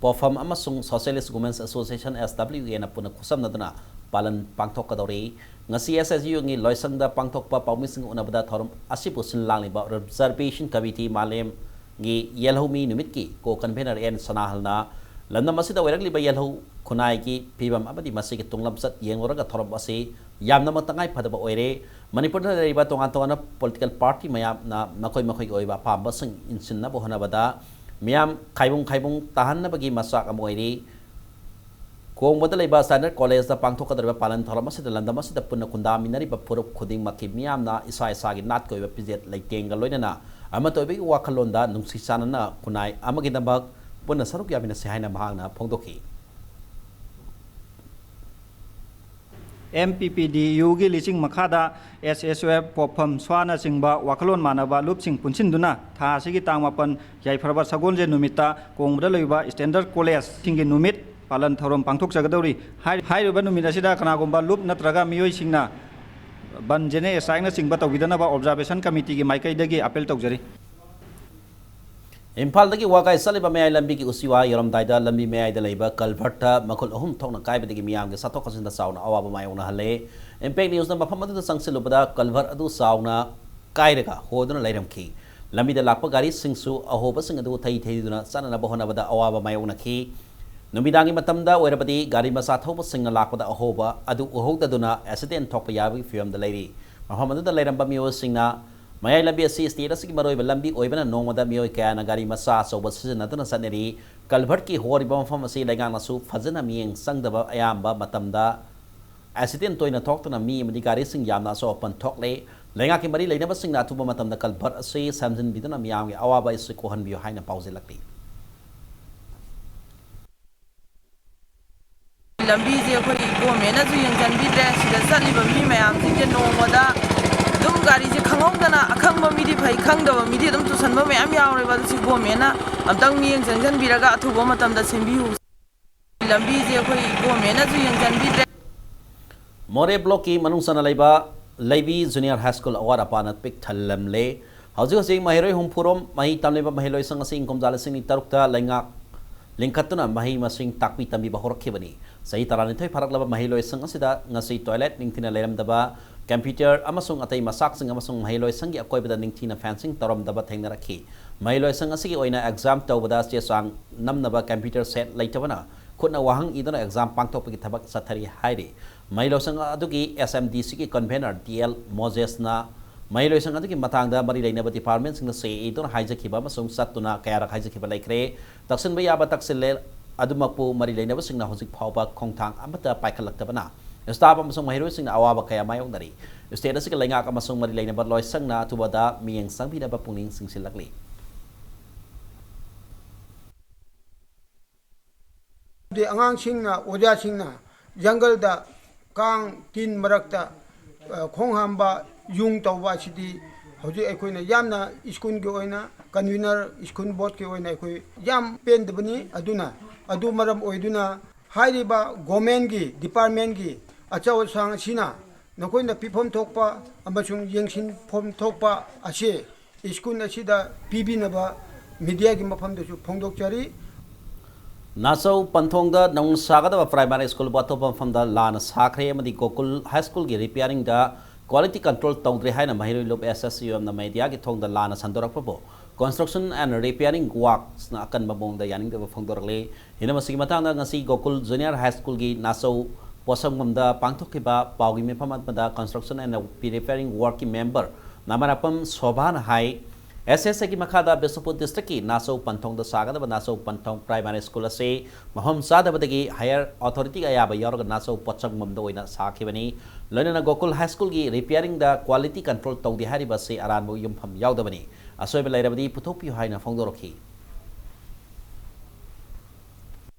ꯄꯣꯐꯝ ꯑꯃꯁꯨꯡ Socialist Women's Association, S W A ꯅ ꯄꯨꯟꯅ ꯈꯨꯠꯁꯝꯅꯗꯨꯅ ꯄꯥꯂꯟ ꯄꯥꯡꯊꯣꯛꯀꯗꯧꯔꯤ꯫ ꯉꯁꯤ S S U ꯒꯤ ꯂꯣꯏꯁꯪꯗ ꯄꯥꯡꯊꯣꯛꯄ ꯄꯥꯎꯃꯤꯁꯤꯡꯒ ꯎꯅꯕꯗ ꯊꯧꯔꯝ ꯑꯁꯤꯕꯨ ꯁꯤꯟ ꯂꯥꯡꯂꯤꯕ Reservation Committee ꯃꯥꯂꯦꯝꯒꯤ ꯌꯦꯜꯍꯧꯃꯤ ꯅꯨꯃꯤꯠꯀꯤ co-convener ꯑꯦꯟ ꯁꯅꯥꯍꯜꯅ ꯂꯝꯗꯝ ꯑꯁꯤꯗ ꯑꯣꯏꯔꯛꯂꯤꯕ ꯌꯦꯜꯍꯧ ꯈꯨꯟꯅꯥꯏꯒꯤ ꯐꯤꯕꯝ ꯑꯃꯗꯤ ꯃꯁꯤꯒꯤ ꯇꯨꯡꯂꯝꯆꯠ ꯌꯦꯡꯂꯨꯔꯒ ꯊꯧꯔꯝ ꯑꯁꯤ ꯌꯥꯝꯅꯃꯛ ꯇꯉꯥꯏ ꯐꯗꯕ ꯑꯣꯏꯔꯦ꯫ ꯃꯅꯤꯄꯨꯔꯗ ꯂꯩꯔꯤꯕ ꯇꯣꯉꯥꯟ ꯇꯣꯉꯥꯟꯕ political party ꯃꯌꯥꯝꯅ ꯃꯈꯣꯏ ꯃꯈꯣꯏꯒꯤ ꯑꯣꯏꯕ ꯑꯄꯥꯝꯕꯁꯤꯡ ꯏꯟꯁꯤꯟꯅꯕ ꯍꯣꯠꯅꯕꯗ ꯃꯤꯌꯥꯝ ꯈꯥꯏꯕꯨꯡ ꯈꯥꯏꯕꯨꯡ ꯇꯥꯍꯟꯅꯕꯒꯤ ꯃꯆꯥꯛ ꯑꯃ ꯑꯣꯏꯔꯤ꯫ ꯀꯣꯡꯕꯗ ꯂꯩꯕ Standard College ꯇ ꯄꯥꯡꯊꯣꯛꯀꯗꯧꯔꯤꯕ ꯄꯥꯂꯟ ꯊꯧꯔꯝ ꯑꯁꯤꯗ ꯂꯝꯗꯝ ꯑꯁꯤꯗ ꯄꯨꯟꯅ ꯈꯨꯟꯗꯥꯃꯤꯟꯅꯔꯤꯕ ꯐꯨꯔꯨꯞ ꯈꯨꯗꯤꯡꯃꯛꯀꯤ ꯃꯤꯌꯥꯝꯅ ꯏꯁꯥ ꯏꯁꯥꯒꯤ ꯅꯥꯠꯀꯤ ꯑꯣꯏꯕ ꯐꯤꯖꯦꯠ ꯂꯩꯇꯦꯡꯒ ꯂꯣꯏꯅꯅ ꯑꯃꯠꯇ ꯑꯣꯏꯕꯒꯤ ꯋꯥꯈꯜꯂꯣꯟꯗ ꯅꯨꯡꯁꯤ ꯆꯥꯟꯅꯅ ꯈꯨꯟꯅꯥꯏ ꯑꯃꯒꯤꯗꯃꯛ ꯄꯨꯟꯅ ꯁꯔꯨꯛ ꯌꯥꯃꯤꯟꯅꯁꯤ ꯍꯥꯏꯅ ꯃꯍꯥꯛꯅ ꯐꯣꯡꯗꯣꯛꯈꯤ꯫ ꯑꯦꯝ ꯄꯤ ꯄꯤ ꯗꯤ ꯌꯨꯒꯤ ꯂꯤꯆꯤꯡ ꯃꯈꯥꯗ ꯑꯦꯁ ꯑꯦꯁ ꯑꯦꯐ, ꯄꯣꯠꯐꯝ, ꯁ꯭ꯋꯥꯅꯆꯤꯡꯕ ꯋꯥꯈꯜꯂꯣꯟ ꯃꯥꯟꯅꯕ ꯂꯨꯞꯁꯤꯡ ꯄꯨꯟꯁꯤꯟꯗꯨꯅ ꯊꯥ ꯑꯁꯤꯒꯤ ꯇꯥꯡ ꯃꯥꯄꯟ ꯌꯥꯏꯐꯔꯕ ꯁꯒꯣꯜꯁꯦꯟ ꯅꯨꯃꯤꯠꯇ ꯀꯣꯡꯕꯗ ꯂꯩꯕ Standard College ꯁꯤꯡꯒꯤ ꯅꯨꯃꯤꯠ ꯄꯥꯂꯟ ꯊꯧꯔꯝ ꯄꯥꯡꯊꯣꯛꯆꯒꯗꯧꯔꯤ꯫ ꯍꯥꯏ-, ꯍꯥꯏꯔꯤꯕ ꯅꯨꯃꯤꯠ ꯑꯁꯤꯗ ꯀꯅꯥꯒꯨꯝꯕ ꯂꯨꯞ ꯅꯠꯇ꯭ꯔꯒ ꯃꯤꯑꯣꯏꯁꯤꯡꯅ ꯕꯟ, ꯖꯦꯅꯦꯔꯦꯜ ꯁ꯭ꯇ꯭ꯔꯥꯏꯛꯅꯆꯤꯡꯕ ꯇꯧꯕꯤꯗꯅꯕ Observation Committee ꯒꯤ ꯃꯥꯏꯀꯩꯗꯒꯤ ꯑꯥꯄꯤꯜ ꯇꯧꯖꯔꯤ꯫ ꯏꯝꯐꯥꯜꯗꯒꯤ ꯋꯥꯒꯥꯏ ꯆꯠꯂꯤꯕ ꯃꯌꯥꯏ ꯂꯝꯕꯤꯒꯤ ꯎꯆꯤꯋꯥ ꯌꯧꯔꯝꯗꯥꯏꯗ ꯂꯝꯕꯤ ꯃꯌꯥꯏꯗ ꯂꯩꯕ culvert ꯇ ꯃꯈꯨꯜ ꯑꯍꯨꯝ ꯊꯣꯛꯅ ꯀꯥꯏꯕꯗꯒꯤ ꯃꯤꯌꯥꯝꯒꯤ ꯆꯠꯊꯣꯛ ꯆꯠꯁꯤꯟꯗ ꯆꯥꯎꯅ ꯑꯋꯥꯕ ꯃꯥꯌꯣꯛꯅꯍꯜꯂꯦ꯫ Impact News ꯅ ꯃꯐꯝ ꯑꯗꯨꯗ ꯆꯪꯁꯤꯜꯂꯨꯕꯗ culvert ꯑꯗꯨ ꯆꯥꯎꯅ ꯀꯥꯏꯔꯒ ꯍꯣꯗꯨꯅ ꯂꯩꯔꯝꯈꯤ꯫ ꯂꯝꯕꯤꯗ ꯂꯥꯛꯄ ꯒꯥꯔꯤꯁꯤꯡꯁꯨ ꯑꯍꯣꯕꯁꯤꯡ ꯑꯗꯨ ꯊꯩ ꯊꯩꯗꯨꯅ ꯆꯠꯅꯅꯕ ꯍꯣꯠꯅꯕꯗ ꯑꯋꯥꯕ ꯃꯥꯌꯣꯛꯅꯈꯤ꯫ ꯅꯨꯃꯤꯗꯥꯡꯒꯤ ꯃꯇꯝꯗ ꯑꯣꯏꯔꯕꯗꯤ ꯒꯥꯔꯤ ꯃꯆꯥ ꯊꯧꯕꯁꯤꯡꯅ ꯂꯥꯛꯄꯗ ꯑꯍꯣꯕ ꯑꯗꯨ ꯎꯍꯧꯗꯗꯨꯅ accident ꯊꯣꯛꯄ ꯌꯥꯕꯒꯤ ꯐꯤꯕꯝꯗ ꯂꯩꯔꯤ꯫ ꯃꯐꯝ ꯑꯗꯨꯗ ꯂꯩꯔꯝꯕ ꯃꯤꯑꯣꯏꯁꯤꯡꯅ ꯃꯌꯥꯏ ꯂꯝꯕꯤ ꯑꯁꯤ state ꯑꯁꯤꯒꯤ ꯃꯔꯨꯑꯣꯏꯕ ꯂꯝꯕꯤ ꯑꯣꯏꯕꯅ ꯅꯣꯡꯃꯗ ꯃꯤꯑꯣꯏ ꯀꯌꯥꯅ ꯒꯥꯔꯤ ꯃꯆꯥ ꯑꯆꯧꯕ ꯁꯤꯖꯤꯟꯅꯗꯨꯅ ꯆꯠꯅꯔꯤ꯫ Culvert ꯀꯤ ꯍꯣꯔꯤꯕ ꯃꯐꯝ ꯑꯁꯤ ꯂꯩꯉꯥꯛꯅꯁꯨ ꯐꯖꯅ ꯃꯤꯠꯌꯦꯡ ꯆꯪꯗꯕ ꯑꯌꯥꯝꯕ ꯃꯇꯝꯗ accident ꯇꯣꯏꯅ ꯊꯣꯛꯇꯨꯅ ꯃꯤ ꯑꯃꯗꯤ ꯒꯥꯔꯤꯁꯤꯡ ꯌꯥꯝꯅ ꯑꯁꯣꯛ ꯑꯄꯟ ꯊꯣꯛꯂꯦ꯫ ꯂꯩꯉꯥꯛꯀꯤ ꯃꯔꯤ ꯂꯩꯅꯕꯁꯤꯡꯅ ꯑꯊꯨꯕ ꯃꯇꯝꯗ culvert ꯑꯁꯤ ꯁꯦꯝꯖꯤꯟꯕꯤꯗꯨꯅ ꯃꯤꯌꯥꯝꯒꯤ ꯑꯋꯥꯕ ꯑꯁꯤ ꯀꯣꯛꯍꯟꯕꯤꯌꯨ ꯍꯥꯏꯅ ꯄꯥꯎꯖꯦꯜꯂꯛꯂꯤ꯫ ꯂꯝꯕꯤꯁꯦ ꯑꯩꯈꯣꯏ government ꯅꯁꯨ ꯌꯦꯡꯁꯤꯟꯕꯤꯗ꯭ꯔꯦ꯫ ꯁꯤꯗ ꯆꯠꯂꯤꯕ ꯃꯤ ꯃꯌꯥꯝꯁꯤꯡꯁꯦ ꯅꯣꯡꯃꯗ ꯑꯗꯨꯝ ꯒꯥꯔꯤꯁꯦ ꯈꯪꯍꯧꯗꯅ, ꯑꯈꯪꯕ ꯃꯤꯗꯤ ꯐꯩ, ꯈꯪꯗꯕ ꯃꯤꯗꯤ ꯑꯗꯨꯝ ꯇꯨꯁꯟꯕ ꯃꯌꯥꯝ ꯌꯥꯎꯔꯦꯕ꯫ ꯑꯗꯨ ꯁꯤ government ꯅ ꯑꯝꯇꯪ ꯃꯤꯠꯌꯦꯡ ꯆꯪꯁꯤꯟꯕꯤꯔꯒ ꯑꯊꯨꯕ ꯃꯇꯝꯗ ꯁꯦꯝꯕꯤꯌꯨ꯫ ꯂꯝꯕꯤꯁꯦ ꯑꯩꯈꯣꯏ government ꯅꯁꯨ ꯌꯦꯡꯁꯤꯟꯕꯤꯗ꯭ꯔꯦ꯫ ꯃꯣꯔꯦ block ꯀꯤ ꯃꯅꯨꯡ ꯆꯟꯅ ꯂꯩꯕ ꯂꯩꯕꯤ Junior High School ꯑꯋꯥꯠ ꯑꯄꯥꯅ ꯄꯤꯛ ꯊꯜꯂꯝꯂꯦ꯫ ꯍꯧꯖꯤꯛ ꯍꯧꯖꯤꯛ ꯃꯍꯩꯔꯣꯏ ꯍꯨꯝꯐꯨꯔꯣꯝ ꯃꯍꯩ ꯇꯝꯂꯤꯕ ꯃꯍꯩꯂꯣꯏꯁꯪ ꯑꯁꯤ ꯀꯨꯝꯖꯥ ꯂꯤꯁꯤꯡ ꯑꯅꯤ ꯇꯔꯨꯛꯇ ꯂꯩꯉꯥꯛ ꯂꯤꯡꯈꯠꯇꯨꯅ ꯃꯍꯩ ꯃꯁꯤꯡ ꯇꯥꯛꯄꯤ ꯇꯝꯕꯤꯕ ꯍꯧꯔꯛꯈꯤꯕꯅꯤ꯫ ꯆꯍꯤ ꯇꯔꯥꯅꯤꯊꯣꯏ ꯐꯥꯔꯛꯂꯕ ꯃꯍꯩꯂꯣꯏꯁꯪ ꯑꯁꯤꯗ ꯉꯁꯤ toilet ꯅꯤꯡꯊꯤꯅ ꯂꯩꯔꯝꯗꯕ, computer ꯑꯃꯁꯨꯡ ꯑꯇꯩ ꯃꯆꯥꯛꯁꯤꯡ ꯑꯃꯁꯨꯡ ꯃꯍꯩꯂꯣꯏꯁꯪꯒꯤ ꯑꯀꯣꯏꯕꯗ ꯅꯤꯡꯊꯤꯅ fencing ꯇꯧꯔꯝꯗꯕ ꯊꯦꯡꯅꯔꯛꯈꯤ꯫ ꯃꯍꯩꯂꯣꯏꯁꯪ ꯑꯁꯤꯒꯤ ꯑꯣꯏꯅ exam ꯇꯧꯕꯗ ꯆꯦ ꯆꯥꯡ ꯅꯝꯅꯕ computer set ꯂꯩꯇꯕꯅ ꯈꯨꯠꯅ ꯋꯥꯍꯪ ꯏꯗꯨꯅ exam ꯄꯥꯡꯊꯣꯛꯄꯒꯤ ꯊꯕꯛ ꯆꯠꯊꯔꯤ ꯍꯥꯏꯔꯤ꯫ ꯃꯍꯩꯂꯣꯏꯁꯪ ꯑꯗꯨꯒꯤ S M D Cꯒꯤ convener T L ꯃꯣꯖꯦꯁꯅ ꯃꯍꯩꯂꯣꯏꯁꯪ ꯑꯗꯨꯒꯤ ꯃꯇꯥꯡꯗ ꯃꯔꯤ ꯂꯩꯅꯕ departmentꯁꯤꯡꯗ ꯆꯦ ꯏꯗꯨꯅ ꯍꯥꯏꯖꯈꯤꯕ ꯑꯃꯁꯨꯡ ꯆꯠꯇꯨꯅ ꯀꯌꯥꯔꯛ ꯍꯥꯏꯖꯈꯤꯕ ꯂꯩꯈ꯭ꯔꯦ꯫ ꯇꯛꯁꯤꯟꯕ ꯌꯥꯕ ꯇꯛꯁꯤꯜꯂꯦ, ꯑꯗꯨꯃꯛꯄꯨ ꯃꯔꯤ ꯂꯩꯅꯕꯁꯤꯡꯅ ꯍꯧꯖꯤꯛ ꯐꯥꯎꯕ ꯈꯣꯡꯊꯥꯡ ꯑꯃꯠꯇ ꯄꯥꯏꯈꯠꯂꯛꯇꯕꯅ staff ꯑꯃꯁꯨꯡ ꯃꯍꯩꯔꯣꯏꯁꯤꯡꯅ ꯑꯋꯥꯕ ꯀꯌꯥ ꯃꯥꯌꯣꯛꯅꯔꯤ꯫ State ꯑꯁꯤꯒꯤ ꯂꯩꯉꯥꯛ ꯑꯃꯁꯨꯡ ꯃꯔꯤ ꯂꯩꯅꯕ ꯂꯣꯏꯁꯪꯅ ꯑꯊꯨꯕꯗ ꯃꯤꯠꯌꯦꯡ ꯆꯪꯕꯤꯅꯕ ꯄꯨꯛꯅꯤꯡ ꯆꯤꯡꯁꯤꯜꯂꯛꯂꯤ꯫ ꯑꯗꯩ ꯑꯉꯥꯡꯁꯤꯡꯅ, ꯑꯣꯖꯥꯁꯤꯡꯅ ꯖꯪꯒꯜꯗ ꯀꯥꯡ ꯇꯤꯟ ꯃꯔꯛꯇ, ꯑ, ꯈꯣꯡ ꯍꯥꯝꯕ, ꯌꯨꯡ ꯇꯧꯕ ꯑꯁꯤꯗꯤ ꯍꯧꯖꯤꯛ ꯑꯩꯈꯣꯏꯅ ꯌꯥꯝꯅ ꯁ꯭ꯀꯨꯜꯒꯤ ꯑꯣꯏꯅ, convener, ꯁ꯭ꯀꯨꯜ ꯕꯣꯔꯗꯀꯤ ꯑꯣꯏꯅ ꯑꯩꯈꯣꯏ ꯌꯥꯝ ꯄꯦꯟꯗꯕꯅꯤ꯫ ꯑꯗꯨꯅ, ꯑꯗꯨ ꯃꯔꯝ ꯑꯣꯏꯗꯨꯅ ꯍꯥꯏꯔꯤꯕ governmentꯀꯤ departmentꯀꯤ ꯑꯆꯧ ꯑꯁꯥꯡ ꯑꯁꯤꯅ ꯅꯈꯣꯏꯅ ꯄꯤꯐꯝ ꯊꯣꯛꯄ ꯑꯃꯁꯨꯡ ꯌꯦꯡꯁꯤꯟꯐꯝ ꯊꯣꯛꯄ ꯑꯁꯤ ꯁ꯭ꯀꯨꯜ ꯑꯁꯤꯗ ꯄꯤꯕꯤꯅꯕ mediaꯒꯤ ꯃꯐꯝꯗꯁꯨ ꯐꯣꯡꯗꯣꯛꯆꯔꯤ꯫ ꯅꯥꯆꯧ ꯄꯟꯊꯣꯡꯗ ꯅꯧꯅ ꯁꯥꯒꯗꯕ primary school ꯑꯇꯣꯞꯄ ꯃꯐꯝꯗ ꯂꯥꯟꯅ ꯁꯥꯈ꯭ꯔꯦ ꯑꯃꯗꯤ ꯒꯣꯀꯨꯜ High Schoolꯒꯤ repairingꯗ quality control ꯇꯧꯗ꯭ꯔꯦ ꯍꯥꯏꯅ ꯃꯍꯩꯔꯣꯏ ꯂꯨꯞ S S U Mꯅ mediaꯒꯤ ꯊꯣꯡꯗ ꯂꯥꯟꯅ ꯁꯟꯗꯣꯔꯛꯄꯕꯨ construction and repairing worksꯅ ꯑꯀꯟꯕ ꯃꯑꯣꯡꯗ ꯌꯥꯅꯤꯡꯗꯕ ꯐꯣꯡꯗꯣꯔꯛꯂꯤ꯫ ꯍꯤꯔꯝ ꯑꯁꯤꯒꯤ ꯃꯇꯥꯡꯗ ꯉꯁꯤ ꯒꯣꯀꯨꯜ Junior High Schoolꯒꯤ ꯅꯥꯆꯧ ꯄꯣꯠꯁꯪꯕꯝꯗ ꯄꯥꯡꯊꯣꯛꯈꯤꯕ ꯄꯥꯎꯒꯤ ꯃꯤꯐꯝ ꯑꯃꯗ construction and repairing workꯀꯤ member ꯅꯥꯃꯔꯥꯄꯝ ꯁꯣꯚꯥꯅ high, S S Aꯒꯤ ꯃꯈꯥꯗ ꯕꯤꯁꯅꯨꯄꯨꯔ districtꯀꯤ ꯅꯥꯆꯧ ꯄꯟꯊꯣꯡꯗ ꯁꯥꯒꯗꯕ ꯅꯥꯆꯧ ꯄꯟꯊꯣꯡ primary school ꯑꯁꯤ ꯃꯐꯝ ꯆꯥꯗꯕꯗꯒꯤ higher authorityꯒꯤ ꯑꯌꯥꯕ ꯌꯥꯎꯔꯒ ꯅꯥꯆꯧ ꯄꯣꯠꯁꯪꯕꯝꯗ ꯑꯣꯏꯅ ꯁꯥꯈꯤꯕꯅꯤ꯫ ꯂꯣꯏꯅꯅ ꯒꯣꯀꯨꯜ High Schoolꯒꯤ repairingꯗ quality control ꯇꯧꯗꯦ ꯍꯥꯏꯔꯤꯕ ꯑꯁꯤ ꯑꯔꯥꯟꯕ ꯌꯨꯝꯐꯝ ꯌꯥꯎꯗꯕꯅꯤ꯫ ꯑꯁꯣꯏꯕ ꯂꯩꯔꯕꯗꯤ ꯄꯨꯊꯣꯛꯄꯤꯌꯨ ꯍꯥꯏꯅ ꯐꯣꯡꯗꯣꯔꯛꯈꯤ꯫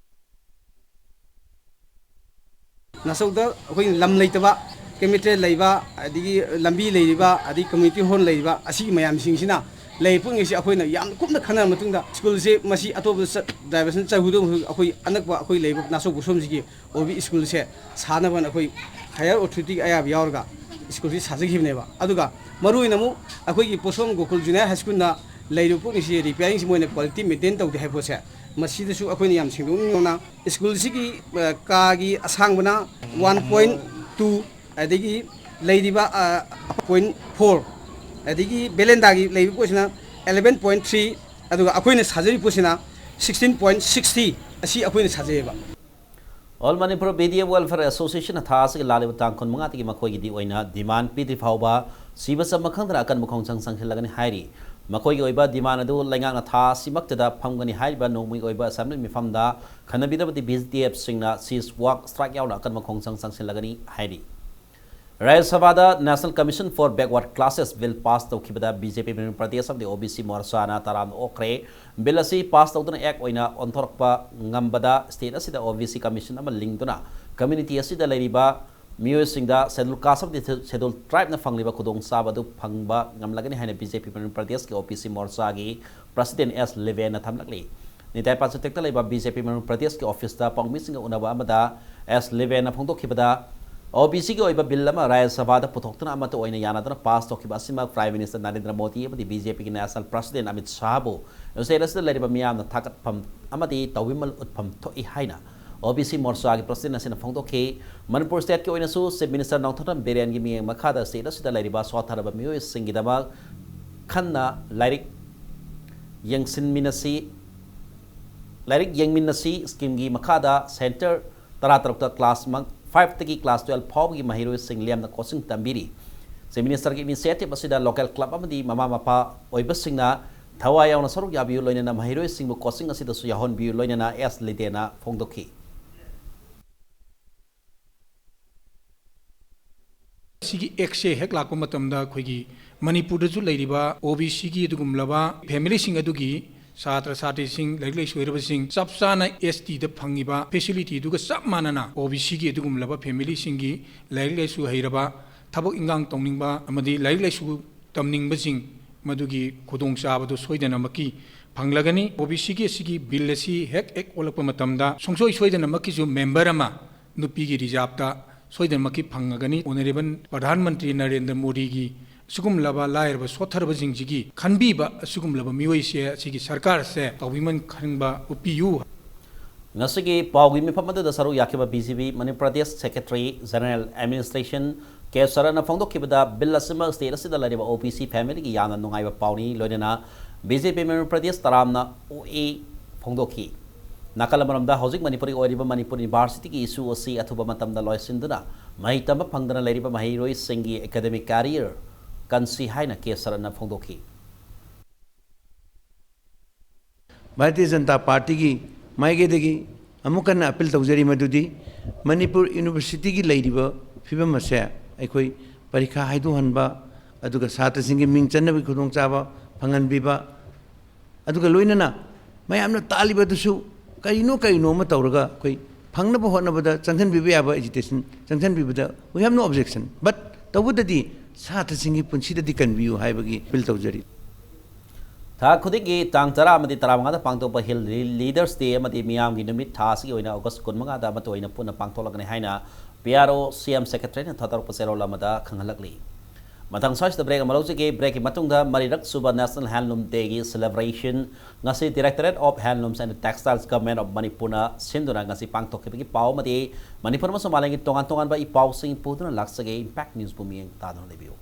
ꯅꯥꯆꯧꯗ ꯑꯩꯈꯣꯏ ꯂꯝ ꯂꯩꯇꯕ, cemetery ꯂꯩꯕ, ꯑꯗꯒꯤ ꯂꯝꯕꯤ ꯂꯩꯔꯤꯕ, ꯑꯗꯒꯤ community hall ꯂꯩꯔꯤꯕ, ꯑꯁꯤꯒꯤ ꯃꯌꯥꯝꯁꯤꯡꯁꯤꯅ ꯂꯩꯔꯤꯕ ꯄꯣꯠꯉꯩꯁꯤ ꯑꯩꯈꯣꯏꯅ ꯌꯥꯝ ꯀꯨꯞꯅ ꯈꯟꯅꯔꯕ ꯃꯇꯨꯡꯗ ꯁ꯭ꯀꯨꯜꯁꯦ ꯃꯁꯤ ꯑꯇꯣꯞꯄꯗ ꯆꯠ-, diversion ꯆꯠꯍꯧꯗꯕ ꯑꯩꯈꯣꯏ ꯑꯅꯛꯄ ꯑꯩꯈꯣꯏ ꯂꯩꯔꯤꯕ ꯅꯥꯆꯧ ꯄꯣꯠꯁꯪꯕꯝꯁꯤꯒꯤ ꯑꯣꯏꯕ ꯁ꯭ꯀꯨꯜꯁꯦ ꯁꯥꯅꯕꯅ ꯑꯩꯈꯣꯏ higher authorityꯒꯤ ꯑꯌꯥꯕ ꯌꯥꯎꯔꯒ ꯁ꯭ꯀꯨꯜꯁꯤ ꯁꯥꯖꯈꯤꯕꯅꯦꯕ꯫ ꯑꯗꯨꯒ ꯃꯔꯨꯑꯣꯏꯅ ꯑꯃꯨꯛ ꯑꯩꯈꯣꯏꯒꯤ ꯄꯣꯠꯁꯪꯕꯝ ꯒꯣꯀꯨꯜ Junior High Schoolꯅ ꯂꯩꯔꯤꯕ ꯄꯣꯠꯉꯩꯁꯤ repairingꯁꯤ ꯃꯣꯏꯅ quality maintain ꯇꯧꯗꯦ ꯍꯥꯏꯕ ꯄꯣꯠꯁꯦ, ꯃꯁꯤꯗꯁꯨ ꯑꯩꯈꯣꯏꯅ ꯌꯥꯝ ꯁꯦꯡꯗꯣꯛꯅꯤꯡꯕꯅ, ꯁ꯭ꯀꯨꯜꯁꯤꯒꯤ, ꯑ, ꯀꯥꯒꯤ ꯑꯁꯥꯡꯕꯅ one point two, ꯑꯗꯒꯤ ꯂꯩꯔꯤꯕ, ꯑ, point four, ꯑꯗꯒꯤ verandaꯒꯤ ꯂꯩꯔꯤꯕ ꯄꯣꯠꯁꯤꯅ eleven point three, ꯑꯗꯨꯒ ꯑꯩꯈꯣꯏꯅ ꯁꯥꯖꯔꯤꯕ ꯄꯣꯠꯁꯤꯅ sixteen point sixty, ꯑꯁꯤ ꯑꯩꯈꯣꯏꯅ ꯁꯥꯖꯩꯌꯦꯕ꯫ All Manipur B D F Welfare Association ꯊꯥ ꯑꯁꯤꯒꯤ ꯂꯥꯛꯂꯤꯕ ꯇꯥꯡ ꯀꯨꯟꯃꯉꯥꯗꯒꯤ ꯃꯈꯣꯏꯒꯤ ꯑꯣꯏꯅ demand ꯄꯤꯗ꯭ꯔꯤ ꯐꯥꯎꯕ ꯁꯤꯕ ꯆꯝꯕ ꯈꯪꯗꯅ ꯑꯀꯟꯕ ꯈꯣꯡꯖꯪ ꯆꯪꯁꯤꯜꯂꯒꯅꯤ ꯍꯥꯏꯔꯤ꯫ ꯃꯈꯣꯏꯒꯤ ꯑꯣꯏꯕ demand ꯑꯗꯨ ꯂꯩꯉꯥꯛꯅ ꯊꯥ ꯑꯁꯤꯃꯛꯇꯗ ꯐꯪꯒꯅꯤ ꯍꯥꯏꯔꯤꯕ ꯅꯣꯡꯃꯒꯤ ꯑꯣꯏꯕ assembly ꯃꯤꯐꯝꯗ ꯈꯟꯅꯕꯤꯗꯕꯗꯤ B D F ꯁꯤꯡꯅ cease work strike ꯌꯥꯎꯅ ꯑꯀꯟꯕ ꯈꯣꯡꯖꯪ ꯆꯪꯁꯤꯜꯂꯒꯅꯤ ꯍꯥꯏꯔꯤ꯫ ꯔꯥꯖ꯭ꯌ ꯁꯚꯥꯗ National Commission for Backward Classes Bill pass ꯇꯧꯈꯤꯕꯗ B J P Manipur Pradesh ꯑꯃꯗꯤ O B C ꯃꯣꯔꯆꯥꯅ ꯇꯔꯥꯝꯅ ꯑꯣꯛꯈ꯭ꯔꯦ꯫ Bill ꯑꯁꯤ pass ꯇꯧꯗꯨꯅ act ꯑꯣꯏꯅ ꯑꯣꯟꯊꯣꯔꯛꯄ ꯉꯝꯕꯗ state ꯑꯁꯤꯗ O B C commission ꯑꯃ ꯂꯤꯡꯗꯨꯅ community ꯑꯁꯤꯗ ꯂꯩꯔꯤꯕ ꯃꯤꯑꯣꯏꯁꯤꯡꯗ Scheduled Caste ꯑꯃꯗꯤ Scheduled Tribe ꯅ ꯐꯪꯂꯤꯕ ꯈꯨꯗꯣꯡꯆꯥꯕ ꯑꯗꯨ ꯐꯪꯕ ꯉꯝꯂꯒꯅꯤ ꯍꯥꯏꯅ B J P ꯃꯅꯤꯄꯨꯔ ꯄ꯭ꯔꯗꯦꯁꯀꯤ O B C ꯃꯣꯔꯆꯥꯒꯤ President S ꯂꯤꯕꯦꯟꯅ ꯊꯝꯂꯛꯂꯤ꯫ Nitai ꯄꯥꯆꯥꯇꯦꯛꯇ ꯂꯩꯕ B J P ꯃꯅꯤꯄꯨꯔ ꯄ꯭ꯔꯗꯦꯁꯀꯤ office ꯇ ꯄꯥꯎꯃꯤꯁꯤꯡꯒ ꯎꯅꯕ ꯑꯃꯗ S ꯂꯤꯕꯦꯟꯅ ꯐꯣꯡꯗꯣꯛꯈꯤꯕꯗ, O B C ꯒꯤ ꯑꯣꯏꯕ bill ꯑꯃ ꯔꯥꯖ꯭ꯌ ꯁꯚꯥꯗ ꯄꯨꯊꯣꯛꯇꯨꯅ ꯑꯃꯠꯇ ꯑꯣꯏꯅ ꯌꯥꯅꯗꯨꯅ pass ꯇꯧꯈꯤꯕ ꯑꯁꯤꯃꯛ Prime Minister ꯅꯔꯦꯟꯗ꯭ꯔ ꯃꯣꯗꯤ ꯑꯃꯗꯤ B J P ꯒꯤ National President ꯑꯃꯤꯠ ꯁꯥꯍꯕꯨ state ꯑꯁꯤꯗ ꯂꯩꯔꯤꯕ ꯃꯤꯌꯥꯝꯅ ꯊꯥꯒꯠꯐꯝ ꯑꯃꯗꯤ ꯇꯧꯕꯤꯃꯜ ꯎꯠꯐꯝ ꯊꯣꯛꯏ ꯍꯥꯏꯅ O B C ꯃꯣꯔꯆꯥꯒꯤ President ꯑꯁꯤꯅ ꯐꯣꯡꯗꯣꯛꯈꯤ꯫ ꯃꯅꯤꯄꯨꯔ state ꯀꯤ ꯑꯣꯏꯅꯁꯨ Chief Minister ꯅꯣꯡꯊꯣꯝꯕꯝ ꯕꯤꯔꯦꯟꯒꯤ ꯃꯤꯠꯌꯦꯡ ꯃꯈꯥꯗ state ꯑꯁꯤꯗ ꯂꯩꯔꯤꯕ ꯁꯣꯠꯊꯔꯕ ꯃꯤꯑꯣꯏꯁꯤꯡꯒꯤꯗꯃꯛ ꯈꯟꯅ ꯂꯥꯏꯔꯤꯛ ꯌꯦꯡꯁꯤꯟꯃꯤꯟꯅꯁꯤ, ꯂꯥꯏꯔꯤꯛ ꯌꯦꯡꯃꯤꯟꯅꯁꯤ scheme ꯒꯤ ꯃꯈꯥꯗ centre ꯇꯔꯥꯇꯔꯨꯛꯇ class ꯃꯪ-, five ꯇꯒꯤ class twelve ꯐꯥꯎꯕꯒꯤ ꯃꯍꯩꯔꯣꯏꯁꯤꯡ ꯂꯦꯝꯅ coaching ꯇꯝꯕꯤꯔꯤ꯫ Chief Minister ꯒꯤ initiative ꯑꯁꯤꯗ local club ꯑꯃꯗꯤ ꯃꯃꯥ ꯃꯄꯥ ꯑꯣꯏꯕꯁꯤꯡꯅ ꯊꯋꯥꯏ ꯌꯥꯎꯅ ꯁꯔꯨꯛ ꯌꯥꯕꯤꯌꯨ, ꯂꯣꯏꯅꯅ ꯃꯍꯩꯔꯣꯏꯁꯤꯡꯕꯨ coaching ꯑꯁꯤꯗꯁꯨ ꯌꯥꯎꯍꯟꯕꯤꯌꯨ, ꯂꯣꯏꯅꯅ S ꯂꯤꯗꯦꯟꯅ ꯐꯣꯡꯗꯣꯛꯈꯤ꯫ ꯁꯤꯒꯤ act ꯁꯦ ꯍꯦꯛ ꯂꯥꯛꯄ ꯃꯇꯝꯗ ꯑꯩꯈꯣꯏꯒꯤ ꯃꯅꯤꯄꯨꯔꯗꯁꯨ ꯂꯩꯔꯤꯕ O B C ꯒꯤ ꯑꯗꯨꯒꯨꯝꯂꯕ family ꯁꯤꯡ ꯑꯗꯨꯒꯤ ꯁꯥꯇ꯭ꯔ ꯁꯥꯇ꯭ꯔꯤꯁꯤꯡ, ꯂꯥꯏꯔꯤꯛ ꯂꯥꯏꯁꯨ ꯍꯩꯔꯕꯁꯤꯡ ꯆꯞ ꯆꯥꯅ S T ꯗ ꯐꯪꯉꯤꯕ facility ꯗꯨꯒ ꯆꯞ ꯃꯥꯟꯅꯅ O B C ꯒꯤ ꯑꯗꯨꯒꯨꯝꯂꯕ family ꯁꯤꯡꯒꯤ ꯂꯥꯏꯔꯤꯛ ꯂꯥꯏꯁꯨ ꯍꯩꯔꯕ, ꯊꯕꯛ ꯏꯟꯈꯥꯡ ꯇꯧꯅꯤꯡꯕ ꯑꯃꯗꯤ ꯂꯥꯏꯔꯤꯛ ꯂꯥꯏꯁꯨ ꯇꯝꯅꯤꯡꯕꯁꯤꯡ ꯃꯗꯨꯒꯤ ꯈꯨꯗꯣꯡꯆꯥꯕꯗꯨ ꯁꯣꯏꯗꯅꯃꯛꯀꯤ ꯐꯪꯂꯒꯅꯤ꯫ O B C ꯒꯤ ꯑꯁꯤꯒꯤ bill ꯑꯁꯤ ꯍꯦꯛ act ꯑꯣꯜꯂꯛꯄ ꯃꯇꯝꯗ ꯁꯨꯡꯁꯣꯏ ꯁꯣꯏꯗꯅꯃꯛꯀꯤꯁꯨ member ꯑꯃ ꯅꯨꯄꯤꯒꯤ reserve ꯇ ꯁꯣꯏꯗꯅꯃꯛꯀꯤ ꯐꯪꯉꯒꯅꯤ꯫ Honourable ꯄ꯭ꯔꯙꯥꯟ ꯃꯟꯇ꯭ꯔꯤ ꯅꯔꯦꯟꯗ꯭ꯔ ꯃꯣꯗꯤꯒꯤ ꯑꯁꯤꯒꯨꯝꯂꯕ ꯂꯥꯏꯔꯕ ꯁꯣꯠꯊꯔꯕꯁꯤꯡꯁꯤꯒꯤ ꯈꯟꯕꯤꯕ ꯑꯁꯤꯒꯨꯝꯂꯕ ꯃꯤꯑꯣꯏꯁꯦ ꯑꯁꯤꯒꯤ ꯁꯔꯀꯥꯔꯁꯦ ꯇꯧꯕꯤꯃꯜ ꯈꯪꯕ ꯎꯠꯄꯤꯌꯨ꯫ ꯉꯁꯤꯒꯤ ꯄꯥꯎꯒꯤ ꯃꯤꯐꯝ ꯑꯗꯨꯗ ꯁꯔꯨꯛ ꯌꯥꯈꯤꯕ B J P Manipur Pradesh Secretary General Administration ꯀꯦ ꯁꯔꯅ ꯐꯣꯡꯗꯣꯛꯈꯤꯕꯗ, bill ꯑꯁꯤꯃꯛ state ꯑꯁꯤꯗ ꯂꯩꯔꯤꯕ O B C family ꯒꯤ ꯌꯥꯝꯅ ꯅꯨꯡꯉꯥꯏꯕ ꯄꯥꯎꯅꯤ, ꯂꯣꯏꯅꯅ B J P Manipur Pradesh ꯇꯔꯥꯝꯅ ꯑꯣꯛꯏ ꯐꯣꯡꯗꯣꯛꯈꯤ꯫ ꯅꯥꯀꯜ ꯑꯃꯔꯣꯝꯗ, ꯍꯧꯖꯤꯛ ꯃꯅꯤꯄꯨꯔꯒꯤ ꯑꯣꯏꯔꯤꯕ ꯃꯅꯤꯄꯨꯔ ꯌꯨꯅꯤꯚꯔꯁꯤꯇꯤꯒꯤ ꯏꯁꯨ ꯑꯁꯤ ꯑꯊꯨꯕ ꯃꯇꯝꯗ ꯂꯣꯏꯁꯤꯟꯗꯨꯅ ꯃꯍꯩ ꯇꯝꯕ ꯐꯪꯗꯅ ꯂꯩꯔꯤꯕ ꯃꯍꯩꯔꯣꯏꯁꯤꯡꯒꯤ academic career ꯀꯟꯁꯤ ꯍꯥꯏꯅ ꯀꯦ ꯁꯔꯠꯅ ꯐꯣꯡꯗꯣꯛꯈꯤ꯫ ꯚꯥꯔꯇꯤꯌ ꯖꯅꯇꯥ ꯄꯥꯔꯇꯤꯒꯤ ꯃꯥꯏꯀꯩꯗꯒꯤ ꯑꯃꯨꯛ ꯍꯟꯅ ꯑꯄꯤꯜ ꯇꯧꯖꯔꯤ, ꯃꯗꯨꯗꯤ ꯃꯅꯤꯄꯨꯔ ꯌꯨꯅꯤꯚꯔꯁꯤꯇꯤꯒꯤ ꯂꯩꯔꯤꯕ ꯐꯤꯕꯝ ꯑꯁꯦ ꯑꯩꯈꯣꯏ ꯄꯔꯤꯈꯥ ꯍꯥꯏꯗꯣꯛꯍꯟꯕ, ꯑꯗꯨꯒ ꯁꯥꯇ꯭ꯔꯁꯤꯡꯒꯤ ꯃꯤꯡ ꯆꯟꯅꯕꯒꯤ ꯈꯨꯗꯣꯡꯆꯥꯕ ꯐꯪꯍꯟꯕꯤꯕ, ꯑꯗꯨꯒ ꯂꯣꯏꯅꯅ ꯃꯌꯥꯝꯅ ꯇꯥꯜꯂꯤꯕꯗꯨꯁꯨ ꯀꯔꯤꯅꯣ ꯀꯔꯤꯅꯣ ꯑꯃ ꯇꯧꯔꯒ ꯑꯩꯈꯣꯏ ꯐꯪꯅꯕ ꯍꯣꯠꯅꯕꯗ ꯆꯪꯁꯤꯟꯕꯤꯕ ꯌꯥꯕ agitation ꯆꯪꯁꯤꯟꯕꯤꯕꯗ we have no objection, but ꯇꯧꯕꯗꯗꯤ ꯁꯥꯇ꯭ꯔꯁꯤꯡꯒꯤ ꯄꯨꯟꯁꯤꯗꯗꯤ ꯀꯟꯕꯤꯌꯨ ꯍꯥꯏꯕꯒꯤ ꯑꯄꯤꯜ ꯇꯧꯖꯔꯤ꯫ ꯊꯥ ꯈꯨꯗꯤꯡꯒꯤ ꯇꯥꯡ ꯇꯔꯥ ꯑꯃꯗꯤ ꯇꯔꯥꯃꯉꯥꯗ ꯄꯥꯡꯊꯣꯛꯄ Hill Leaders Day ꯑꯃꯗꯤ ꯃꯤꯌꯥꯝꯒꯤ ꯅꯨꯃꯤꯠ ꯊꯥ ꯑꯁꯤꯒꯤ ꯑꯣꯏꯅ ꯑꯣꯒꯁ ꯀꯨꯟꯃꯉꯥꯗ ꯑꯃꯠꯇ ꯑꯣꯏꯅ ꯄꯨꯟꯅ ꯄꯥꯡꯊꯣꯛꯂꯒꯅꯤ ꯍꯥꯏꯅ P R O C M Secretary ꯅ ꯊꯥꯗꯣꯔꯛꯄ ꯆꯦꯔꯣꯜ ꯑꯃꯗ ꯈꯪꯍꯜꯂꯛꯂꯤ꯫ ꯃꯊꯪ ꯁ꯭ꯋꯥꯏꯁꯤꯗ break ꯑꯃ ꯂꯧꯖꯒꯦ꯫ Break ꯀꯤ ꯃꯇꯨꯡꯗ ꯃꯔꯤꯔꯛ ꯁꯨꯕ National Handloom Day ꯒꯤ celebration ꯉꯁꯤ Directorate of Handlooms and Textiles Government of Manipur ꯅ ꯁꯤꯟꯗꯨꯅ ꯉꯁꯤ ꯄꯥꯡꯊꯣꯛꯈꯤꯕꯒꯤ ꯄꯥꯎ ꯑꯃꯗꯤ ꯃꯅꯤꯄꯨꯔ ꯑꯃꯁꯨꯡ ꯃꯥꯂꯦꯝꯒꯤ ꯇꯣꯉꯥꯟ ꯇꯣꯉꯥꯟꯕ ꯏ ꯄꯥꯎꯁꯤꯡ ꯄꯨꯗꯨꯅ ꯂꯥꯛꯆꯒꯦ꯫ Impact News ꯕꯨ ꯃꯤꯠꯌꯦꯡ ꯇꯥꯗꯨꯅ ꯂꯩꯕꯤꯌꯨ꯫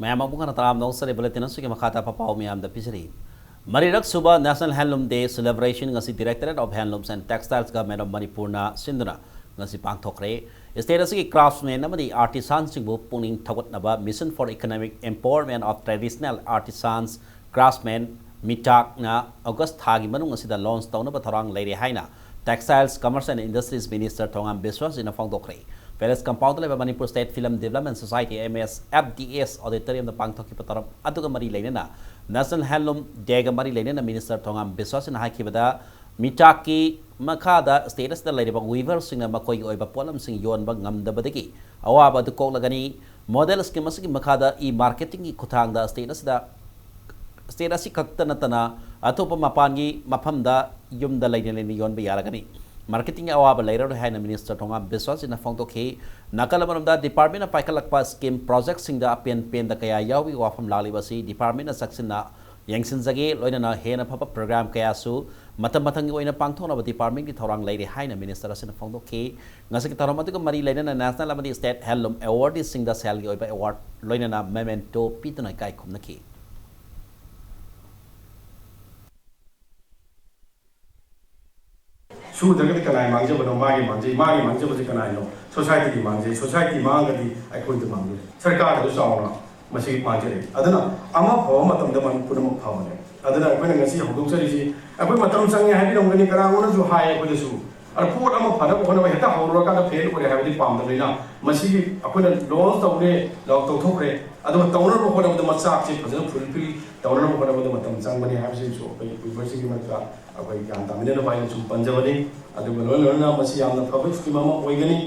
ꯃꯌꯥꯝ ꯑꯃꯨꯛ ꯍꯟꯅ ꯇꯔꯥꯝꯅ ꯑꯣꯛꯆꯔꯤ꯫ Bulletin ꯑꯁꯤꯒꯤ ꯃꯈꯥꯗ ꯄꯥꯎ ꯃꯌꯥꯝꯗ ꯄꯤꯖꯔꯤ꯫ ꯃꯔꯤꯔꯛ ꯁꯨꯕ National Handloom Day celebration ꯉꯁꯤ Directorate of Handlooms and Textiles Government of Manipur ꯅ ꯁꯤꯟꯗꯨꯅ ꯉꯁꯤ ꯄꯥꯡꯊꯣꯛꯈ꯭ꯔꯦ꯫ State ꯑꯁꯤꯒꯤ craftsmen ꯑꯃꯗꯤ artisan ꯁꯤꯡꯕꯨ ꯄꯨꯛꯅꯤꯡ ꯊꯧꯒꯠꯅꯕ Mission for Economic Empowerment of Traditional Artisans Craftsmen, MITAC ꯅ ꯑꯣꯒꯁ ꯊꯥꯒꯤ ꯃꯅꯨꯡ ꯑꯁꯤꯗ launch ꯇꯧꯅꯕ ꯊꯧꯔꯥꯡ ꯂꯩꯔꯦ ꯍꯥꯏꯅ Textiles, Commerce and Industries Minister Thongam ꯕꯤꯁ꯭ꯋꯥꯁꯖꯤꯅ ꯐꯣꯡꯗꯣꯛꯈ꯭ꯔꯦ꯫ Palace Compound ꯗ ꯂꯩꯕ Manipur State Film Development Society, M S F D S, auditorium ꯗ ꯄꯥꯡꯊꯣꯛꯈꯤꯕ ꯊꯧꯔꯝ ꯑꯗꯨꯒ ꯃꯔꯤ ꯂꯩꯅꯅ National Handloom Day ꯒ ꯃꯔꯤ ꯂꯩꯅꯅ Minister ꯊꯣꯉꯥꯝ ꯕꯤꯁ꯭ꯋꯥꯁꯖꯤꯅ ꯍꯥꯏꯈꯤꯕꯗ, MITAC ꯀꯤ ꯃꯈꯥꯗ state ꯑꯁꯤꯗ ꯂꯩꯔꯤꯕ weavers ꯁꯤꯡꯅ ꯃꯈꯣꯏꯒꯤ ꯑꯣꯏꯕ ꯄꯣꯠꯂꯝꯁꯤꯡ ꯌꯣꯟꯕ ꯉꯝꯗꯕꯗꯒꯤ ꯑꯋꯥꯕ ꯑꯗꯨ ꯀꯣꯛꯂꯒꯅꯤ꯫ Model scheme ꯑꯁꯤꯒꯤ ꯃꯈꯥꯗ e-marketing ꯒꯤ ꯈꯨꯠꯊꯥꯡꯗ state ꯑꯁꯤꯗ state ꯑꯁꯤ ꯈꯛꯇ ꯅꯠꯇꯅ ꯑꯇꯣꯞꯄ ꯃꯄꯥꯟꯒꯤ ꯃꯐꯝꯗ ꯌꯨꯝꯗ ꯂꯩꯅ ꯂꯩꯅ ꯌꯣꯟꯕ ꯌꯥꯔꯒꯅꯤ꯫ Marketing ꯒꯤ ꯑꯋꯥꯕ ꯂꯩꯔꯔꯣꯏ ꯍꯥꯏꯅ Minister ꯊꯣꯉꯥꯝ ꯕꯤꯁ꯭ꯋꯥꯁꯖꯤꯅ ꯐꯣꯡꯗꯣꯛꯈꯤ꯫ ꯅꯥꯀꯜ ꯑꯃꯔꯣꯝꯗ, department ꯅ ꯄꯥꯏꯈꯠꯂꯛꯄ scheme project ꯁꯤꯡꯗ ꯑꯄꯦꯟ ꯄꯦꯟꯗ ꯀꯌꯥ ꯌꯥꯎꯕꯒꯤ ꯋꯥꯐꯝ ꯂꯥꯛꯂꯤꯕ ꯑꯁꯤ department ꯅ ꯆꯦꯛꯁꯤꯟꯅ ꯌꯦꯡꯁꯤꯟꯖꯒꯦ, ꯂꯣꯏꯅꯅ ꯍꯦꯟꯅ ꯐꯕ program ꯀꯌꯥꯁꯨ ꯃꯇꯝ ꯃꯊꯪꯒꯤ ꯑꯣꯏꯅ ꯄꯥꯡꯊꯣꯛꯅꯕ department ꯀꯤ ꯊꯧꯔꯥꯡ ꯂꯩꯔꯦ ꯍꯥꯏꯅ Minister ꯑꯁꯤꯅ ꯐꯣꯡꯗꯣꯛꯈꯤ꯫ ꯉꯁꯤꯒꯤ ꯊꯧꯔꯝ ꯑꯗꯨꯒ ꯃꯔꯤ ꯂꯩꯅꯅ National ꯑꯃꯗꯤ State Handloom Awardee ꯁꯤꯡꯗ ꯁꯦꯜꯒꯤ ꯑꯣꯏꯕ award ꯂꯣꯏꯅꯅ memento ꯄꯤꯗꯨꯅ ꯏꯀꯥꯏ ꯈꯨꯝꯅꯈꯤ꯫ ꯁꯨꯗ꯭ꯔꯒꯗꯤ ꯀꯅꯥꯒꯤ ꯃꯥꯡꯖꯕꯅꯣ? ꯃꯥꯒꯤ ꯃꯥꯡꯖꯩ꯫ ꯃꯥꯒꯤ ꯃꯥꯡꯖꯕꯁꯦ ꯀꯅꯥꯒꯤꯅꯣ? ꯁꯣꯁꯥꯏꯇꯤꯒꯤ ꯃꯥꯡꯖꯩ꯫ ꯁꯣꯁꯥꯏꯇꯤ ꯃꯥꯡꯉꯒꯗꯤ ꯑꯩꯈꯣꯏꯗ ꯃꯥꯡꯖꯩ꯫ ꯁꯔꯀꯥꯔꯗꯁꯨ ꯆꯥꯎꯅ ꯃꯁꯤ ꯃꯥꯡꯖꯔꯦ꯫ ꯑꯗꯨꯅ ꯑꯃ ꯐꯕ ꯃꯇꯝꯗ ꯃ-, ꯄꯨꯝꯅꯃꯛ ꯐꯕꯅꯦ꯫ ꯑꯗꯨꯅ ꯑꯩꯈꯣꯏꯅ ꯉꯁꯤ ꯍꯧꯗꯣꯛꯆꯔꯤꯁꯤ, ꯑꯩꯈꯣꯏ ꯃꯇꯝ ꯆꯪꯉꯦ ꯍꯥꯏꯕꯤꯔꯝꯒꯅꯤ, ꯀꯅꯥꯒꯨꯝꯕꯅꯁꯨ ꯍꯥꯏ ꯑꯩꯈꯣꯏꯗꯁꯨ꯫ ꯑꯗ ꯄꯣꯠ ꯑꯃ ꯐꯅꯕ ꯍꯣꯠꯅꯕ ꯍꯦꯛꯇ ꯍꯧꯔꯨꯔꯀꯥꯟꯗ ꯐꯦꯜ ꯑꯣꯏꯔꯦ ꯍꯥꯏꯕꯗꯤ ꯄꯥꯝꯗꯕꯅꯤꯅ, ꯃꯁꯤꯒꯤ ꯑꯩꯈꯣꯏꯅ ꯂꯣꯟꯁ ꯇꯧꯔꯦ, ꯂꯥꯎ ꯇꯧꯊꯣꯛꯈ꯭ꯔꯦ, ꯑꯗꯨꯒ ꯇꯧꯅꯅꯕ ꯍꯣꯠꯅꯕꯗ ꯃꯆꯥꯛꯁꯦ ꯐꯖꯅ ꯐꯨꯜꯐꯤꯜ ꯇꯧꯅꯅꯕ ꯍꯣꯠꯅꯕꯗ ꯃꯇꯝ ꯆꯪꯕꯅꯤ ꯍꯥꯏꯕꯁꯤꯁꯨ ꯑꯩꯈꯣꯏ ꯋꯤꯚꯔꯁꯤꯡꯒꯤ ꯃꯔꯛꯇ ꯑꯩꯈꯣꯏ ꯒ꯭ꯌꯥꯟ ꯇꯥꯃꯤꯟꯅꯅꯕ ꯍꯥꯏꯅ ꯁꯨꯝ ꯄꯟꯖꯕꯅꯤ꯫ ꯑꯗꯨꯒ ꯂꯣꯏꯅ ꯂꯣꯏꯅꯅ ꯃꯁꯤ ꯌꯥꯝꯅ ꯐꯕ ꯁ꯭ꯀꯤꯝ ꯑꯃ ꯑꯣꯏꯒꯅꯤ꯫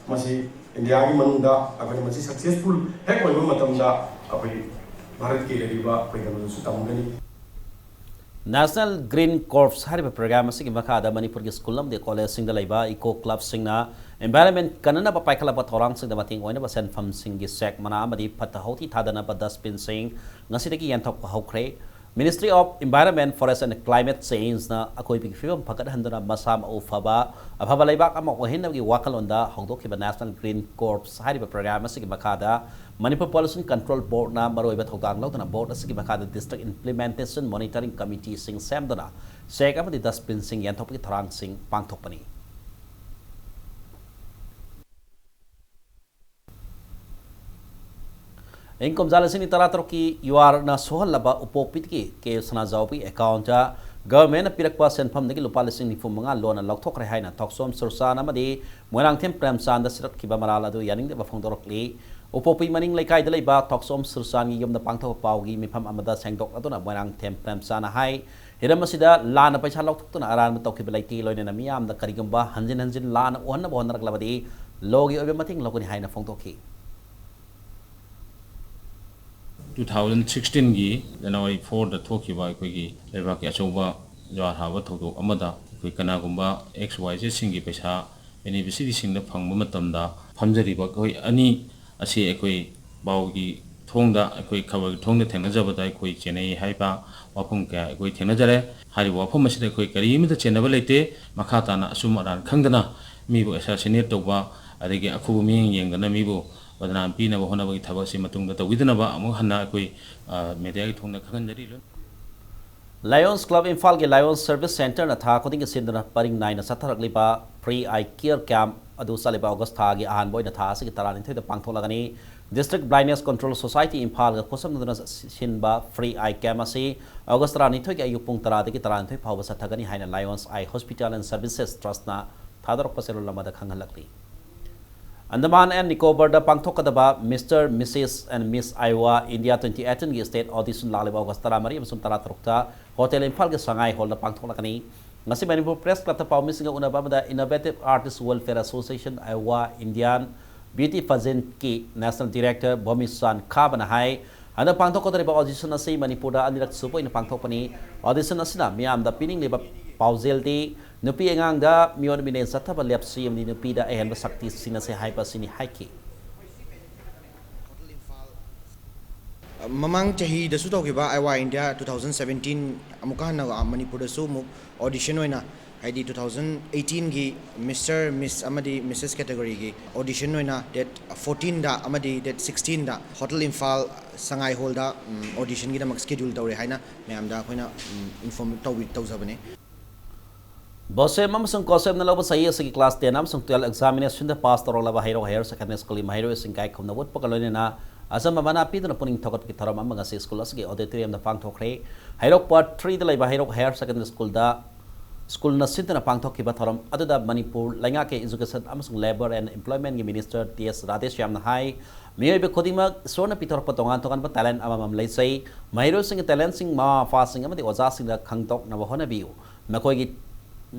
ꯃꯁꯤ ꯏꯟꯗꯤꯌꯥꯒꯤ ꯃꯅꯨꯡꯗ ꯑꯩꯈꯣꯏꯅ ꯃꯁꯤ ꯁꯛꯁꯦꯁꯐꯨꯜ ꯍꯦꯛ ꯑꯣꯏꯕ ꯃꯇꯝꯗ ꯑꯩꯈꯣꯏ ꯚꯥꯔꯠꯀꯤ ꯂꯩꯔꯤꯕ ꯑꯩꯈꯣꯏ ꯀꯩꯅꯣꯗꯁꯨ ꯇꯝꯒꯅꯤ꯫ National Green Corps ꯍꯥꯏꯔꯤꯕ ꯄ꯭ꯔꯣꯒ꯭ꯔꯥꯝ ꯑꯁꯤꯒꯤ ꯃꯈꯥꯗ ꯃꯅꯤꯄꯨꯔꯒꯤ ꯁ꯭ꯀꯨꯜ ꯑꯃꯗꯤ ꯀꯣꯂꯦꯖꯁꯤꯡꯗ ꯂꯩꯕ ꯏꯀꯣ ꯀ꯭ꯂꯕꯁꯤꯡꯅ ꯏꯟꯚꯥꯏꯔꯟꯃꯦꯟ ꯀꯟꯅꯅꯕ ꯄꯥꯏꯈꯠꯂꯛꯄ ꯊꯧꯔꯥꯡꯁꯤꯡꯗ ꯃꯇꯦꯡ ꯑꯣꯏꯅꯕ ꯁꯦꯟꯐꯝꯁꯤꯡꯒꯤ ꯆꯦꯛ ꯃꯅꯥ ꯑꯃꯗꯤ ꯐꯠꯇ ꯍꯥꯎꯊꯤ ꯊꯥꯗꯅꯕ ꯗꯁꯕꯤꯟꯁꯤꯡ ꯉꯁꯤꯗꯒꯤ ꯌꯦꯟꯊꯣꯛꯄ ꯍꯧꯈ꯭ꯔꯦ꯫ Ministry of Environment, Forest and Climate Changeꯅ ꯑꯀꯣꯏꯕꯒꯤ ꯐꯤꯕꯝ ꯐꯒꯠꯍꯟꯗꯨꯅ ꯃꯁꯥ ꯃꯎ ꯐꯕ, ꯑꯐꯕ ꯂꯩꯕꯥꯛ ꯑꯃ ꯑꯣꯏꯍꯟꯅꯕꯒꯤ ꯋꯥꯈꯜꯂꯣꯟꯗ ꯍꯧꯗꯣꯛꯈꯤꯕ National Green Corps ꯍꯥꯏꯔꯤꯕ ꯄ꯭ꯔꯣꯒ꯭ꯔꯥꯝ ꯑꯁꯤꯒꯤ ꯃꯈꯥꯗ ꯃꯅꯤꯄꯨꯔ Pollution Control Boardꯅ ꯃꯔꯨꯑꯣꯏꯕ ꯊꯧꯗꯥꯡ ꯂꯧꯗꯨꯅ ꯕꯣꯔꯗ ꯑꯁꯤꯒꯤ ꯃꯈꯥꯗ District Implementation Monitoring Committeeꯁꯤꯡ ꯁꯦꯝꯗꯨꯅ ꯆꯦꯛ ꯑꯃꯗꯤ ꯗꯁꯕꯤꯟꯁꯤꯡ ꯌꯦꯟꯊꯣꯛꯄꯒꯤ ꯊꯧꯔꯥꯡꯁꯤꯡ ꯄꯥꯡꯊꯣꯛꯄꯅꯤ꯫ ꯏꯪ ꯀꯨꯝꯖꯥ ꯂꯤꯁꯤꯡ ꯑꯅꯤ ꯇꯔꯥꯇꯔꯨꯛꯀꯤ ꯌꯨ ꯑꯥꯔꯅ ꯁꯣꯛꯍꯜꯂꯕ ꯎꯄꯣꯛꯄꯤꯗꯒꯤ ꯀꯦ ꯁꯅꯥꯖꯥꯎꯕꯤ ꯑꯦꯀꯥꯎꯟꯗ ꯒꯚꯔꯟꯃꯦꯟꯠꯅ ꯄꯤꯔꯛꯄ ꯁꯦꯟꯐꯝꯗꯒꯤ ꯂꯨꯄꯥ ꯂꯤꯁꯤꯡ ꯅꯤꯐꯨ ꯃꯉꯥ ꯂꯣꯟꯅ ꯂꯧꯊꯣꯛꯈ꯭ꯔꯦ ꯍꯥꯏꯅ ꯊꯣꯛꯆꯣꯝ ꯁꯨꯔꯆꯥꯟ ꯑꯃꯗꯤ ꯃꯣꯏꯔꯥꯡꯊꯦꯝ ꯄ꯭ꯔꯦꯝꯆꯥꯟꯗ ꯁꯤꯔꯠꯈꯤꯕ ꯃꯔꯥꯜ ꯑꯗꯨ ꯌꯥꯅꯤꯡꯗꯕ ꯐꯣꯡꯗꯣꯔꯛꯂꯤ꯫ ꯎꯄꯣꯛꯄꯤ ꯃꯅꯤꯡ ꯂꯩꯀꯥꯏꯗ ꯂꯩꯕ ꯊꯣꯛꯆꯣꯝ ꯁꯨꯔꯆꯥꯟꯒꯤ ꯌꯨꯝꯗ ꯄꯥꯡꯊꯣꯛꯄ ꯄꯥꯎꯒꯤ ꯃꯤꯐꯝ ꯑꯃꯗ ꯁꯦꯡꯗꯣꯛꯂꯗꯨꯅ ꯃꯣꯏꯔꯥꯡꯊꯦꯝ ꯄ꯭ꯔꯦꯝꯆꯥꯟꯅ ꯍꯥꯏ, ꯍꯤꯔꯝ ꯑꯁꯤꯗ ꯂꯥꯟꯅ ꯄꯩꯁꯥ ꯂꯧꯊꯣꯛꯇꯨꯅ ꯑꯔꯥꯟꯕ ꯇꯧꯈꯤꯕ ꯂꯩꯇꯦ, ꯂꯣꯏꯅꯅ ꯃꯤꯌꯥꯝꯗ ꯀꯔꯤꯒꯨꯝꯕ ꯍꯟꯖꯤꯟ ꯍꯟꯖꯤꯟ ꯂꯥꯟꯅ ꯎꯍꯟꯅꯕ ꯍꯣꯠꯅꯔꯛꯂꯕꯗꯤ ꯂꯣꯒꯤ ꯑꯣꯏꯕ ꯃꯇꯦꯡ ꯂꯧꯒꯅꯤ ꯍꯥꯏꯅ ꯐꯣꯡꯗꯣꯛꯈꯤ꯫ Two thousand sixteenꯒꯤ January fourꯗ ꯊꯣꯛꯈꯤꯕ ꯑꯩꯈꯣꯏꯒꯤ ꯂꯩꯕꯥꯛꯀꯤ ꯑꯆꯧꯕ ꯖꯨꯋꯥꯔ ꯍꯥꯕ ꯊꯧꯗꯣꯛ ꯑꯃꯗ ꯑꯩꯈꯣꯏ ꯀꯅꯥꯒꯨꯝꯕ X Y Zꯁꯤꯡꯒꯤ ꯄꯩꯁꯥ beneficiaryꯁꯤꯡꯗ ꯐꯪꯕ ꯃꯇꯝꯗ ꯐꯝꯖꯔꯤꯕ ꯑꯩꯈꯣꯏ ꯑꯅꯤ ꯑꯁꯤ ꯑꯩꯈꯣꯏ ꯄꯥꯎꯒꯤ ꯊꯣꯡꯗ, ꯑꯩꯈꯣꯏ ꯈꯕꯔꯒꯤ ꯊꯣꯡꯗ ꯊꯦꯡꯅꯖꯕꯗ ꯑꯩꯈꯣꯏ ꯆꯦꯟꯅꯩ ꯍꯥꯏꯕ ꯋꯥꯐꯝ ꯀꯌꯥ ꯑꯩꯈꯣꯏ ꯊꯦꯡꯅꯖꯔꯦ꯫ ꯍꯥꯏꯔꯤꯕ ꯋꯥꯐꯝ ꯑꯁꯤꯗ ꯑꯩꯈꯣꯏ ꯀꯔꯤꯃꯠꯇ ꯆꯦꯟꯅꯕ ꯂꯩꯇꯦ꯫ ꯃꯈꯥ ꯇꯥꯅ ꯑꯆꯨꯝ ꯑꯔꯥꯟ ꯈꯪꯗꯅ ꯃꯤꯕꯨ assassinate ꯇꯧꯕ, ꯑꯗꯒꯤ ꯑꯈꯨꯕ ꯃꯤꯠꯌꯦꯡ ꯌꯦꯡꯗꯅ ꯃꯤꯕꯨ ꯕꯗꯅꯥꯝ ꯄꯤꯅꯕ ꯍꯣꯠꯅꯕꯒꯤ ꯊꯕꯛ ꯑꯁꯤ ꯃꯇꯨꯡꯗ ꯇꯧꯕꯤꯗꯅꯕ ꯑꯃꯨꯛ ꯍꯟꯅ ꯑꯩꯈꯣꯏ, ꯑ, mediaꯒꯤ ꯊꯣꯡꯗ ꯈꯪꯍꯟꯖꯔꯤ꯫ Lions Club ꯏꯝꯐꯥꯜꯒꯤ Lions Service Centreꯅ ꯊꯥ ꯈꯨꯗꯤꯡꯒꯤ ꯁꯤꯟꯗꯨꯅ ꯄꯔꯤꯡ ꯅꯥꯏꯅ ꯆꯠꯊꯔꯛꯂꯤꯕ Free Eye Care Camp ꯑꯗꯨ ꯆꯠꯂꯤꯕ ꯑꯣꯒꯁ ꯊꯥꯒꯤ ꯑꯍꯥꯟꯕ ꯑꯣꯏꯅ ꯊꯥ ꯑꯁꯤꯒꯤ ꯇꯔꯥꯅꯤꯊꯣꯏꯗ ꯄꯥꯡꯊꯣꯛꯂꯒꯅꯤ꯫ District Blindness Control Society ꯏꯝꯐꯥꯜꯒ ꯈꯨꯠꯁꯝꯅꯗꯨꯅ ꯁꯤꯟꯕ Free Eye Camp ꯑꯁꯤ ꯑꯣꯒꯁ ꯇꯔꯥꯅꯤꯊꯣꯏꯒꯤ ꯑꯌꯨꯛ ꯄꯨꯡ ꯇꯔꯥꯗꯒꯤ ꯇꯔꯥꯅꯤꯊꯣꯏ ꯐꯥꯎꯕ ꯆꯠꯊꯒꯅꯤ ꯍꯥꯏꯅ Lions Eye Hospital and Services Trustꯅ ꯊꯥꯗꯣꯔꯛꯄ ꯆꯦꯔꯣꯜ ꯑꯃꯗ ꯈꯪꯍꯜꯂꯛꯂꯤ꯫ ꯑꯟꯗꯃꯥꯟ ꯑꯦꯟ ꯅꯤꯀꯣꯕꯔꯗ ꯄꯥꯡꯊꯣꯛꯀꯗꯕ Mister, Missus and Miss Iowa India twenty eighteenꯒꯤ state audition ꯂꯥꯛꯂꯤꯕ ꯑꯣꯒꯁ ꯇꯔꯥꯃꯔꯤ ꯑꯃꯁꯨꯡ ꯇꯔꯥꯇꯔꯨꯛꯇ ꯍꯣꯇꯦꯜ ꯏꯝꯐꯥꯜꯒꯤ ꯁꯉꯥꯏ ꯍꯣꯜꯗ ꯄꯥꯡꯊꯣꯛꯂꯛꯀꯅꯤ꯫ ꯉꯁꯤ ꯃꯅꯤꯄꯨꯔ ꯄ꯭ꯔꯦꯁ ꯀ꯭ꯂꯕꯇ ꯄꯥꯎꯃꯤꯁꯤꯡꯒ ꯎꯅꯕ ꯑꯃꯗ Innovative Artist Welfare Association Iowa Indian Beauty Pageantꯀꯤ National Director ꯕꯣꯃꯤꯆꯥꯟ ꯈꯥꯕꯅ ꯍꯥꯏ, ꯍꯟꯗꯛ ꯄꯥꯡꯊꯣꯛꯀꯗꯧꯔꯤꯕ audition ꯑꯁꯤ ꯃꯅꯤꯄꯨꯔꯗ ꯑꯅꯤꯔꯛ ꯁꯨꯕ ꯑꯣꯏꯅ ꯄꯥꯡꯊꯣꯛꯄꯅꯤ꯫ Audition ꯑꯁꯤꯅ ꯃꯤꯌꯥꯝꯗ ꯄꯤꯅꯤꯡꯂꯤꯕ ꯄꯥꯎꯖꯦꯜꯗꯤ ꯅꯨꯄꯤ ꯑꯉꯥꯡꯗ ꯃꯤꯑꯣꯠ ꯃꯤꯅꯩ ꯆꯠꯊꯕ ꯂꯦꯞꯁꯤ ꯑꯃꯗꯤ ꯅꯨꯄꯤꯗ ꯑꯍꯦꯟꯕ ꯁꯛꯇꯤ ꯁꯤꯟꯅꯁꯦ ꯍꯥꯏꯕ ꯑꯁꯤꯅꯤ ꯍꯥꯏꯈꯤ꯫ ꯃꯃꯥꯡ ꯆꯍꯤꯗꯁꯨ ꯇꯧꯈꯤꯕ Iowa India two thousand seventeen ꯑꯃꯨꯛꯀ ꯍꯟꯅ ꯃꯅꯤꯄꯨꯔꯗꯁꯨ ꯑꯃꯨꯛ audition ꯑꯣꯏꯅ, ꯍꯥꯏꯗꯤ two thousand eighteenꯒꯤ Mister, Miss ꯑꯃꯗꯤ Missus categoryꯒꯤ audition ꯑꯣꯏꯅ date fourteenꯗ ꯑꯃꯗꯤ date sixteenꯗ Hotel Imphal ꯁꯉꯥꯏ ꯍꯣꯜꯗ auditionꯒꯤꯗꯃꯛ schedule ꯇꯧꯔꯦ ꯍꯥꯏꯅ ꯃꯌꯥꯝꯗ ꯑꯩꯈꯣꯏꯅ inform ꯇꯧꯕꯤ ꯇꯧꯖꯕꯅꯦ꯫ ꯕꯣꯁꯦꯝ ꯑꯃꯁꯨꯡ ꯀꯣꯁꯦꯝꯅ ꯂꯧꯕ ꯆꯍꯤ ꯑꯁꯤꯒꯤ class ten ꯑꯃꯁꯨꯡ twelve examinationꯗ pass ꯇꯧꯔꯛꯂꯕ ꯍꯩꯔꯣꯛ Higher Secondary Schoolꯒꯤ ꯃꯍꯩꯔꯣꯏꯁꯤꯡ ꯏꯀꯥꯏ ꯈꯨꯝꯅꯕ ꯎꯠꯄꯒ ꯂꯣꯏꯅꯅ ꯑꯆꯝꯕ ꯃꯅꯥ ꯄꯤꯗꯨꯅ ꯄꯨꯛꯅꯤꯡ ꯊꯧꯒꯠꯄꯒꯤ ꯊꯧꯔꯝ ꯑꯃ ꯉꯁꯤ school ꯑꯁꯤꯒꯤ auditoriumꯗ ꯄꯥꯡꯊꯣꯛꯈ꯭ꯔꯦ꯫ ꯍꯩꯔꯣꯛ Part threeꯗ ꯂꯩꯕ ꯍꯩꯔꯣꯛ Higher Secondary Schoolꯗ schoolꯅ ꯁꯤꯟꯗꯨꯅ ꯄꯥꯡꯊꯣꯛꯈꯤꯕ ꯊꯧꯔꯝ ꯑꯗꯨꯗ ꯃꯅꯤꯄꯨꯔ ꯂꯩꯉꯥꯛꯀꯤ Education ꯑꯃꯁꯨꯡ Labour and Employmentꯀꯤ Minister T S ꯔꯥꯙꯦꯁ꯭ꯌꯥꯝꯅ ꯍꯥꯏ, ꯃꯤꯑꯣꯏꯕ ꯈꯨꯗꯤꯡꯃꯛ ꯏꯁꯣꯔꯅ ꯄꯤꯊꯣꯔꯛꯄ ꯇꯣꯉꯥꯟ ꯇꯣꯉꯥꯟꯕ talent ꯑꯃꯃꯝ ꯂꯩꯖꯩ꯫ ꯃꯍꯩꯔꯣꯏꯁꯤꯡꯒꯤ talentꯁꯤꯡ ꯃꯃꯥ ꯃꯄꯥꯁꯤꯡ ꯑꯃꯗꯤ ꯑꯣꯖꯥꯁꯤꯡꯗ ꯈꯪꯗꯣꯛꯅꯕ ꯍꯣꯠꯅꯕꯤꯌꯨ꯫ ꯃꯈꯣꯏꯒꯤ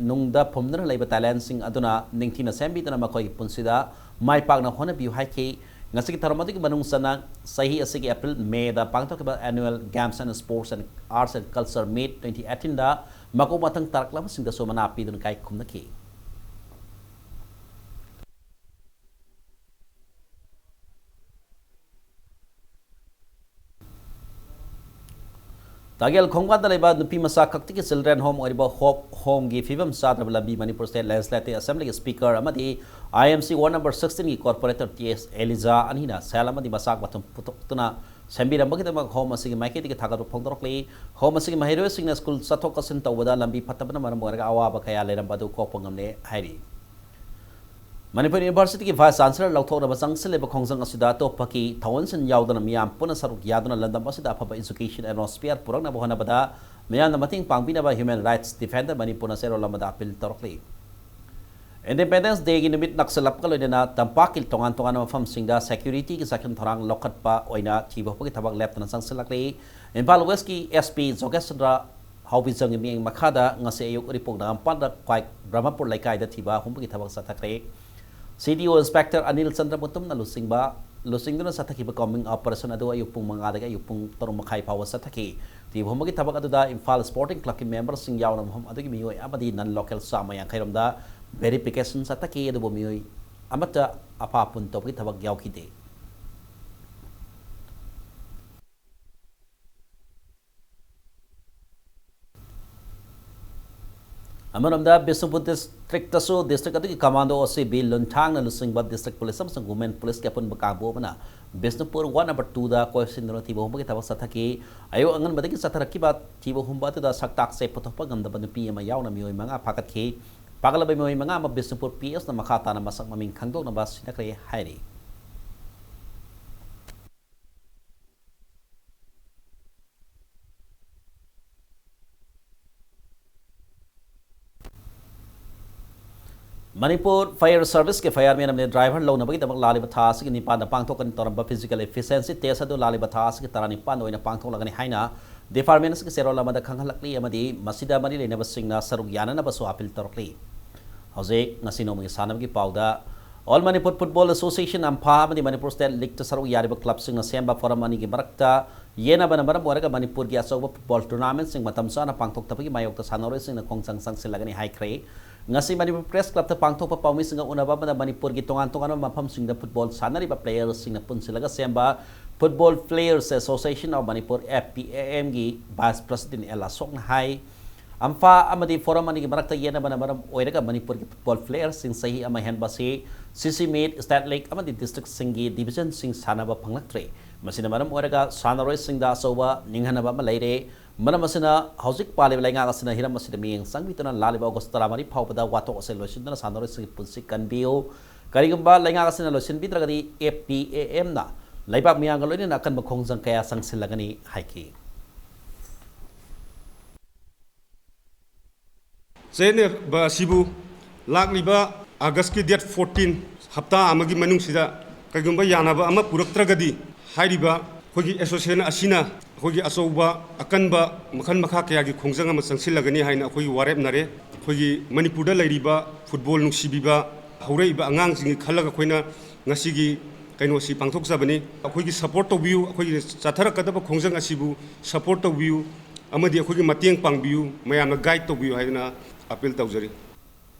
ꯅꯨꯡꯗ ꯐꯨꯝꯗꯨꯅ ꯂꯩꯕ talentꯁꯤꯡ ꯑꯗꯨꯅ ꯅꯤꯡꯊꯤꯅ ꯁꯦꯝꯕꯤꯗꯨꯅ ꯃꯈꯣꯏꯒꯤ ꯄꯨꯟꯁꯤꯗ ꯃꯥꯏ ꯄꯥꯛꯅ ꯍꯣꯠꯅꯕꯤꯌꯨ ꯍꯥꯏꯈꯤ꯫ ꯉꯁꯤꯒꯤ ꯊꯧꯔꯝ ꯑꯗꯨꯒꯤ ꯃꯅꯨꯡ ꯆꯟꯅ ꯆꯍꯤ ꯑꯁꯤꯒꯤ April Mayꯗ ꯄꯥꯡꯊꯣꯛꯈꯤꯕ Annual Games and Sports and Arts and Culture Meet twenty eighteenꯗ ꯃꯀꯣꯛ ꯃꯊꯪ ꯇꯥꯔꯛꯂꯕꯁꯤꯡꯗꯁꯨ ꯃꯅꯥ ꯄꯤꯗꯨꯅ ꯏꯀꯥꯏ ꯈꯨꯝꯅꯈꯤ꯫ ꯇꯥꯒꯦꯜ ꯈꯣꯡꯕꯥꯟꯗ ꯂꯩꯕ ꯅꯨꯄꯤ ꯃꯆꯥ ꯈꯛꯇꯒꯤ children home ꯑꯣꯏꯔꯤꯕ Hope Homeꯒꯤ ꯐꯤꯕꯝ ꯆꯥꯗ꯭ꯔꯕ ꯂꯝꯕꯤ Manipur State Legislative Assemblyꯒꯤ Speaker ꯑꯃꯗꯤ I M C Ward number sixteenꯒꯤ Corporator T S Elijah ꯑꯅꯤꯅ ꯁꯦꯜ ꯑꯃꯗꯤ ꯃꯆꯥꯛ ꯃꯊꯨꯝ ꯄꯨꯊꯣꯛꯇꯨꯅ ꯁꯦꯝꯕꯤꯔꯝꯕꯒꯤꯗꯃꯛ ꯍꯣꯝ ꯑꯁꯤꯒꯤ ꯃꯥꯏꯀꯩꯗꯒꯤ ꯊꯥꯒꯠꯄ ꯐꯣꯡꯗꯣꯔꯛꯂꯤ꯫ ꯍꯣꯝ ꯑꯁꯤꯒꯤ ꯃꯍꯩꯔꯣꯏꯁꯤꯡꯅ ꯁ꯭ꯀꯨꯜ ꯆꯠꯊꯣꯛ ꯆꯠꯁꯤꯟ ꯇꯧꯕꯗ ꯂꯝꯕꯤ ꯐꯠꯇꯕꯅ ꯃꯔꯝ ꯑꯣꯏꯔꯒ ꯑꯋꯥꯕ ꯀꯌꯥ ꯂꯩꯔꯝꯕ ꯑꯗꯨ ꯀꯣꯛꯄ ꯉꯝꯂꯦ ꯍꯥꯏꯔꯤ꯫ ꯃꯅꯤꯄꯨꯔ ꯌꯨꯅꯤꯚꯔꯁꯤꯇꯤꯒꯤ ꯚꯥꯏꯁ ꯆꯥꯟꯁꯦꯂꯔ ꯂꯧꯊꯣꯛꯅꯕ ꯆꯪꯁꯤꯜꯂꯤꯕ ꯈꯣꯡꯖꯪ ꯑꯁꯤꯗ ꯑꯇꯣꯞꯄꯒꯤ ꯊꯧꯑꯣꯟꯁꯤꯡ ꯌꯥꯎꯗꯅ ꯃꯤꯌꯥꯝ ꯄꯨꯟꯅ ꯁꯔꯨꯛ ꯌꯥꯗꯨꯅ ꯂꯝꯗꯝ ꯑꯁꯤꯗ ꯑꯐꯕ ꯏꯖꯨꯀꯦꯁꯟ ꯑꯦꯠꯃꯣꯁꯐꯤꯌꯔ ꯄꯨꯔꯛꯅꯕ ꯍꯣꯠꯅꯕꯗ ꯃꯤꯌꯥꯝꯅ ꯃꯇꯦꯡ ꯄꯥꯡꯕꯤꯅꯕ ꯍ꯭ꯌꯨꯃꯦꯟ ꯔꯥꯏꯠꯁ ꯗꯤꯐꯦꯟꯗꯔ ꯃꯅꯤꯄꯨꯔꯅ ꯆꯦꯔꯣꯜ ꯑꯃꯗ ꯑꯄꯤꯜ ꯇꯧꯔꯛꯂꯤ꯫ ꯏꯟꯗꯤꯄꯦꯟꯗꯦꯟꯁ ꯗꯦꯒꯤ ꯅꯨꯃꯤꯠ ꯅꯛꯁꯤꯜꯂꯛꯄꯒ ꯂꯣꯏꯅꯅ ꯇꯝꯄꯥꯛꯀꯤ ꯇꯣꯉꯥꯟ ꯇꯣꯉꯥꯟꯕ ꯃꯐꯝꯁꯤꯡꯗ ꯁꯦꯀ꯭ꯌꯨꯔꯤꯇꯤꯒꯤ ꯆꯦꯛꯁꯤꯟ ꯊꯧꯔꯥꯡ ꯂꯧꯈꯠꯄ ꯑꯣꯏꯅ ꯊꯤꯕ ꯍꯨꯝꯕꯒꯤ ꯊꯕꯛ ꯂꯦꯞꯇꯅ ꯆꯪꯁꯤꯜꯂꯛꯂꯤ꯫ ꯏꯝꯐꯥꯜ ꯋꯦꯁꯀꯤ ꯑꯦꯁ ꯄꯤ ꯖꯣꯒꯦꯁ ꯆꯟꯗ꯭ꯔ ꯍꯥꯎꯕꯤꯖꯝꯒꯤ ꯃꯤꯠꯌꯦꯡ ꯃꯈꯥꯗ ꯉꯁꯤ ꯑꯌꯨꯛ ꯎꯔꯤꯄꯣꯛ ꯅꯒꯥꯝꯄꯥꯜꯗ ꯈ꯭ꯋꯥꯏ ꯕ꯭ꯔꯍꯃꯄꯨꯔ ꯂꯩꯀꯥꯏꯗ ꯊꯤꯕ ꯍꯨꯝꯕꯒꯤ ꯊꯕꯛ ꯆꯠꯊꯈ꯭ꯔꯦ꯫ ꯁꯤ ꯗꯤ ꯑꯣ ꯏꯟꯁꯄꯦꯛꯇꯔ ꯑꯅꯤꯜ ꯆꯟꯗ꯭ꯔ ꯃꯨꯇꯨꯝꯅ ꯂꯨꯆꯤꯡꯕ, ꯂꯨꯆꯤꯡꯗꯨꯅ ꯆꯠꯊꯈꯤꯕ ꯀꯣꯝꯕꯤꯡ ꯑꯣꯄꯔꯦꯁꯟ ꯑꯗꯨ ꯑꯌꯨꯛ ꯄꯨꯡ ꯃꯉꯥꯗꯒꯤ ꯑꯌꯨꯛ ꯄꯨꯡ ꯇꯔꯨꯛ ꯃꯈꯥꯏ ꯐꯥꯎꯕ ꯆꯠꯊꯈꯤ꯫ ꯊꯤꯕ ꯍꯨꯝꯕꯒꯤ ꯊꯕꯛ ꯑꯗꯨꯗ ꯏꯝꯐꯥꯜ ꯁ꯭ꯄꯣꯔꯇꯤꯡ ꯀ꯭ꯂꯕꯀꯤ ꯃꯦꯝꯕꯔꯁꯤꯡ ꯌꯥꯎꯅ ꯃꯐꯝ ꯑꯗꯨꯒꯤ ꯃꯤꯑꯣꯏ ꯑꯃꯗꯤ ꯅꯟ ꯂꯣꯀꯦꯜ ꯆꯥꯝꯃ ꯌꯥꯡꯈꯩ ꯔꯣꯝꯗ ꯚꯦꯔꯤꯐꯤꯀꯦꯁꯟ ꯆꯠꯊꯈꯤ, ꯑꯗꯨꯕꯨ ꯃꯤꯑꯣꯏ ꯑꯃꯠꯇ ꯑꯄꯥ ꯑꯄꯨꯟ ꯇꯧꯕꯒꯤ ꯊꯕꯛ ꯌꯥꯎꯈꯤꯗꯦ꯫ ꯑꯃꯔꯣꯝꯗ ꯕꯤꯁꯅꯨꯄꯨꯔ ꯗꯤꯁꯇ꯭ꯔꯤꯛꯇꯁꯨ ꯗꯤꯁꯇ꯭ꯔꯤꯛ ꯑꯗꯨꯒꯤ ꯀꯃꯥꯟꯗꯣ ꯑꯣ ꯁꯤ ꯕꯤ ꯂꯨꯟꯊꯥꯡꯅ ꯂꯨꯆꯤꯡꯕ ꯗꯤꯁꯇ꯭ꯔꯤꯛ ꯄꯨꯂꯤꯁ ꯑꯃꯁꯨꯡ ꯋꯨꯃꯦꯟ ꯄꯨꯂꯤꯁꯀꯤ ꯑꯄꯨꯟꯕ ꯀꯥꯡꯕꯨ ꯑꯃꯅ ꯕꯤꯁꯅꯨꯄꯨꯔ ꯋꯥꯔꯗ ꯅꯝꯕꯔ ꯇꯨꯗ ꯀꯣꯏꯁꯤꯟꯗꯨꯅ ꯊꯤꯕ ꯍꯨꯝꯕꯒꯤ ꯊꯕꯛ ꯆꯠꯊꯈꯤ꯫ ꯑꯌꯨꯛ ꯑꯉꯟꯕꯗꯒꯤ ꯆꯠꯊꯔꯛꯈꯤꯕ ꯊꯤꯕ ꯍꯨꯝꯕ ꯑꯗꯨꯗ ꯁꯛꯇꯥꯛꯁꯦ ꯄꯨꯊꯣꯛꯄ ꯉꯝꯗꯕ ꯅꯨꯄꯤ ꯑꯃ ꯌꯥꯎꯅ ꯃꯤꯑꯣꯏ ꯃꯉꯥ ꯐꯥꯒꯠꯈꯤ꯫ ꯐꯥꯒꯠꯂꯕ ꯃꯤꯑꯣꯏ ꯃꯉꯥ ꯑꯃ ꯕꯤꯁꯅꯨꯄꯨꯔ ꯄꯤ ꯑꯦꯁꯅ ꯃꯈꯥ ꯇꯥꯅ ꯃꯁꯛ ꯃꯃꯤꯡ ꯈꯪꯗꯣꯛꯅꯕ ꯁꯤꯟꯅꯈ꯭ꯔꯦ ꯍꯥꯏꯔꯤ꯫ ꯃꯅꯤꯄꯨꯔ ꯐꯥꯌꯔ ꯁꯔꯚꯤꯁꯀꯤ ꯐꯥꯌꯔꯃꯦꯟ ꯑꯃꯗꯤ ꯗ꯭ꯔꯥꯏꯚꯔ ꯂꯧꯅꯕꯒꯤꯗꯃꯛ ꯂꯥꯛꯂꯤꯕ ꯊꯥ ꯑꯁꯤꯒꯤ ꯅꯤꯄꯥꯟꯗ ꯄꯥꯡꯊꯣꯛꯀꯅꯤ ꯇꯧꯔꯝꯕ ꯐꯤꯖꯤꯀꯦꯜ ꯏꯐꯤꯁꯤꯌꯦꯟꯁꯤ ꯇꯦꯁ ꯑꯗꯨ ꯂꯥꯛꯂꯤꯕ ꯊꯥ ꯑꯁꯤꯒꯤ ꯇꯔꯥꯅꯤꯄꯥꯟꯗ ꯑꯣꯏꯅ ꯄꯥꯡꯊꯣꯛꯂꯒꯅꯤ ꯍꯥꯏꯅ ꯗꯤꯄꯥꯔꯠꯃꯦꯟ ꯑꯁꯤꯒꯤ ꯆꯦꯔꯣꯜ ꯑꯃꯗ ꯈꯪꯍꯜꯂꯛꯂꯤ ꯑꯃꯗꯤ ꯃꯁꯤꯗ ꯃꯔꯤ ꯂꯩꯅꯕꯁꯤꯡꯅ ꯁꯔꯨꯛ ꯌꯥꯅꯅꯕꯁꯨ ꯑꯄꯤꯜ ꯇꯧꯔꯛꯂꯤ꯫ ꯍꯧꯖꯤꯛ ꯉꯁꯤ ꯅꯣꯡꯃꯒꯤ ꯁꯥꯟꯅꯕꯒꯤ ꯄꯥꯎꯗ ꯑꯣꯜ ꯃꯅꯤꯄꯨꯔ ꯐꯨꯠꯕꯣꯜ ꯑꯦꯁꯣꯁꯤꯌꯦꯁꯟ, ꯑꯝꯐꯥ, ꯑꯃꯗꯤ ꯃꯅꯤꯄꯨꯔ ꯁ꯭ꯇꯦꯠ ꯂꯤꯒꯇ ꯁꯔꯨꯛ ꯌꯥꯔꯤꯕ ꯀ꯭ꯂꯕꯁꯤꯡꯅ ꯁꯦꯝꯕ ꯐꯣꯔꯝ ꯑꯅꯤꯒꯤ ꯃꯔꯛꯇ ꯌꯦꯟꯅꯕꯅ ꯃꯔꯝ ꯑꯣꯏꯔꯒ ꯃꯅꯤꯄꯨꯔꯒꯤ ꯑꯆꯧꯕ ꯐꯨꯠꯕꯣꯜ ꯇꯨꯔꯅꯥꯃꯦꯟꯠꯁꯤꯡ ꯃꯇꯝ ꯆꯥꯅ ꯄꯥꯡꯊꯣꯛꯇꯕꯒꯤ ꯃꯥꯌꯣꯛꯇ ꯁꯥꯟꯅꯔꯣꯏꯁꯤꯡꯅ ꯈꯣꯡꯖꯪ ꯆꯪꯁꯤꯜꯂꯒꯅꯤ ꯍꯥꯏꯈ꯭ꯔꯦ꯫ ꯉꯁꯤ ꯃꯅꯤꯄꯨꯔ ꯄ꯭ꯔꯦꯁ ꯀ꯭ꯂꯕꯇ ꯄꯥꯡꯊꯣꯛꯄ ꯄꯥꯎꯃꯤꯁꯤꯡꯒ ꯎꯅꯕ ꯑꯃꯗ ꯃꯅꯤꯄꯨꯔꯒꯤ ꯇꯣꯉꯥꯟ ꯇꯣꯉꯥꯟꯕ ꯃꯐꯝꯁꯤꯡꯗ ꯐꯨꯠꯕꯣꯜ ꯁꯥꯟꯅꯔꯤꯕ ꯄ꯭ꯂꯦꯌꯔꯁꯤꯡꯅ ꯄꯨꯟꯁꯤꯜꯂꯒ ꯁꯦꯝꯕ football players association of Manipur, F P A ꯑꯦꯝꯒꯤ ꯚꯥꯏꯁ ꯄ꯭ꯔꯁꯤꯗꯦꯟꯠ ꯑꯦꯜ ꯑꯁꯣꯛꯅ ꯍꯥꯏ, ꯑꯝꯐꯥ ꯑꯃꯗꯤ ꯐꯣꯔꯝ ꯑꯅꯤꯒꯤ ꯃꯔꯛꯇ ꯌꯦꯟꯅꯕꯅ ꯃꯔꯝ ꯑꯣꯏꯔꯒ ꯃꯅꯤꯄꯨꯔꯒꯤ ꯐꯨꯠꯕꯣꯜ ꯄ꯭ꯂꯦꯌꯔꯁꯤꯡ ꯆꯍꯤ ꯑꯃ ꯍꯦꯟꯕ ꯑꯁꯤ ꯁꯤ ꯁꯤ ꯃꯤꯠ, ꯁ꯭ꯇꯦꯠ ꯂꯤꯒ ꯑꯃꯗꯤ ꯗꯤꯁꯇ꯭ꯔꯤꯛꯁꯤꯡꯒꯤ ꯗꯤꯕꯤꯖꯟꯁꯤꯡ ꯁꯥꯟꯅꯕ ꯐꯪꯂꯛꯇ꯭ꯔꯦ꯫ ꯃꯁꯤꯅ ꯃꯔꯝ ꯑꯣꯏꯔꯒ ꯁꯥꯟꯅꯔꯣꯏꯁꯤꯡꯗ ꯑꯆꯧꯕ ꯅꯤꯡꯍꯟꯅꯕ ꯑꯃ ꯂꯩꯔꯦ꯫ ꯃꯔꯝ ꯑꯁꯤꯅ ꯍꯧꯖꯤꯛ ꯄꯥꯜꯂꯤꯕ ꯂꯩꯉꯥꯛ ꯑꯁꯤꯅ ꯍꯤꯔꯝ ꯑꯁꯤꯗ ꯃꯤꯠꯌꯦꯡ ꯆꯪꯕꯤꯗꯨꯅ ꯂꯥꯛꯂꯤꯕ ꯑꯣꯒꯁ ꯇꯔꯥꯃꯔꯤ ꯐꯥꯎꯕꯗ ꯋꯥꯊꯣꯛ ꯑꯁꯤ ꯂꯣꯏꯁꯤꯟꯗꯨꯅ ꯁꯥꯟꯅꯔꯣꯏꯁꯤꯡꯒꯤ ꯄꯨꯟꯁꯤ ꯀꯟꯕꯤꯌꯨ꯫ ꯀꯔꯤꯒꯨꯝꯕ ꯂꯩꯉꯥꯛ ꯑꯁꯤꯅ ꯂꯣꯏꯁꯤꯟꯕꯤꯗ꯭ꯔꯒꯗꯤ ꯑꯦꯐ ꯄꯤ ꯑꯦ ꯑꯦꯝꯅ ꯂꯩꯕꯥꯛ ꯃꯤꯌꯥꯝꯒ ꯂꯣꯏꯅꯅ ꯑꯀꯟꯕ ꯈꯣꯡꯖꯪ ꯀꯌꯥ ꯆꯪꯁꯤꯜꯂꯒꯅꯤ ꯍꯥꯏꯈꯤ꯫ ꯆꯌꯦꯠꯅꯕ ꯑꯁꯤꯕꯨ ꯂꯥꯛꯂꯤꯕ ꯑꯥꯒꯁꯀꯤ date fourteen, ꯍꯞꯇꯥ ꯑꯃꯒꯤ ꯃꯅꯨꯡꯁꯤꯗ ꯀꯩꯒꯨꯝꯕ ꯌꯥꯅꯕ ꯑꯃ ꯄꯨꯔꯛꯇ꯭ꯔꯒꯗꯤ, ꯍꯥꯏꯔꯤꯕ ꯑꯩꯈꯣꯏꯒꯤ association ꯑꯁꯤꯅ ꯑꯩꯈꯣꯏꯒꯤ ꯑꯆꯧꯕ ꯑꯀꯟꯕ ꯃꯈꯜ ꯃꯈꯥ ꯀꯌꯥꯒꯤ ꯈꯣꯡꯖꯪ ꯑꯃ ꯆꯪꯁꯤꯜꯂꯒꯅꯤ ꯍꯥꯏꯅ ꯑꯩꯈꯣꯏꯒꯤ ꯋꯥꯔꯦꯞꯅꯔꯦ꯫ ꯑꯩꯈꯣꯏꯒꯤ ꯃꯅꯤꯄꯨꯔꯗ ꯂꯩꯔꯤꯕ ꯐꯨꯠꯕꯣꯜ ꯅꯨꯡꯁꯤꯕꯤꯕ ꯍꯧꯔꯛꯏꯕ ꯑꯉꯥꯡꯁꯤꯡꯒꯤ ꯈꯜꯂꯒ ꯑꯩꯈꯣꯏꯅ ꯉꯁꯤꯒꯤ ꯀꯩꯅꯣꯁꯤ ꯄꯥꯡꯊꯣꯛꯆꯕꯅꯤ꯫ ꯑꯩꯈꯣꯏꯒꯤ support ꯇꯧꯕꯤꯌꯨ, ꯑꯩꯈꯣꯏꯒꯤ ꯆꯠꯊꯔꯛꯀꯗꯕ ꯈꯣꯡꯖꯪ ꯑꯁꯤꯕꯨ support ꯇꯧꯕꯤꯌꯨ ꯑꯃꯗꯤ ꯑꯩꯈꯣꯏꯒꯤ ꯃꯇꯦꯡ ꯄꯥꯡꯕꯤꯌꯨ, ꯃꯌꯥꯝꯅ guide ꯇꯧꯕꯤꯌꯨ ꯍꯥꯏꯗꯅ appeal ꯇꯧꯖꯔꯤ꯫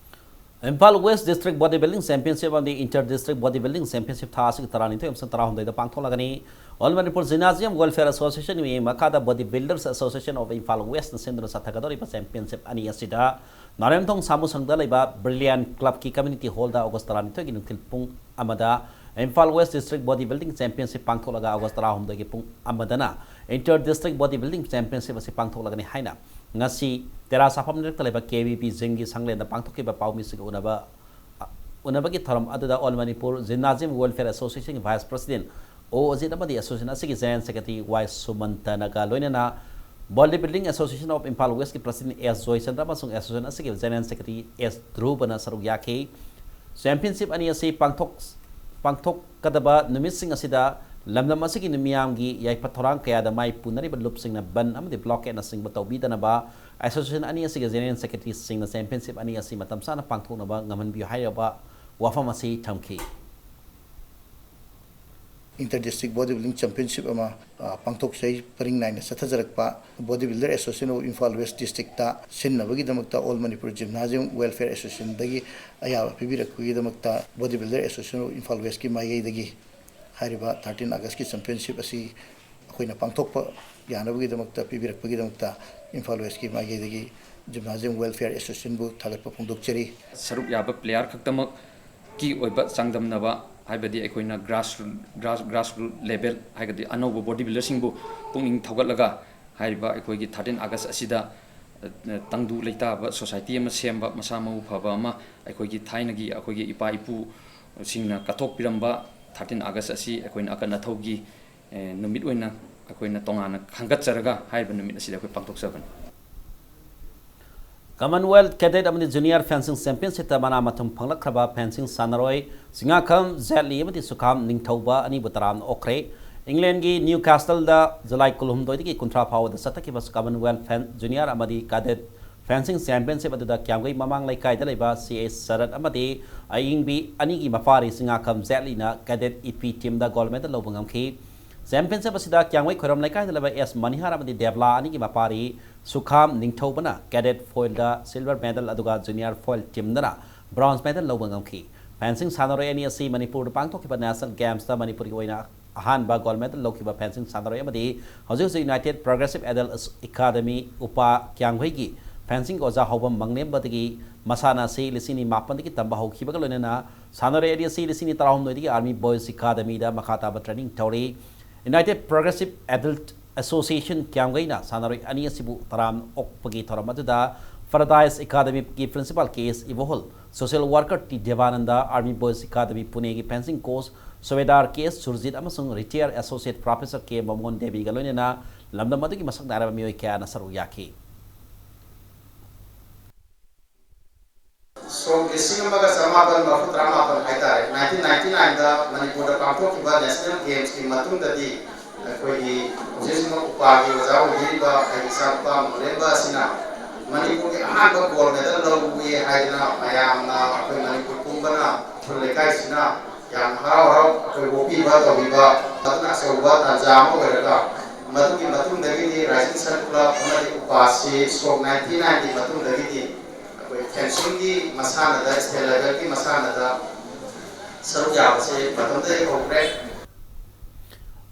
Imphal west district body building championship ꯑꯃꯗꯤ inter district body building championship ꯊꯥ ꯑꯁꯤꯒꯤ ꯇꯔꯥꯅꯤꯊꯣꯏ ꯑꯃꯁꯨꯡ ꯇꯔꯥꯍꯨꯝꯗꯣꯏꯗ ꯄꯥꯡꯊꯣꯛꯂꯒꯅꯤ꯫ All Manipur gymnasium welfare association ꯃꯤꯠꯌꯦꯡ ꯃꯈꯥꯗ body builders association of Imphal ꯋꯦꯁꯅ ꯁꯤꯟꯗꯨꯅ ꯆꯠꯊꯒꯗꯧꯔꯤꯕ ꯆꯦꯝꯄꯤꯌꯟꯁꯤꯞ ꯑꯅꯤ ꯑꯁꯤꯗ ꯅꯥꯔꯦꯝꯊꯣꯡ ꯁꯥꯃꯨꯁꯪꯗ ꯂꯩꯕ ꯕ꯭ꯔꯤꯂꯤꯌꯟ ꯀ꯭ꯂꯕꯀꯤ ꯀꯝꯃ꯭ꯌꯨꯅꯤꯇꯤ ꯍꯣꯜꯗ ꯑꯣꯒꯁ ꯇꯔꯥꯅꯤꯊꯣꯏꯒꯤ ꯅꯨꯡꯊꯤꯜ ꯄꯨꯡ ꯑꯃꯗ Imphal west district body building championship ꯄꯥꯡꯊꯣꯛꯂꯒ ꯑꯣꯒꯁ ꯇꯔꯥꯍꯨꯝꯗꯣꯏꯒꯤ ꯄꯨꯡ ꯑꯃꯗꯅ inter district body building championship ꯑꯁꯤ ꯄꯥꯡꯊꯣꯛꯂꯒꯅꯤ ꯍꯥꯏꯅ ꯉꯁꯤ ꯇꯦꯔꯥ ꯁꯥꯐꯝ ꯂꯩꯔꯛꯇ ꯂꯩꯕ ꯀꯦ ꯕꯤ ꯄꯤ ꯖꯤꯝꯒꯤ ꯁꯪꯂꯦꯟꯗ ꯄꯥꯡꯊꯣꯛꯈꯤꯕ ꯄꯥꯎꯃꯤꯁꯤꯡꯒ ꯎꯅꯕ, ꯎꯅꯕꯒꯤ ꯊꯧꯔꯝ ꯑꯗꯨꯗ ꯑꯣꯜ ꯃꯅꯤꯄꯨꯔ ꯖꯤꯝꯅꯥꯖꯤꯌꯝ ꯋꯦꯜꯐꯤꯌꯔ ꯑꯦꯁꯣꯁꯤꯌꯦꯁꯟꯒꯤ ꯚꯥꯏꯁ ꯄ꯭ꯔꯁꯤꯗꯦꯟꯠ ꯑꯣ ꯑꯖꯤꯠ ꯑꯃꯗꯤ ꯑꯦꯁꯣꯁꯤꯌꯦꯁꯟ ꯑꯁꯤꯒꯤ ꯖꯦꯅꯔꯦꯜ ꯁꯦꯀ꯭ꯔꯦꯇꯔꯤ ꯋꯥꯏ ꯁꯨꯃꯟꯇꯅꯒ ꯂꯣꯏꯅꯅ body building association of Imphal ꯋꯦꯁꯀꯤ ꯄ꯭ꯔꯁꯤꯗꯦꯟꯠ ꯑꯦꯁ ꯖꯣꯏꯆꯟꯗ꯭ꯔ ꯑꯃꯁꯨꯡ ꯑꯦꯁꯣꯁꯤꯌꯦꯁꯟ ꯑꯁꯤꯒꯤ ꯖꯦꯅꯔꯦꯜ ꯁꯦꯀ꯭ꯔꯦꯇꯔꯤ ꯑꯦꯁ ꯙ꯭ꯔꯨꯕꯅ ꯁꯔꯨꯛ ꯌꯥꯈꯤ꯫ ꯆꯦꯝꯄꯤꯌꯟꯁꯤꯞ ꯑꯅꯤ ꯑꯁꯤ ꯄꯥꯡꯊꯣꯛ-, ꯄꯥꯡꯊꯣꯛꯀꯗꯕ ꯅꯨꯃꯤꯠꯁꯤꯡ ꯑꯁꯤꯗ ꯂꯝꯗꯝ ꯑꯁꯤꯒꯤ ꯃꯤꯌꯥꯝꯒꯤ ꯌꯥꯏꯐ ꯊꯧꯔꯥꯡ ꯀꯌꯥꯗ ꯃꯥꯏ ꯄꯨꯅꯔꯤꯕ ꯂꯨꯞꯁꯤꯡꯅ ꯕꯟ ꯑꯃꯗꯤ ꯕ꯭ꯂꯣꯀꯦꯠꯅꯆꯤꯡꯕ ꯇꯧꯕꯤꯗꯅꯕ ꯑꯦꯁꯣꯁꯤꯌꯦꯁꯟ ꯑꯅꯤ ꯑꯁꯤꯒꯤ ꯖꯦꯅꯔꯦꯜ ꯁꯦꯀ꯭ꯔꯦꯇꯔꯤꯁꯤꯡꯅ ꯆꯦꯝꯄꯤꯌꯟꯁꯤꯞ ꯑꯅꯤ ꯑꯁꯤ ꯃꯇꯝ ꯆꯥꯅ ꯄꯥꯡꯊꯣꯛꯅꯕ ꯉꯝꯍꯟꯕꯤꯌꯨ ꯍꯥꯏꯔꯕ ꯋꯥꯐꯝ ꯑꯁꯤ ꯊꯝꯈꯤ꯫ Inter District Body Building Championship ꯑꯃ, ꯑ, ꯄꯥꯡꯊꯣꯛꯆꯩ꯫ ꯄꯔꯤꯡ ꯅꯥꯏꯅ ꯆꯠꯊꯖꯔꯛꯄ Body Builder Association of Imphal West District ꯇ ꯁꯤꯟꯅꯕꯒꯤꯗꯃꯛꯇ All Manipur Gymnasium Welfare Association ꯗꯒꯤ ꯑꯌꯥꯕ ꯄꯤꯕꯤꯔꯛꯄꯒꯤꯗꯃꯛꯇ Body Builder Association of Imphal West ꯀꯤ ꯃꯥꯏꯀꯩꯗꯒꯤ ꯍꯥꯏꯔꯤꯕ thirteen August ꯀꯤ championship ꯑꯁꯤ ꯑꯩꯈꯣꯏꯅ ꯄꯥꯡꯊꯣꯛꯄ ꯌꯥꯅꯕꯒꯤꯗꯃꯛꯇ ꯄꯤꯕꯤꯔꯛꯄꯒꯤꯗꯃꯛꯇ ꯏꯝꯐꯥꯜ ꯋꯦꯁꯀꯤ ꯃꯥꯏꯀꯩꯗꯒꯤ Gymnasium Welfare Association ꯕꯨ ꯊꯥꯒꯠꯄ ꯐꯣꯡꯗꯣꯛꯆꯔꯤ꯫ ꯁꯔꯨꯛ ꯌꯥꯕ player ꯈꯛꯇꯃꯛꯀꯤ ꯑꯣꯏꯕ ꯆꯥꯡꯗꯝꯅꯕ ꯍꯥꯏꯕꯗꯤ ꯑꯩꯈꯣꯏꯅ grass grass grassroot level ꯍꯥꯏꯕꯗꯤ ꯑꯅꯧꯕ body builderꯁꯤꯡꯕꯨ ꯄꯨꯛꯅꯤꯡ ꯊꯧꯒꯠꯂꯒ ꯍꯥꯏꯔꯤꯕ ꯑꯩꯈꯣꯏꯒꯤ thirteen August ꯑꯁꯤꯗ, ꯑ, ꯇꯪꯗꯨ ꯂꯩꯇꯥꯕ society ꯑꯃ ꯁꯦꯝꯕ, ꯃꯁꯥ ꯃꯎ ꯐꯕ ꯑꯃ, ꯑꯩꯈꯣꯏꯒꯤ ꯊꯥꯏꯅꯒꯤ ꯑꯩꯈꯣꯏꯒꯤ ꯏꯄꯥ ꯏꯄꯨꯁꯤꯡꯅ ꯀꯠꯊꯣꯛꯄꯤꯔꯝꯕ thirteen August ꯑꯁꯤ ꯑꯩꯈꯣꯏꯅ ꯑꯀꯟ ꯑꯊꯧꯒꯤ, ꯑꯦ, ꯅꯨꯃꯤꯠ ꯑꯣꯏꯅ ꯑꯩꯈꯣꯏꯅ ꯇꯣꯉꯥꯟꯅ ꯈꯟꯒꯠꯆꯔꯒ ꯍꯥꯏꯔꯤꯕ ꯅꯨꯃꯤꯠ ꯑꯁꯤꯗ ꯑꯩꯈꯣꯏ ꯄꯥꯡꯊꯣꯛꯆꯕꯅꯤ꯫ Commonwealth Cadet ꯑꯃꯗꯤ Junior Fencing Championshipꯇ ꯃꯅꯥ ꯃꯊꯨꯝ ꯐꯪꯂꯛꯈ꯭ꯔꯕ fencing ꯁꯥꯟꯅꯔꯣꯏ ꯆꯤꯡꯉꯥꯈꯝ ꯖꯦꯠꯂꯤ ꯑꯃꯗꯤ ꯁꯨꯈꯥꯝ ꯅꯤꯡꯊꯧꯕ ꯑꯅꯤꯕꯨ ꯇꯔꯥꯝꯅ ꯑꯣꯛꯈ꯭ꯔꯦ꯫ ꯏꯪꯂꯦꯟꯒꯤ ꯅ꯭ꯌꯨ ꯀꯥꯁꯇꯜꯗ ꯖꯨꯂꯥꯏ ꯀꯨꯟꯍꯨꯝꯗꯣꯏꯗꯒꯤ ꯀꯨꯟꯊ꯭ꯔꯥ ꯐꯥꯎꯕꯗ ꯆꯠꯊꯈꯤꯕ Commonwealth Fen-, Junior ꯑꯃꯗꯤ Cadet Fencing Championship ꯑꯗꯨꯗ ꯀ꯭ꯌꯥꯝꯒꯩ ꯃꯃꯥꯡ ꯂꯩꯀꯥꯏꯗ ꯂꯩꯕ ꯁꯤ ꯑꯦꯁ ꯁꯔꯠ ꯑꯃꯗꯤ ꯑꯌꯤꯡꯕꯤ ꯑꯅꯤꯒꯤ ꯃꯄꯥꯔꯤ ꯆꯤꯡꯉꯥꯈꯝ ꯖꯦꯠꯂꯤꯅ Cadet ꯏ ꯄꯤ teamꯗ gold medal ꯂꯧꯕ ꯉꯝꯈꯤ꯫ Championship ꯑꯁꯤꯗ ꯀ꯭ꯌꯥꯝꯒꯩ ꯈꯣꯏꯔꯝ ꯂꯩꯀꯥꯏꯗ ꯂꯩꯕ ꯑꯦꯁ ꯃꯅꯤꯍꯥꯔ ꯑꯃꯗꯤ ꯗꯦꯕꯂꯥ ꯑꯅꯤꯒꯤ ꯃꯄꯥꯔꯤ ꯁꯨꯈꯥꯝ ꯅꯤꯡꯊꯧꯕꯅ Cadet foilꯗ silver medal ꯑꯗꯨꯒ Junior foil teamꯗꯅ bronze medal ꯂꯧꯕ ꯉꯝꯈꯤ꯫ Fencing ꯁꯥꯟꯅꯔꯣꯏ ꯑꯅꯤ ꯑꯁꯤ ꯃꯅꯤꯄꯨꯔꯗ ꯄꯥꯡꯊꯣꯛꯈꯤꯕ National Gamesꯇ ꯃꯅꯤꯄꯨꯔꯒꯤ ꯑꯣꯏꯅ ꯑꯍꯥꯟꯕ gold medal ꯂꯧꯈꯤꯕ fencing ꯁꯥꯟꯅꯔꯣꯏ ꯑꯃꯗꯤ ꯍꯧꯖꯤꯛ ꯍꯧꯖꯤꯛ United Progressive Adult Academy ꯎꯄꯥ ꯀ꯭ꯌꯥꯝꯒꯩꯒꯤ fencingꯒꯤ ꯑꯣꯖꯥ ꯍꯧꯕꯝ ꯃꯪꯂꯦꯝꯕꯗꯒꯤ ꯃꯁꯥꯟꯅ ꯑꯁꯤ ꯂꯤꯁꯤꯡ ꯑꯅꯤ ꯃꯥꯄꯟꯗꯒꯤ ꯇꯝꯕ ꯍꯧꯈꯤꯕꯒ ꯂꯣꯏꯅꯅ ꯁꯥꯟꯅꯔꯣꯏ ꯑꯅꯤ ꯑꯁꯤ ꯂꯤꯁꯤꯡ ꯑꯅꯤ ꯇꯔꯥꯍꯨꯝꯗꯣꯏꯗꯒꯤ Army Boys Academyꯗ ꯃꯈꯥ ꯇꯥꯕ training ꯇꯧꯔꯤ꯫ United Progressive Adult Association ꯀ꯭ꯌꯥꯝꯒꯩꯅ ꯁꯥꯟꯅꯔꯣꯏ ꯑꯅꯤ ꯑꯁꯤꯕꯨ ꯇꯔꯥꯝꯅ ꯑꯣꯛꯄꯒꯤ ꯊꯧꯔꯝ ꯑꯗꯨꯗ Paradise Academyꯒꯤ principal K S Ibohal, social worker T Debananda, Army Boys Academy ꯄꯨꯅꯦꯒꯤ fencing coach subedar K S Surjit ꯑꯃꯁꯨꯡ retired associate professor ꯀꯦ ꯃꯣꯃꯣꯟ ꯗꯦꯕꯤꯒ ꯂꯣꯏꯅꯅ ꯂꯝꯗꯝ ꯑꯗꯨꯒꯤ ꯃꯁꯛ ꯅꯥꯏꯔꯕ ꯃꯤꯑꯣꯏ ꯀꯌꯥꯅ ꯁꯔꯨꯛ ꯌꯥꯈꯤ꯫ ꯁꯣꯛ ꯂꯤꯁꯤꯡ ꯑꯃꯒ ꯆꯃꯥꯄꯟ ꯃꯔꯤꯐꯨ ꯇꯔꯥꯃꯥꯄꯟ ꯍꯥꯏꯇꯥꯔꯦ, nineteen ninety nineꯗ ꯃꯅꯤꯄꯨꯔꯗ ꯄꯥꯡꯊꯣꯛꯈꯤꯕ National Gamesꯀꯤ ꯃꯇꯨꯡꯗꯗꯤ ꯑꯩꯈꯣꯏꯒꯤ ꯍꯧꯖꯤꯛ ꯍꯧꯖꯤꯛꯃꯛ ꯎꯄꯥꯒꯤ ꯑꯣꯖꯥ ꯑꯣꯏꯕꯤꯔꯤꯕ ꯑꯩꯒꯤ ꯏꯆꯥꯅꯨꯄꯥ ꯃꯪꯂꯦꯝꯕ ꯑꯁꯤꯅ ꯃꯅꯤꯄꯨꯔꯒꯤ ꯑꯍꯥꯟꯕ gold medal ꯂꯧꯏ ꯍꯥꯏꯗꯅ ꯃꯌꯥꯝꯅ ꯑꯩꯈꯣꯏ ꯃꯅꯤꯄꯨꯔ ꯄꯨꯝꯕꯅ ꯎꯈ꯭ꯔꯨꯜ ꯂꯩꯀꯥꯏꯁꯤꯅ ꯌꯥꯝ ꯍꯔꯥꯎ ꯍꯔꯥꯎ ꯑꯩꯈꯣꯏ ꯑꯣꯛꯄꯤꯕ ꯇꯧꯕꯤꯕ, ꯑꯗꯨꯅ ꯑꯆꯧꯕ ꯇꯥꯟꯖꯥ ꯑꯃ ꯑꯣꯏꯔꯒ, ꯃꯗꯨꯒꯤ ꯃꯇꯨꯡꯗꯒꯤꯗꯤ Rising Sun Club ꯑꯃꯗꯤ ꯎꯄꯥꯁꯤ ꯁꯣꯛ ninety nineꯒꯤ ꯃꯇꯨꯡꯗꯒꯤꯗꯤ ꯑꯩꯈꯣꯏ fencingꯒꯤ ꯃꯁꯥꯟꯅꯗ, state levelꯒꯤ ꯃꯁꯥꯟꯅꯗ ꯁꯔꯨꯛ ꯌꯥꯕꯁꯦ ꯃꯇꯝꯗꯒꯤ ꯍꯧꯈ꯭ꯔꯦ꯫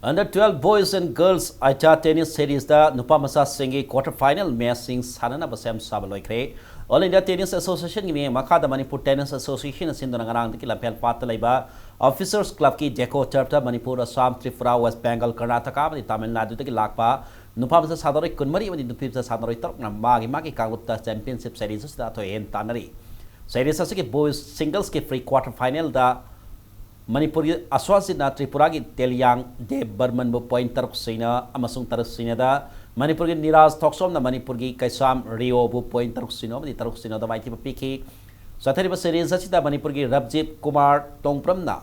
Under twelve boys and girls ꯑꯥꯏꯇꯥ tennis seriesꯇ ꯅꯨꯄꯥ ꯃꯆꯥꯁꯤꯡꯒꯤ quarter final matchꯁꯤꯡ ꯁꯥꯟꯅꯅꯕ ꯁꯦꯝ ꯁꯥꯕ ꯂꯣꯏꯈ꯭ꯔꯦ꯫ All India Tennis Associationꯒꯤ ꯃꯤꯠꯌꯦꯡ ꯃꯈꯥꯗ Manipur Tennis Associationꯅ ꯁꯤꯟꯗꯨꯅ ꯉꯔꯥꯡꯗꯒꯤ ꯂꯝꯐꯦꯜ ꯄꯥꯠꯇ ꯂꯩꯕ Officers Clubꯀꯤ Deco Turfꯇ ꯃꯅꯤꯄꯨꯔ, ꯑꯁꯥꯝ, ꯇ꯭ꯔꯤꯄꯨꯔꯥ, ꯋꯦꯁ ꯕꯦꯡꯒꯜ, ꯀꯔꯅꯥꯇꯀꯥ ꯑꯃꯗꯤ ꯇꯥꯃꯤꯜ ꯅꯥꯗꯨꯗꯒꯤ ꯂꯥꯛꯄ ꯅꯨꯄꯥ ꯃꯆꯥ ꯁꯥꯟꯅꯔꯣꯏ ꯀꯨꯟꯃꯔꯤ ꯑꯃꯗꯤ ꯅꯨꯄꯤ ꯃꯆꯥ ꯁꯥꯟꯅꯔꯣꯏ ꯇꯔꯨꯛꯅ ꯃꯥꯒꯤ ꯃꯥꯒꯤ ꯀꯥꯡꯂꯨꯞꯇ championship series ꯑꯁꯤꯗ ꯑꯊꯣꯏ ꯑꯍꯦꯟ ꯇꯥꯟꯅꯔꯤ꯫ Series ꯑꯁꯤꯒꯤ boys singlesꯀꯤ pre quarter finalꯗ ꯃꯅꯤꯄꯨꯔꯒꯤ ꯑꯁ꯭ꯋꯥꯖꯤꯠꯅ ꯇ꯭ꯔꯤꯄꯨꯔꯥꯒꯤ ꯇꯦꯂꯤꯌꯥꯡ ꯗꯦꯕ ꯕꯔꯃꯟꯕꯨ point ꯇꯔꯨꯛ ꯁꯤꯅꯣ ꯑꯃꯁꯨꯡ ꯇꯔꯨꯛ ꯁꯤꯅꯣꯗ, ꯃꯅꯤꯄꯨꯔꯒꯤ ꯅꯤꯔꯥꯖ ꯊꯣꯛꯆꯣꯝꯅ ꯃꯅꯤꯄꯨꯔꯒꯤ ꯀꯩꯁꯥꯝ ꯔꯤꯌꯣꯕꯨ point ꯇꯔꯨꯛ ꯁꯤꯅꯣ ꯑꯃꯗꯤ ꯇꯔꯨꯛ ꯁꯤꯅꯣꯗ ꯃꯥꯏꯊꯤꯕ ꯄꯤꯈꯤ꯫ ꯆꯠꯊꯔꯤꯕ series ꯑꯁꯤꯗ ꯃꯅꯤꯄꯨꯔꯒꯤ ꯔꯥꯖꯤꯕ ꯀꯨꯃꯥꯔ ꯇꯣꯡꯕ꯭ꯔꯝꯅ,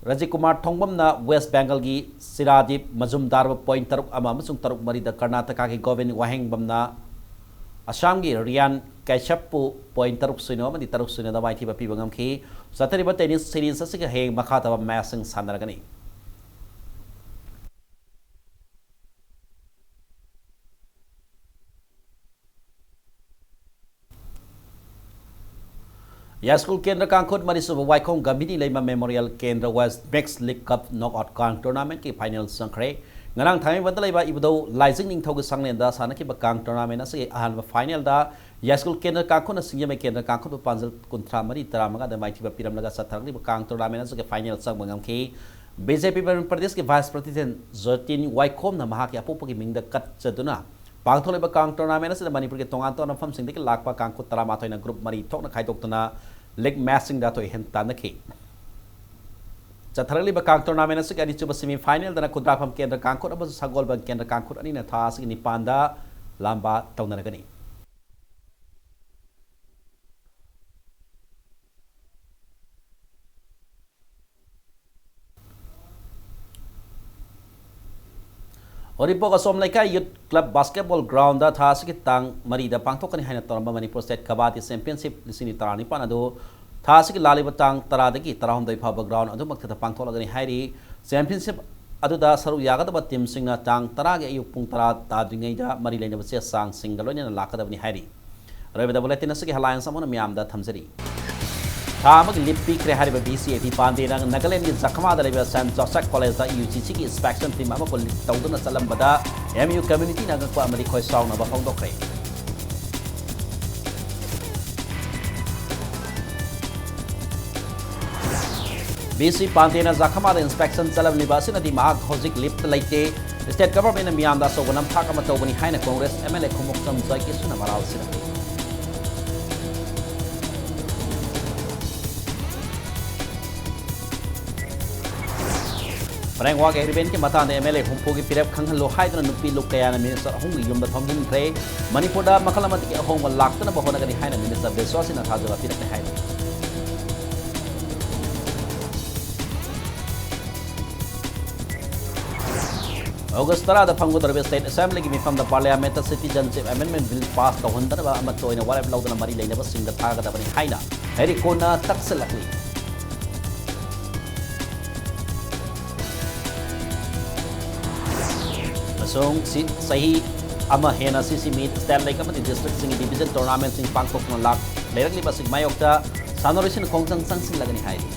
ꯔꯥꯖꯤꯕ ꯀꯨꯃꯥꯔ ꯊꯣꯡꯕꯝꯅ ꯋꯦꯁ ꯕꯦꯡꯒꯜꯒꯤ ꯁꯤꯔꯥꯗꯤꯞ ꯃꯖꯨꯝꯗꯥꯔꯕꯨ point ꯇꯔꯨꯛ ꯑꯃ ꯑꯃꯁꯨꯡ ꯇꯔꯨꯛ ꯃꯔꯤꯗ ꯀꯔꯅꯥꯇꯀꯥꯒꯤ ꯒꯣꯕꯤꯟ ꯋꯥꯍꯦꯡꯕꯝꯅ ꯑꯁꯥꯝꯒꯤ ꯔꯤꯌꯥꯟ ꯀꯩꯁꯞꯄꯨ point ꯇꯔꯨꯛ ꯁꯤꯅꯣ ꯑꯃꯗꯤ ꯇꯔꯨꯛ ꯁꯤꯅꯣꯗ ꯃꯥꯏꯊꯤꯕ ꯄꯤꯕ ꯉꯝꯈꯤ꯫ ꯆꯠꯊꯔꯤꯕ tennis series ꯑꯁꯤꯒꯤ ꯍꯌꯦꯡ ꯃꯈꯥ ꯇꯥꯕ matchꯁꯤꯡ ꯁꯥꯟꯅꯔꯒꯅꯤ꯫ ꯌꯥꯏꯁ꯭ꯀꯨꯜ ꯀꯦꯟꯗ꯭ꯔ ꯀꯥꯡꯈꯨꯠ ꯃꯔꯤꯁꯨꯕ ꯋꯥꯏꯈꯣꯡ ꯒꯝꯚꯤꯅꯤ ꯂꯩꯃ Memorial ꯀꯦꯟꯗ꯭ꯔ West Mix League Cup knockout ꯀꯥꯡ tournamentꯀꯤ final ꯆꯪꯈ꯭ꯔꯦ꯫ ꯉꯔꯥꯡ ꯊꯥꯡꯃꯩꯕꯟꯗ ꯂꯩꯕ ꯏꯕꯨꯙꯧ ꯂꯥꯏꯖꯤꯡ ꯅꯤꯡꯊꯧꯒꯤ ꯁꯪꯂꯦꯟꯗ ꯁꯥꯟꯅꯈꯤꯕ ꯀꯥꯡ tournament ꯑꯁꯤꯒꯤ ꯑꯍꯥꯟꯕ finalꯗ ꯌꯥꯏꯁ꯭ꯀꯨꯜ ꯀꯦꯟꯗ꯭ꯔ ꯀꯥꯡꯈꯨꯠꯅ ꯁꯤꯡꯖꯃꯩ ꯀꯦꯟꯗ꯭ꯔ ꯀꯥꯡꯈꯨꯠꯄꯨ ꯄꯥꯟꯖꯜ ꯀꯨꯟꯊ꯭ꯔꯥ ꯃꯔꯤ, ꯇꯔꯥꯃꯉꯥꯗ ꯃꯥꯏꯊꯤꯕ ꯄꯤꯔꯝꯂꯒ ꯆꯠꯊꯔꯛꯂꯤꯕ ꯀꯥꯡ tournament ꯑꯁꯤꯒꯤ final ꯆꯪꯕ ꯉꯝꯈꯤ꯫ ꯕꯤ ꯖꯦ ꯄꯤ ꯃꯅꯤꯄꯨꯔ ꯄ꯭ꯔꯗꯦꯁꯀꯤ vice president ꯖꯣꯇꯤꯟ ꯋꯥꯏꯈꯣꯝꯅ ꯃꯍꯥꯛꯀꯤ ꯑꯄꯣꯛꯄꯒꯤ ꯃꯤꯡꯗ ꯀꯠꯆꯗꯨꯅ ꯄꯥꯡꯊꯣꯛꯂꯤꯕ ꯀꯥꯡ tournament ꯑꯁꯤꯗ ꯃꯅꯤꯄꯨꯔꯒꯤ ꯇꯣꯉꯥꯟ ꯇꯣꯉꯥꯟꯕ ꯃꯐꯝꯁꯤꯡꯗꯒꯤ ꯂꯥꯛꯄ ꯀꯥꯡꯈꯨꯠ ꯇꯔꯥꯃꯥꯊꯣꯏꯅ group ꯃꯔꯤ ꯊꯣꯛꯅ ꯈꯥꯏꯗꯣꯛꯇꯨꯅ league matchꯁꯤꯡꯗ ꯑꯊꯣꯏ ꯑꯍꯦꯟ ꯇꯥꯟꯅꯈꯤ꯫ ꯆꯠꯊꯔꯛꯂꯤꯕ ꯀꯥꯡ tournament ꯑꯁꯤꯒꯤ ꯑꯅꯤꯁꯨꯕ semi finalꯗꯅ ꯈꯨꯟꯗ꯭ꯔꯥꯛꯄꯝ ꯀꯦꯟꯗ꯭ꯔ ꯀꯥꯡꯈꯨꯠ ꯑꯃꯁꯨꯡ ꯁꯒꯣꯜꯕꯟ ꯀꯦꯟꯗ꯭ꯔ ꯀꯥꯡꯈꯨꯠ ꯑꯅꯤꯅ ꯊꯥ ꯑꯁꯤꯒꯤ ꯅꯤꯄꯥꯟꯗ ꯂꯥꯝꯕ ꯇꯧꯅꯔꯒꯅꯤ꯫ ꯎꯔꯤꯄꯣꯛ ꯑꯁꯣꯝ ꯂꯩꯀꯥꯏ Youth Club Basketball Groundꯗ ꯊꯥ ꯑꯁꯤꯒꯤ ꯇꯥꯡ ꯃꯔꯤꯗ ꯄꯥꯡꯊꯣꯛꯀꯅꯤ ꯍꯥꯏꯅ ꯇꯧꯔꯝꯕ ꯃꯅꯤꯄꯨꯔ State Kabaddi Championship ꯂꯤꯁꯤꯡ ꯑꯅꯤ ꯇꯔꯥꯅꯤꯄꯥꯟ ꯑꯗꯨ ꯊꯥ ꯑꯁꯤꯒꯤ ꯂꯥꯛꯂꯤꯕ ꯇꯥꯡ ꯇꯔꯥꯗꯒꯤ ꯇꯔꯥꯍꯨꯝꯗꯣꯏ ꯐꯥꯎꯕ ground ꯑꯗꯨꯃꯛꯇꯗ ꯄꯥꯡꯊꯣꯛꯂꯒꯅꯤ ꯍꯥꯏꯔꯤ꯫ Championship ꯑꯗꯨꯗ ꯁꯔꯨꯛ ꯌꯥꯒꯗꯕ teamꯁꯤꯡꯅ ꯇꯥꯡ ꯇꯔꯥꯒꯤ ꯑꯌꯨꯛ ꯄꯨꯡ ꯇꯔꯥ ꯇꯥꯗ꯭ꯔꯤꯉꯩꯗ ꯃꯔꯤ ꯂꯩꯅꯕ ꯆꯦ ꯆꯥꯡꯁꯤꯡꯒ ꯂꯣꯏꯅꯅ ꯂꯥꯛꯀꯗꯕꯅꯤ ꯍꯥꯏꯔꯤ꯫ ꯑꯔꯣꯏꯕꯗ bulletin ꯑꯁꯤꯒꯤ headlines ꯑꯃꯨꯛ ꯍꯟꯅ ꯃꯤꯌꯥꯝꯗ ꯊꯝꯖꯔꯤ꯫ ꯊꯥ ꯑꯃꯒꯤ leave ꯄꯤꯈ꯭ꯔꯦ ꯍꯥꯏꯔꯤꯕ ꯚꯤ ꯁꯤ ꯑꯦ ꯄꯤ ꯄꯥꯟꯗꯦꯅ ꯅꯥꯒꯥꯂꯦꯟꯒꯤ ꯖꯈꯃꯥꯗ ꯂꯩꯕ ꯁꯦꯟꯠ ꯖꯣꯁꯦꯐ ꯀꯣꯂꯦꯖꯇ ꯌꯨ ꯖꯤ ꯁꯤꯒꯤ inspection team ꯑꯃ ꯀꯣ lead ꯇꯧꯗꯨꯅ ꯆꯠꯂꯝꯕꯗ ꯑꯦꯝ ꯌꯨ communityꯅ ꯑꯉꯛꯄ ꯑꯃꯗꯤ ꯈꯣꯏ ꯁꯥꯎꯅꯕ ꯐꯣꯡꯗꯣꯛꯈ꯭ꯔꯦ꯫ ꯚꯤ ꯁꯤ ꯄꯥꯟꯗꯦꯅ ꯖꯈꯃꯥꯗ inspection ꯆꯠꯂꯝꯂꯤꯕ ꯑꯁꯤꯅꯗꯤ ꯃꯍꯥꯛ ꯍꯧꯖꯤꯛ leaveꯇ ꯂꯩꯇꯦ꯫ State governmentꯅ ꯃꯤꯌꯥꯝꯗ ꯑꯆꯧꯕ ꯅꯝꯊꯥꯛ ꯑꯃ ꯇꯧꯕꯅꯤ ꯍꯥꯏꯅ Congress M L A ꯈꯨꯃꯣꯛꯆꯝ ꯖꯣꯏꯀꯤꯁꯟꯅ ꯃꯔꯥꯜ ꯁꯤꯔꯝꯃꯤ꯫ Framework agreementꯀꯤ ꯃꯇꯥꯡꯗ M L A ꯍꯨꯝꯐꯨꯒꯤ ꯄꯤꯔꯦꯞ ꯈꯪꯍꯜꯂꯨ ꯍꯥꯏꯗꯨꯅ ꯅꯨꯄꯤ ꯂꯨꯞ ꯀꯌꯥꯅ minister ꯑꯍꯨꯝꯒꯤ ꯌꯨꯝꯗ ꯊꯣꯝꯖꯤꯟꯈ꯭ꯔꯦ꯫ ꯃꯅꯤꯄꯨꯔꯗ ꯃꯈꯜ ꯑꯃꯠꯇꯒꯤ ꯑꯍꯣꯡꯕ ꯂꯥꯛꯇꯅꯕ ꯍꯣꯠꯅꯒꯅꯤ ꯍꯥꯏꯅ minister ꯕꯤꯁ꯭ꯋꯥꯁꯤꯅ ꯊꯥꯖꯕ ꯄꯤꯔꯛꯂꯦ ꯍꯥꯏꯔꯤ꯫ ꯑꯣꯒꯁ ꯇꯔꯥꯗ ꯐꯝꯒꯗꯧꯔꯤꯕ State Assemblyꯒꯤ ꯃꯤꯐꯝꯗ Parliamentꯇ Citizenship Amendment Bill pass ꯇꯧꯍꯟꯗꯅꯕ ꯑꯃꯠꯇ ꯑꯣꯏꯅ ꯋꯥꯔꯦꯞ ꯂꯧꯗꯨꯅ ꯃꯔꯤ ꯂꯩꯅꯕꯁꯤꯡꯗ ꯊꯥꯒꯗꯕꯅꯤ ꯍꯥꯏꯅ ꯍꯦꯔꯤ ꯀꯣꯟꯅ ꯇꯛꯁꯤꯜꯂꯛꯂꯤ꯫ ꯑꯃꯁꯨꯡ ꯁꯤ-, ꯆꯍꯤ ꯑꯃ ꯍꯦꯟꯅ ꯁꯤ ꯁꯤ ꯃꯤꯠ, state league ꯑꯃꯗꯤ districtꯁꯤꯡꯒꯤ division tournamentꯁꯤꯡ ꯄꯥꯡꯊꯣꯛꯇꯨꯅ ꯂꯥꯛ-, ꯂꯩꯔꯛꯂꯤꯕ ꯑꯁꯤꯒꯤ ꯃꯥꯌꯣꯛꯇ ꯁꯥꯟꯅꯔꯣꯏꯁꯤꯡꯅ ꯈꯣꯡꯖꯪ ꯆꯪꯁꯤꯜꯂꯒꯅꯤ ꯍꯥꯏꯔꯤ꯫